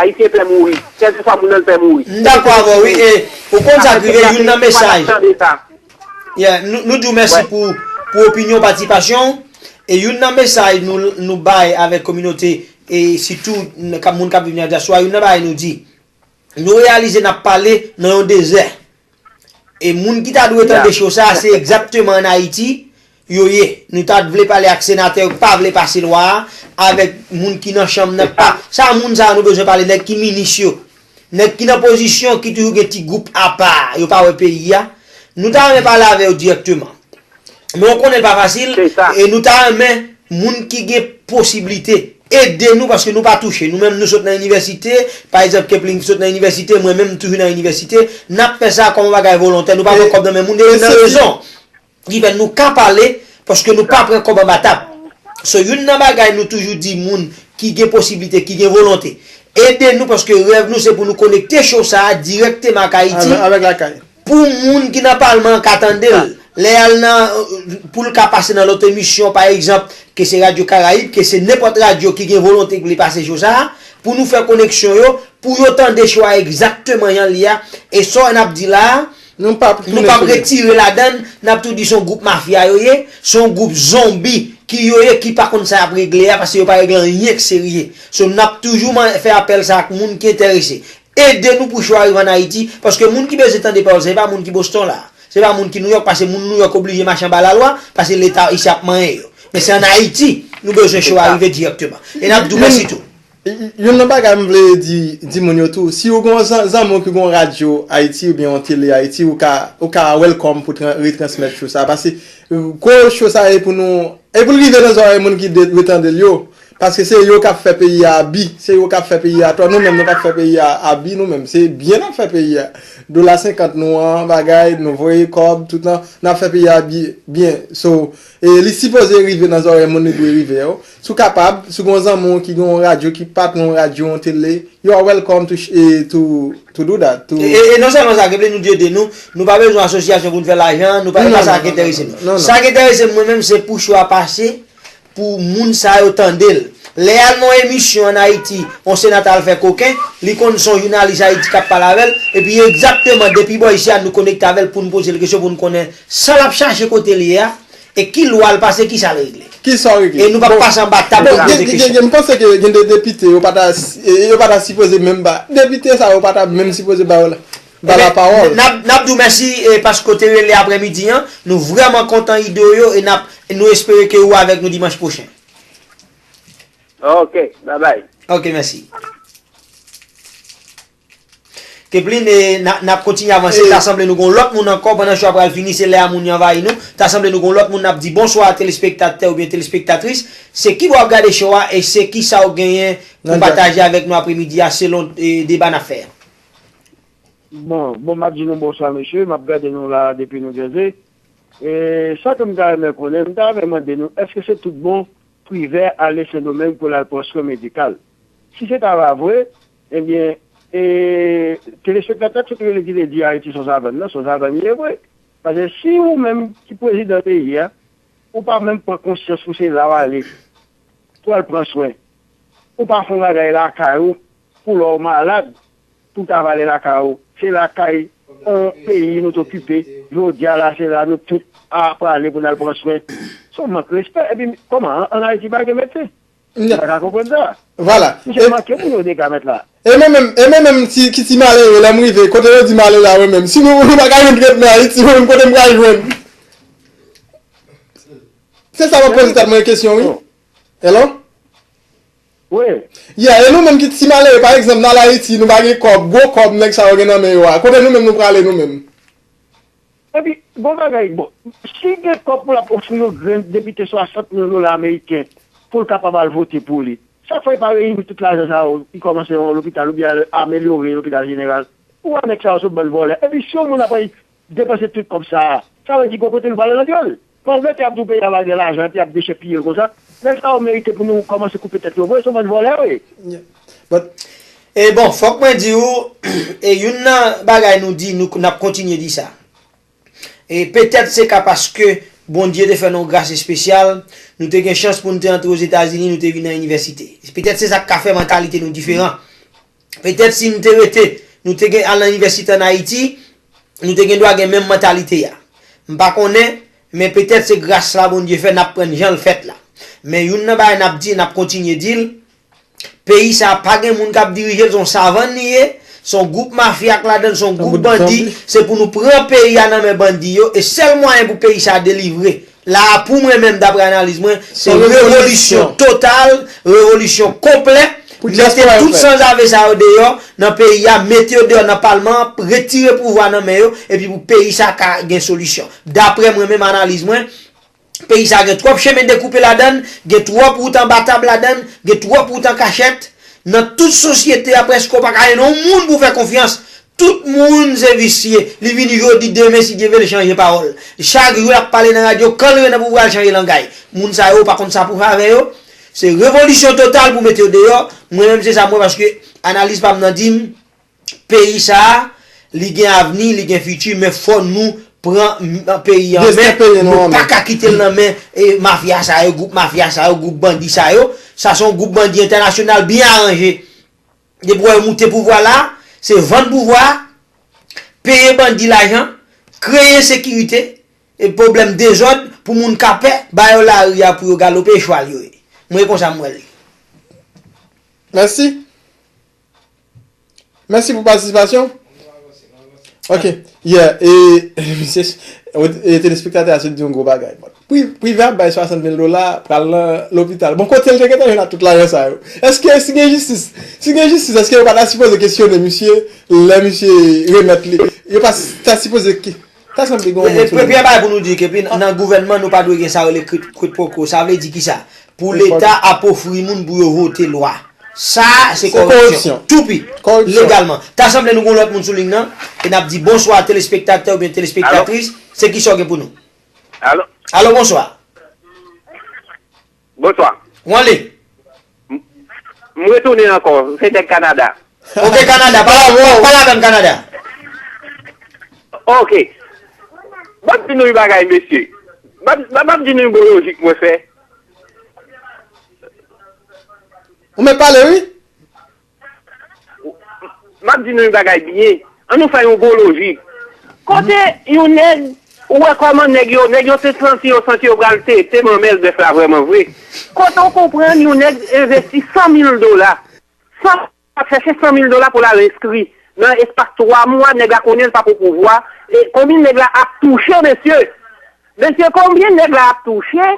Ayisyen pè mouri. Kèlkeswa moun nan, l pè mouri. M dakò avè w, wi. E, ou konn sa k rive, youn nan mesaj. Yeah, nou, nou di w mèsi pou, pou opinyon, patisipasyon w. E youn nan mesaj nou, nou bay avèk kominote, e sitou n- ka- moun k ap viv nan dyaspora, youn nan bagay nou di, nou reyalize n ap pale nan yon dezè. E moun ki ta dwe tande cho sa a, se egzakteman ann Ayiti yo ye. Nou ta vle pale ak senatè yo k pa vle pase lwa a, avèk moun ki nan chanm nan k pa. Sa moun sa a nou bezwen pale, nèg ki minis yo. Nèg ki nan pozisyon ki toujou gen ti gwoup apa, yo pa wè peyi a. Nou ta renmen pale avè yo dirèkteman. Men w konnen l pa fasil, e nou ta renmen moun ki gen posiblite ede nou paske nou pa touche. Nou menm nou sot nan inivèsite, pa egzanp Kepling sot nan inivèsite, mwen menm m toujou nan inivèsite, n ap fè sa kòm yon bagay volontè, nou pa pran kòb nan men moun, e youn nan rezon ki fè nou ka pale, paske nou pa pran kòb anba tab. So, youn nan bagay nou toujou di moun ki gen posiblite, ki gen volonte, ede nou, paske rèv nou se pou nou konekte cho sa a dirèkteman ak Ayiti, pou moun ki nan palman an ka tande l. Lè y al nan, pou l ka pase nan lòt emisyon, pa egzanp, ke se Radyo Karayib, ke se nenpòt radyo ki gen volonte pou li pase cho sa a, pou nou fè koneksyon yo, pou yo tande cho a egzakteman jan l ye a, e sa w wè n ap di la a, nou p ap retire ladan l, n ap tou di se yon gwoup mafya yo ye, se yon gwoup zonbi ki yo ye, ki pa konn sa y ap regle a, paske yo pa regle anyen k serye. So, n ap toujou man- fè apèl sa ak moun ki enterese. Ede nou pou cho a rive ann Ayiti, paske moun ki bezwen tande pawòl sa, se pa moun ki Boston la. Se pa moun ki Nouyòk, paske moun Nouyòk oblije mache anba lalwa, paske Leta isi ap manyen yo. Men se ann Ayiti, nou bezwen cho a rive dirèkteman. E n ap di w mèsi tou. Youn nan bagay m vle di, di moun yo tou, si ou gen yon zan- zanmi w ki gen yon radyo Ayiti oubyen yon tele Ayiti, ou ka, ou ka welcome pou tran- retransmèt cho sa. Paske gwo cho sa e pou nou, e pou l rive nan zòrèy moun ki dwe tande l yo. Paske se yo k ap fè peyi a abi, se yo k ap fè peyi a tò, nou menm nou p ap fè peyi a abi, nou menm se byen n ap fè peyi a. Dola senkant nou an, bagay, nou voye kòb, tout nan, n ap fè peyi a bi- byen. So, e li sipoze rive nan zòrèy moun li dwe rive yo. Si w kapab, si w gen yon zanmi w ki gen yon radyo, ki patwon yon radyo, yon tele, you are welcome to, sh- eh, to, to do that. To... E, e, e non sèlman sa, Kepling, nou di ede nou, nou pa bezwen asosyasyon pou n fè lajan, nou pa, e pa sa k enterese nou. Sa k enterese m mwen menm, se pou cho a pase, pou moun sa yo tande l. Lè y al nan yon emisyon ann Ayiti, yon senatè al fè koken, li konn se yon jounalis Ayiti k ap pale avè l, epi egzakteman depi bò isi a nou konekte avè l pou n poze l kesyon, pou n konnen sa l ap chache, kote l ye a, e ki lwa l pase, ki sa l regle. Ki sa w regle? E nou p ap pase anba tab pou n poze kesyon. M panse ke gen de depite, yo pa ta, yo pa ta sipoze menm ba, depite sa yo pa ta menm sipoze ba yo la, ba lapawòl. N ap, n ap di w mèsi, e, paske w te rele aprèmidi an. Nou vrèman kontan ide w yo, e n ap, nou espere ke ou avèk nou dimanch pwochen. Ok, babay. Ok, mèsi. Kepling, e, n a- n ap kontinye avanse. Ta sanble nou gon lòt moun ankò pandan cho a pral fini, se lè a moun yo anvayi nou. Ta sanble nou gon lòt moun, n ap di bonswa a telespektatè oubyen telespektatris. Se kibò w ap gade cho a e se kisa w genyen pou pataje avèk nou aprèmidi a selon, e, deba n ap fè a? Bon, bon, m ap di nou bonswa, mesye. M ap gade nou la depi New Jersey. E sa ke m ta renmen konnen, m ta renmen mande nou, èske se tout bon Privè ale Sendomeng pou l al pran swen medikal? Si se ta va vre, ebyen, e, telespektatè t sot rele di l di Ayiti se yon savann, non, se yon savann li ye vre. Paske si ou menm ki prezidan peyi a, ou pa menm pran konsyans pou se la w ale pou al pran swen, ou pa fè yon bagay lakay ou, pou lè w malad, pou w ta vale lakay ou. Se lakay yon peyi nou t okipe. Jodi a la, se la nou tout a prale pou n al pran swen. Se yon mank respè. Epi, kòman, an, an Ayiti pa gen medsen? Mwen pa ka konprann sa. Vwala. Misye manke moun yo dega mèt la. E mwen menm, e mwen menm ki ti malere, lè m rive, kote yo di m ale la, mwen menm. Si nou, nou pa ka jwenn tretman Ayiti, mwen menm, kote m pral jwenn? Se sa m ap poze tèt mwen kesyon, wi. Hello? Wi. Yeah, e nou menm ki ti malere, pa egzanp, n al Ayiti, nou pa gen kòb, gwo kòb nèg sa yo gen nan men yo a. Kote nou menm nou prale nou menm? Epi, gon bagay, bon, si gen kòb pou l ap ofri yon grenn depite swasant mil dola ameriken pou l kapab al vote pou li, sa k fè l pa reyini tout lajan sa yo, li kòmanse yon lopital oubyen al amelyore lopital jeneral? Ou wè nèg sa yo se bann vòlè. Epi si yon moun ap depanse tout kòb sa a, sa vle di gon kote nou prale nan dyòl. Malgre y ap di w peyi a pa gen lajan, epi y ap dechèpiye l konsa, nèg sa yo merite pou nou kòmanse koupe tèt yo vre, se yon bann vòlè yo ye. Yeah. But, e bon, fòk mwen di w, e youn nan bagay nou di, nou, n ap kontinye di sa. E petèt se ka paske Bondye te fè nou yon gras espesyal, nou te gen chans pou n te antre Ozetazini, nou te vin nan inivèsite. Petèt se sa k ka fè mantalite nou diferan. Petèt si n te rete, nou te gen al nan inivèsite ann Ayiti, nou te gen dwa gen menm mantalite a. M pa konnen, men petèt se gras la Bondye fè n ap pran jan l fèt la. Men youn nan bagay n ap di, n ap kontinye di l, peyi sa a pa gen moun k ap dirije l, se yon savann li ye, se yon gwoup mafya k ladan l, se yon gwoup bandi, se pou nou pran peyi a nan men bandi yo, e sèl mwayen pou peyi sa a delivre, la a pou mwen menm, daprè analiz mwen, se revolisyon total, revolisyon konplè, mete tout sanzave sa yo deyò nan peyi a, mete yo deyò nan palman an, retire pouvwa nan men yo, epi pou peyi sa ka gen solisyon. Daprè mwen menm, analiz mwen, peyi sa gen twòp chemen dekoupe ladan l, gen twòp wout anba tab ladan l, gen twòp wout an kachèt. Nan tout sosyete a, prèske w pa ka jwenn yon moun pou fè konfyans. Tout moun se visye. Li vini jodi, demen, si Dye vle, l chanje pawòl. Chak jou, l ap pale nan radyo, kan l rive nan pouvwa, l chanje langay. Moun sa yo, w pa konn sa pou fè avè yo. Se revolisyon total pou mete yo deyò. Mwen menm, se sa m wè, paske analiz pa m nan di m, peyi sa a, li gen avni, li gen fiti, men fò nou pran m- peyi an men. Nou pa ka kite l nan men e mafya sa yo, gwoup mafya sa yo, gwoup bandi sa yo. Sa se yon gwoup bandi entènasyonal byen aranje. Depi w wè yo moute pouvwa la, se vann pouvwa, peye bandi lajan, kreye ensekirite, e pwoblèm dezòd pou moun ka pè, ba yo lari a pou yo galope, e chwal yo ye. Mwen, e konsa m wè l ye. Mèsi. Mèsi pou patisipasyon. Ok. Yeah, e, misye, e, telespektatè a sot di yon gwo bagay. Pri, Privè ap bay swasant mil dola, pral nan lopital. Bon, kote l te gentan jwenn ak tout lajan sa yo? Èske, si gen jistis, si gen jistis, èske yo pa ta sipoze kesyone misye, lè misye remèt li? Yo pa ta sipoze ki, ta sanble gen yon moun sou li. Premye bagay pou nou di ke pi nan gouvènman nou pa dwe gen sa yo rele quid pro quo. Sa vle di kisa? Pou Leta ap ofri moun pou yo vote lwa. Sa a se koripsyon. Toupi. Legalman. Ta sanble nou gen yon lòt moun sou liy nan, e n ap di bonswa telespektatè oubyen telespektatris. Se kisa w gen pou nou? Alo, bonswa. Bonswa. W anlè. M retounen ankò. Se nèg Kanada. Ok, Kanada. Pale avè m, Kanada. Ok. Ban m di nou yon bagay, mesye. Ban m di nou yon gwo lojik mwen fè. Ou mèt pale, wi. M ap di nou yon bagay byen. Ann nou fè yon gwo lojik. Kote yon nèg, ou wè kòman nèg yo, nèg yo te santi yo, santi yo pral tete manmèl bèf la vrèman vre. Kote w konprann yon nèg envesti san mil dola, san ap chèche san mil dola pou l al enskri. Nan espas twa mwa, nèg la konnen l p ap o pouvwa. E konbyen nèg la ap touche, mesye? Mesye, konbyen nèg la ap touche?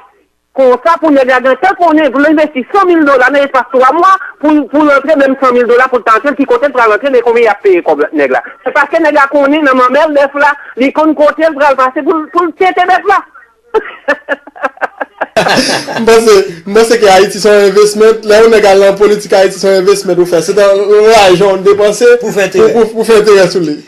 Konsa pou nèg la gentan konnen pou l envesti san mil dola nan espas twa mwa pou pou l rantre menm san mil dola pou l ta rantre l ki kote l pral rantre men konbyen y ap peye kòb nèg la. Se paske nèg la konnen nan manmèl bèf la li konn kote l pral pase pou l pou l tete bèf la. M panse m panse ke Ayiti se yon investment. Lè yon nèg al nan politik Ayiti se yon investment ou fè. Se yon lajan w depanse pou fè enterè sou li.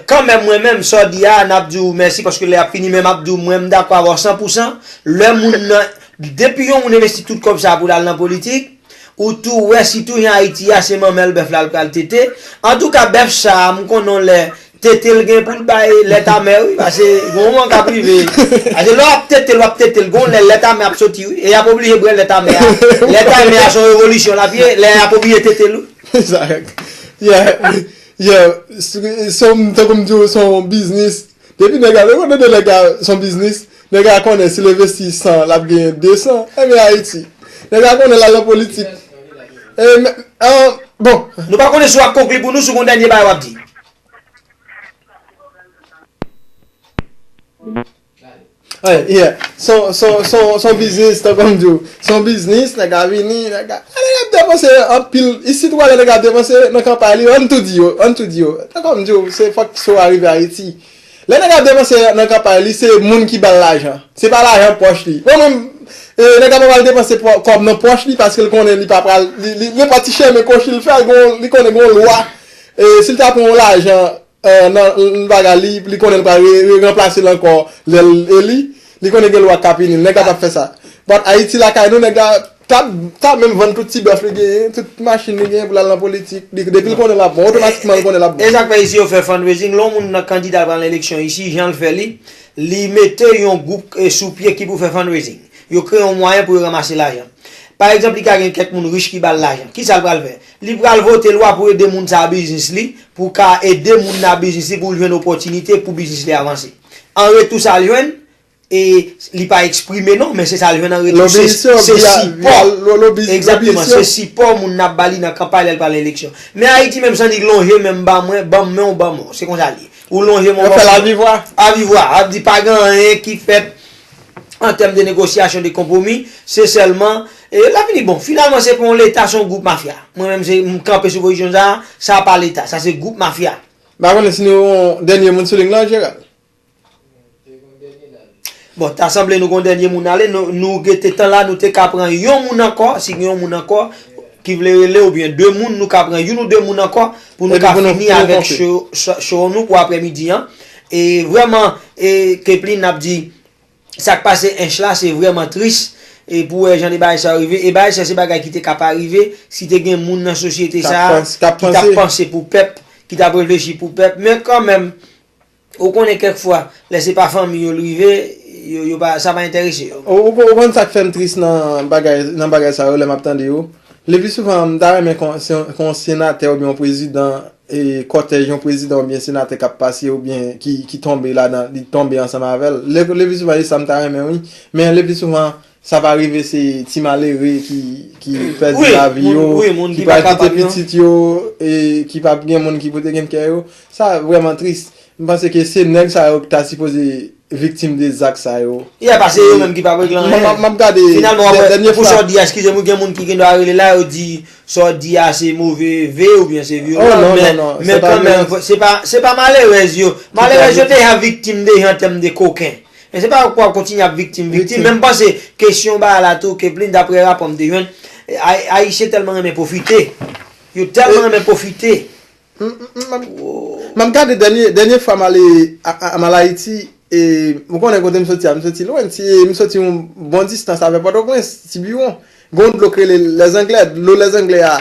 Kanmenm mwen menm sa w di a n ap di w mèsi paske lè ap fini men m ap di w mwen m dakò avè w san pou san lè moun nan depi yon moun envesti tout kòb sa pou l al nan politik ou tou wè sitou jan Ayiti a se manmèl bèf la l pral tete antouka bèf sa a m konnen yon lè tete l gen pou l bay lèt amè wi pase gon moman k ap rive pase lè w ap tete l w ap tete l gon lè lèt amè ap soti wi e y ap oblije bwè lèt amè a lèt amè a se yon revolisyon l ap ye lè y ap oblije tete l wi. Yeah, yeah. So, tankou m di w, se yon biznis. Depi nèg la, depi w tande nèg la se yon biznis, nèg la konnen si l envesti san, l ap genyen de san. Ebyen Ayiti. Nèg la konnen l al nan politik. E, men, an, bon. Nou pa konnen si w ap konkli pou nou, si w gon dènye bagay w ap di. Yeah. Son, son, son, son biznis, tankou m di w. Son biznis, nèg la vini, nèg la. Nèg la ap depanse anpil. Isit ou wè lè nèg la ap depanse nan kanpay li, ann tou di yo, ann tou di yo. Tankou m di w, se fòk so a rive Ayiti. Lè nèg la ap depanse nan kanpay li, se moun ki ba l lajan. Se pa lajan pòch li. Bon, mwen, e, nèg la pa pral depanse kòb nan pòch li paske l konnen li pa pral, li, li, nenpòt ti chemen kwochi l fè, li konnen gon lwa. E, si l ta pran yon lajan, nan bagay li, li konnen l pral re, re, ranplase l ankò lè l eli, li konnen gen lwa k ap ini l, nèg la p ap fè sa. But Ayiti lakay nou, nèg la t ap, t ap menm vann tout ti bèf li genyen, tout machin li genyen pou l al nan politik, li, depi l konnen l ap bon, otomatikman l konnen l ap bon. E sa k fè isi yo fè fundraising, lè yon moun nan kandida l pral nan eleksyon isi, jan l fè li, li mete yon gwoup sou pye ki pou fè fundraising. Yo kreye yon mwayen pou yo ranmase lajan. Pa egzanp, li ka gen kèk moun rich ki ba l lajan. Kisa l pral fè? Li pral vote lwa pou ede moun sa a biznis li, pou ka ede moun nan biznis li, pou l jwenn opòtinite pou biznis li avanse. An retou, sa l jwenn, e li pa eksprime non, men se sa l jwenn an retou, se, se sipò. Egzakteman, se sipò moun nan ap ba li nan kanpay lè l pral eleksyon. Men Ayiti menm, se annik lonje men m ba mwen, ban m men w, ban m w. Se konsa l ye. Ou lonje men w, ban m men w. Avivwa, ap di pa gen anyen ki fèt an tèm de negosyasyon, de konpwomi, se sèlman, e, l ap vini bon. Finalman, se pa yon leta, se yon gwoup mafya. Mwen menm, se, m kanpe sou pozisyon sa, sa pa leta, sa se gwoup mafya. M pa konnen si nou gen yon dènye moun sou liy lan, Jeral. Bon, ta sanble nou gen yon dènye moun ale, nou, nou rete tan la, nou te ka pran yon moun ankò, si gen yon moun ankò ki vle rele oubyen de moun, nou ka pran youn ou de moun ankò pou nou ka fini avèk show, show, show nou pou aprèmidi an. E vrèman, e Keplin ap di, sa k pase Ench la, se vrèman tris. E pou wè jan de bagay sa yo rive, e bagay sa se bagay ki te ka pa rive si te gen moun nan sosyete sa a ki t ap panse pou pèp, ki t ap reflechi pou pèp. Men kanmenm, ou konnen kèk fwa, lè se pa fanmi yo l rive, yo, yo pa, sa pa enterese yo. Ou, ou, ou konn sa k fè m tris nan bagay, nan bagay sa yo, lè m ap tande yo? Le pli souvan, m ta renmen kon, se yon, kon senatè oubyen yon prezidan, e kòtèj yon prezidan oubyen senatè k ap pase oubyen ki, ki tonbe ladan, li tonbe ansanm avè l. Le, le pli souvan, e sa m ta renmen, wi. Men le pli souvan, sa pa rive, se ti malere ki, ki pèdi lavi yo, ki pral kite pitit yo, e ki p ap gen moun ki pote gen kè yo. Sa vrèman tris. M panse ke se nèg sa yo ki ta sipoze viktim de zak sa yo. Yeah, paske yo menm ki p ap regle anyen. M ap gade. Finalman, w ap wè, pou sa w di a, eskize m, gen moun ki gen dwa rele la, yo di sa w di a se move ve oubyen se vyolan, men, men kanmenm, se pa, se pa malerèz yo. Malerèz yo deja viktim deja an tèm de koken. Men se pa pou w ap kontinye ap viktim, viktim. Men m panse kesyon bagay la tou, Keplin, daprè rapò m te jwenn, Ay-, Ayisyen tèlman renmen pwofite. Yo tèlman renmen pwofite. M ap gade dènye, dènye fwa m ale, a, a, m al Ayiti, e ou konnen kote m soti a, m soti lwen, ti, m soti yon bon distans avè Pòtoprens, Tibiwon. Gen yon dlo k rele Lèzanglè, dlo Lèzanglè a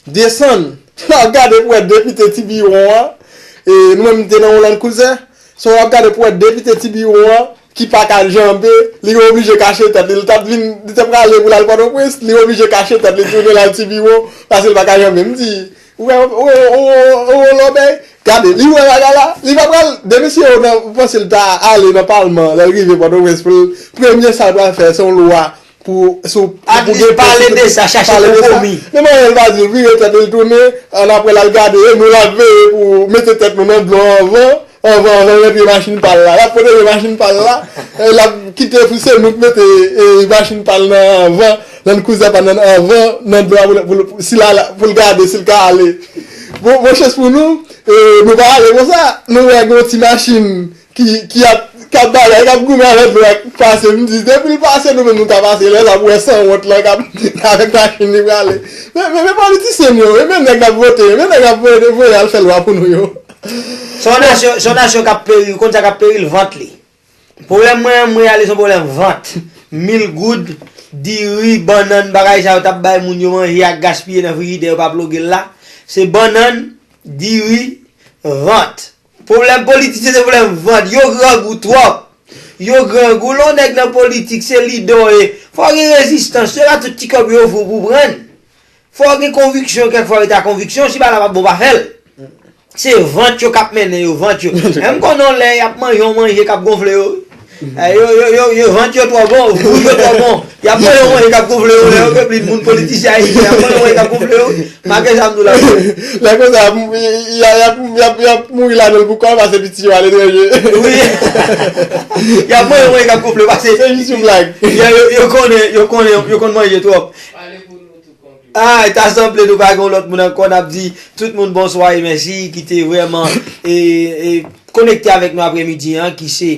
desann. Lè w ap gade pou wè depite Tibiwon an, e nou menm m te nan yon Land Cruiser, so w ap gade pou wè depite Tibiwon an, ki pa ka janbe, li oblije kache tèt li. Li t ap vin, li te prale pou l al Pòtoprens, li oblije kache tèt li, tounen l al Tibiwon, paske l pa ka janbe. M di, ou wè, ou wè, ou wè, ou wè lòbèy? Gade, li wè bagay la, li pa pral, depi si yo nan, ou panse l ta ale nan palman, lè l rive Pòtoprens, pou l, premye sa l pral fè, se yon lwa pou, sou, pou gen pale de sa, chache konpwomi. Men manyen l pa di, vire tèt li, l tounen, annapre l al gade, e nou l ap veye pou mete tèt nou nan dlo anvan, anvan, anvan l rantre machin pa l la. L ap pwoteje machin pa l la, e l ap kite pou se nou k mete, e, machin pa l nan anvan, Land Cruiser pa l nan anvan, nan dlo a pou l, pou l, pou, si l al, pou l gade si l ka ale. Bon, bon chans pou nou, e, nou pa ale konsa, nou wè gen yon ti machin ki, ki ap, k ap bagay, k ap goumen avèk dlo a k pase. M di, depi l pase, nou menm nou ka pase. Lè sa pou wè sanwont lan k ap, avèk machin li prale. Men, men, men politisyen yo, e men nèg k ap vote yo, men nèg k ap voye, voye al fè lwa pou nou yo. Se yon nasyon, se yon nasyon k ap peri, ou konn sa k ap peri l? Vant li. Pwoblèm mwen, mwen ale se yon pwoblèm vant. Mil goud, diri, bannann, bagay sa yo t ap bay moun yo manje ak gaspiye nan frijidè yo pa ploge l la. Se bannann, diri, vant. Pwoblèm politisyen se pwoblèm vant. Yo grangou twòp. Yo grangou. Lè yon nèg nan politik, se lidè w ye. Fò w gen rezistans. Se pa tout ti kòb yo ofri w pou w pran l. Fò w gen konviksyon, kèk fwa rete a konviksyon. Si bagay la p ap bon, pa fè l. Se vant yo k ap mennen yo, vant yo. E m konnen yon lè y ap manje yon manje k ap gonfle yo. Eh, yo, yo, yo, yo, vant yo twò bon, vouj yo twò bon. Y ap manje yon manje k ap gonfle yo, lè yo gen plis moun politisyen ayisyen, y ap manje yon manje k ap gonfle yo. Make sa m di w la. Lè konsa, y ap, y ap, y ap, y ap mouri ladan l pou kò l pase piti yo aletranje. Wi. Y ap manje yon manje k ap gonfle yo pase. Se jis yon blag. Yo, yo, yo konnen, yo konnen, yo konn manje twòp. Pale pou nou tout konkli. Ah, ta sanble nou pa gen yon lòt moun ankò, n ap di tout moun bonswa e mèsi ki te vrèman, e, e, konekte avèk nou aprèmidi an, ki se,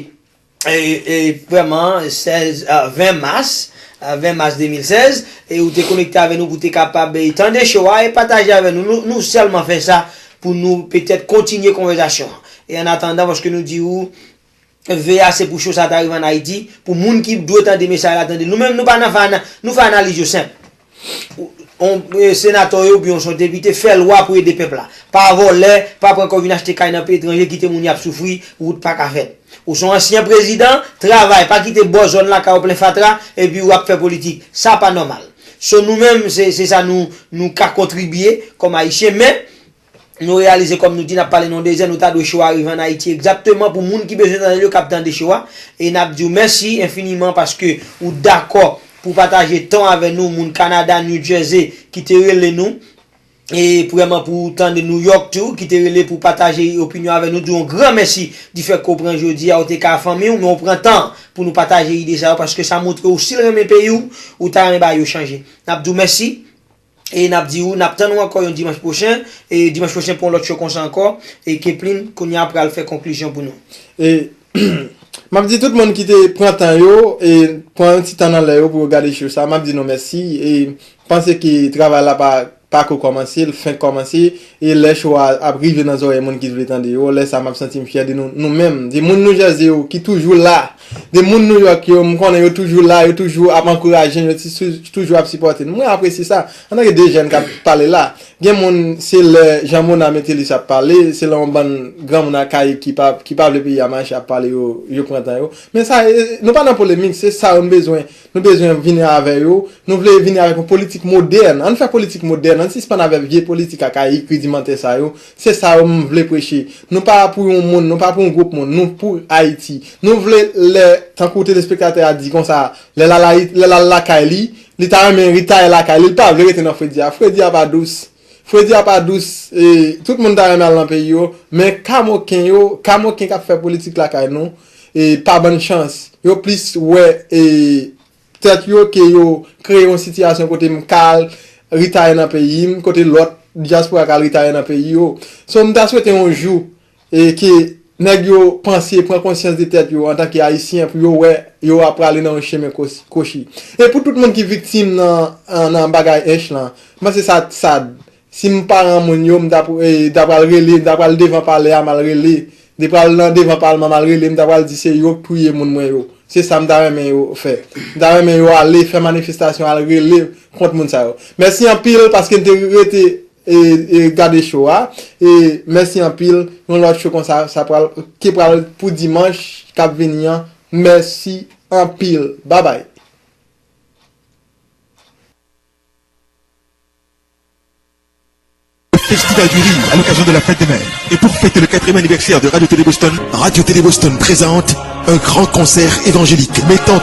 e, e, vrèman sèz, ah, ven mas, ah, ven mas de mil sèz, e ou te konekte avèk nou pou te kapab, e, tande show a e pataje avèk nou. Nou, nou sèlman fè sa pou nou petèt kontinye konvèsasyon an. E an atandan, paske nou di ou, Veye a se pou show sa ta rive ann Ayiti, pou moun ki dwe tande mesaj la tande l. Nou menm, nou pa nan fè ana-, nou fè analiz yo senp. On, e, senatè yo oubyen yon depite fè lwa pou ede pèp la. Pa vòlè, pa pran kòb vin achte kay nan peyi etranje, kite moun y ap soufri, wout pa ka fèt. Ou se yon ansyen prezidan, travay, pa kite bò zòn lakay ou plen fatra, epi w ap fè politik. Sa pa nòmal. So nou menm, se se sa nou nou ka kontribye kòm Ayisyen, men nou reyalize, kòm nou di, n ap pale nan yon dezè, nou ta dwe show a rive ann Ayiti egzakteman pou moun ki bezwen tande l yo k ap tande show a. E n ap di w mèsi enfiniman paske ou dakò pou pataje tan avè nou, moun Kanada, New Jersey, ki te rele nou. E vrèman pou tande New York tou, ki te rele pou pataje opinyon avè nou, di w yon gran mèsi di fè ke w pran jodi a, ou te ka fanmi w, men w pran tan pou nou pataje ide sa yo, paske sa montre w si l renmen peyi w, ou ta renmen bagay yo chanje. N ap di w mèsi, e n ap di w, n ap tann ou ankò yon dimanch pwochen, e dimanch pwochen pou yon lòt show konsa ankò, e Keplin, kounye a pral fè konklizyon pou nou. E m ap di tout moun ki te pran tan yo, e pran yon ti tan nan lè yo pou yo gade show sa, m ap di nou mèsi, e panse ke travay la pa pa ko kòmanse, l fenk kòmanse, e lè show a ap rive nan zòrèy moun ki vle tande yo, lè sa m ap santi m fyè de nou, nou menm, de moun New Jersey yo ki toujou la, de moun New York yo, m konnen yo toujou la, yo toujou ap ankouraje n, yo ti- toujou ap sipòte n. Mwen apresye sa, antanke de jèn k ap pale la, gen moun, se lè Jean Mona Metellus ap pale, se lè yon bann granmoun Akayik ki pa, ki pa vle peyi a mache ap pale yo, yo pran tan yo. Men sa, e, nou pa nan polemik, se sa yo m bezwen. Nou bezwen vini avè yo. Nou vle vini avèk yon politik modèn. Ann fè politik modèn. Ann sispann avèk vye politik akayik, ridimantè sa yo. Se sa yo m vle preche. Nou pa pou yon moun, nou pa pou yon gwoup moun. Nou pou Ayiti. Nou vle lè, tankou telespektatè a di konsa, lè l al Ayi- lè l al lakay li, li ta renmen retire lakay li, li pa vle rete nan fredi a. Fredi a pa dous. Fredi a pa dous. E, tout moun ta renmen al nan peyi yo. Men kamoken yo, kamoken k ap fè politik lakay nou, e, pa bann chans. Yo plis wè, e, tèt yo ke yo kreye yon sitiyasyon kote m ka al retire nan peyi m, kote lòt dyaspora ka al retire nan peyi yo. So, m ta swete yon jou, e, ke nèg yo panse, pran konsyans de tèt yo antanke Ayisyen pou yo wè yo ap prale nan yon chemen kos- kwochi. E pou tout moun ki viktim nan, nan bagay Ench lan, m panse sa sad. Si m paran moun yo, m ta pou- e, ta pral rele, m ta pral devan palè a, m al rele. De pral nan devan palman, m al rele, m ta pral di se yo k touye moun mwen yo. Se sa m ta renmen yo fè. M ta renmen yo ale fè manifestasyon, al rele kont moun sa yo. Mèsi anpil paske n te rete, e, e, gade show a. E mèsi anpil. Yon lòt show konsa, sa pral, ki pral pou dimanch k ap vini an. Mèsi anpil. Babay. Festival du Rire à l'occasion de la fête des mères. Et pour fêter le quatrième anniversaire de Radio Télé Boston, Radio Télé Boston présente un grand concert évangélique mettant en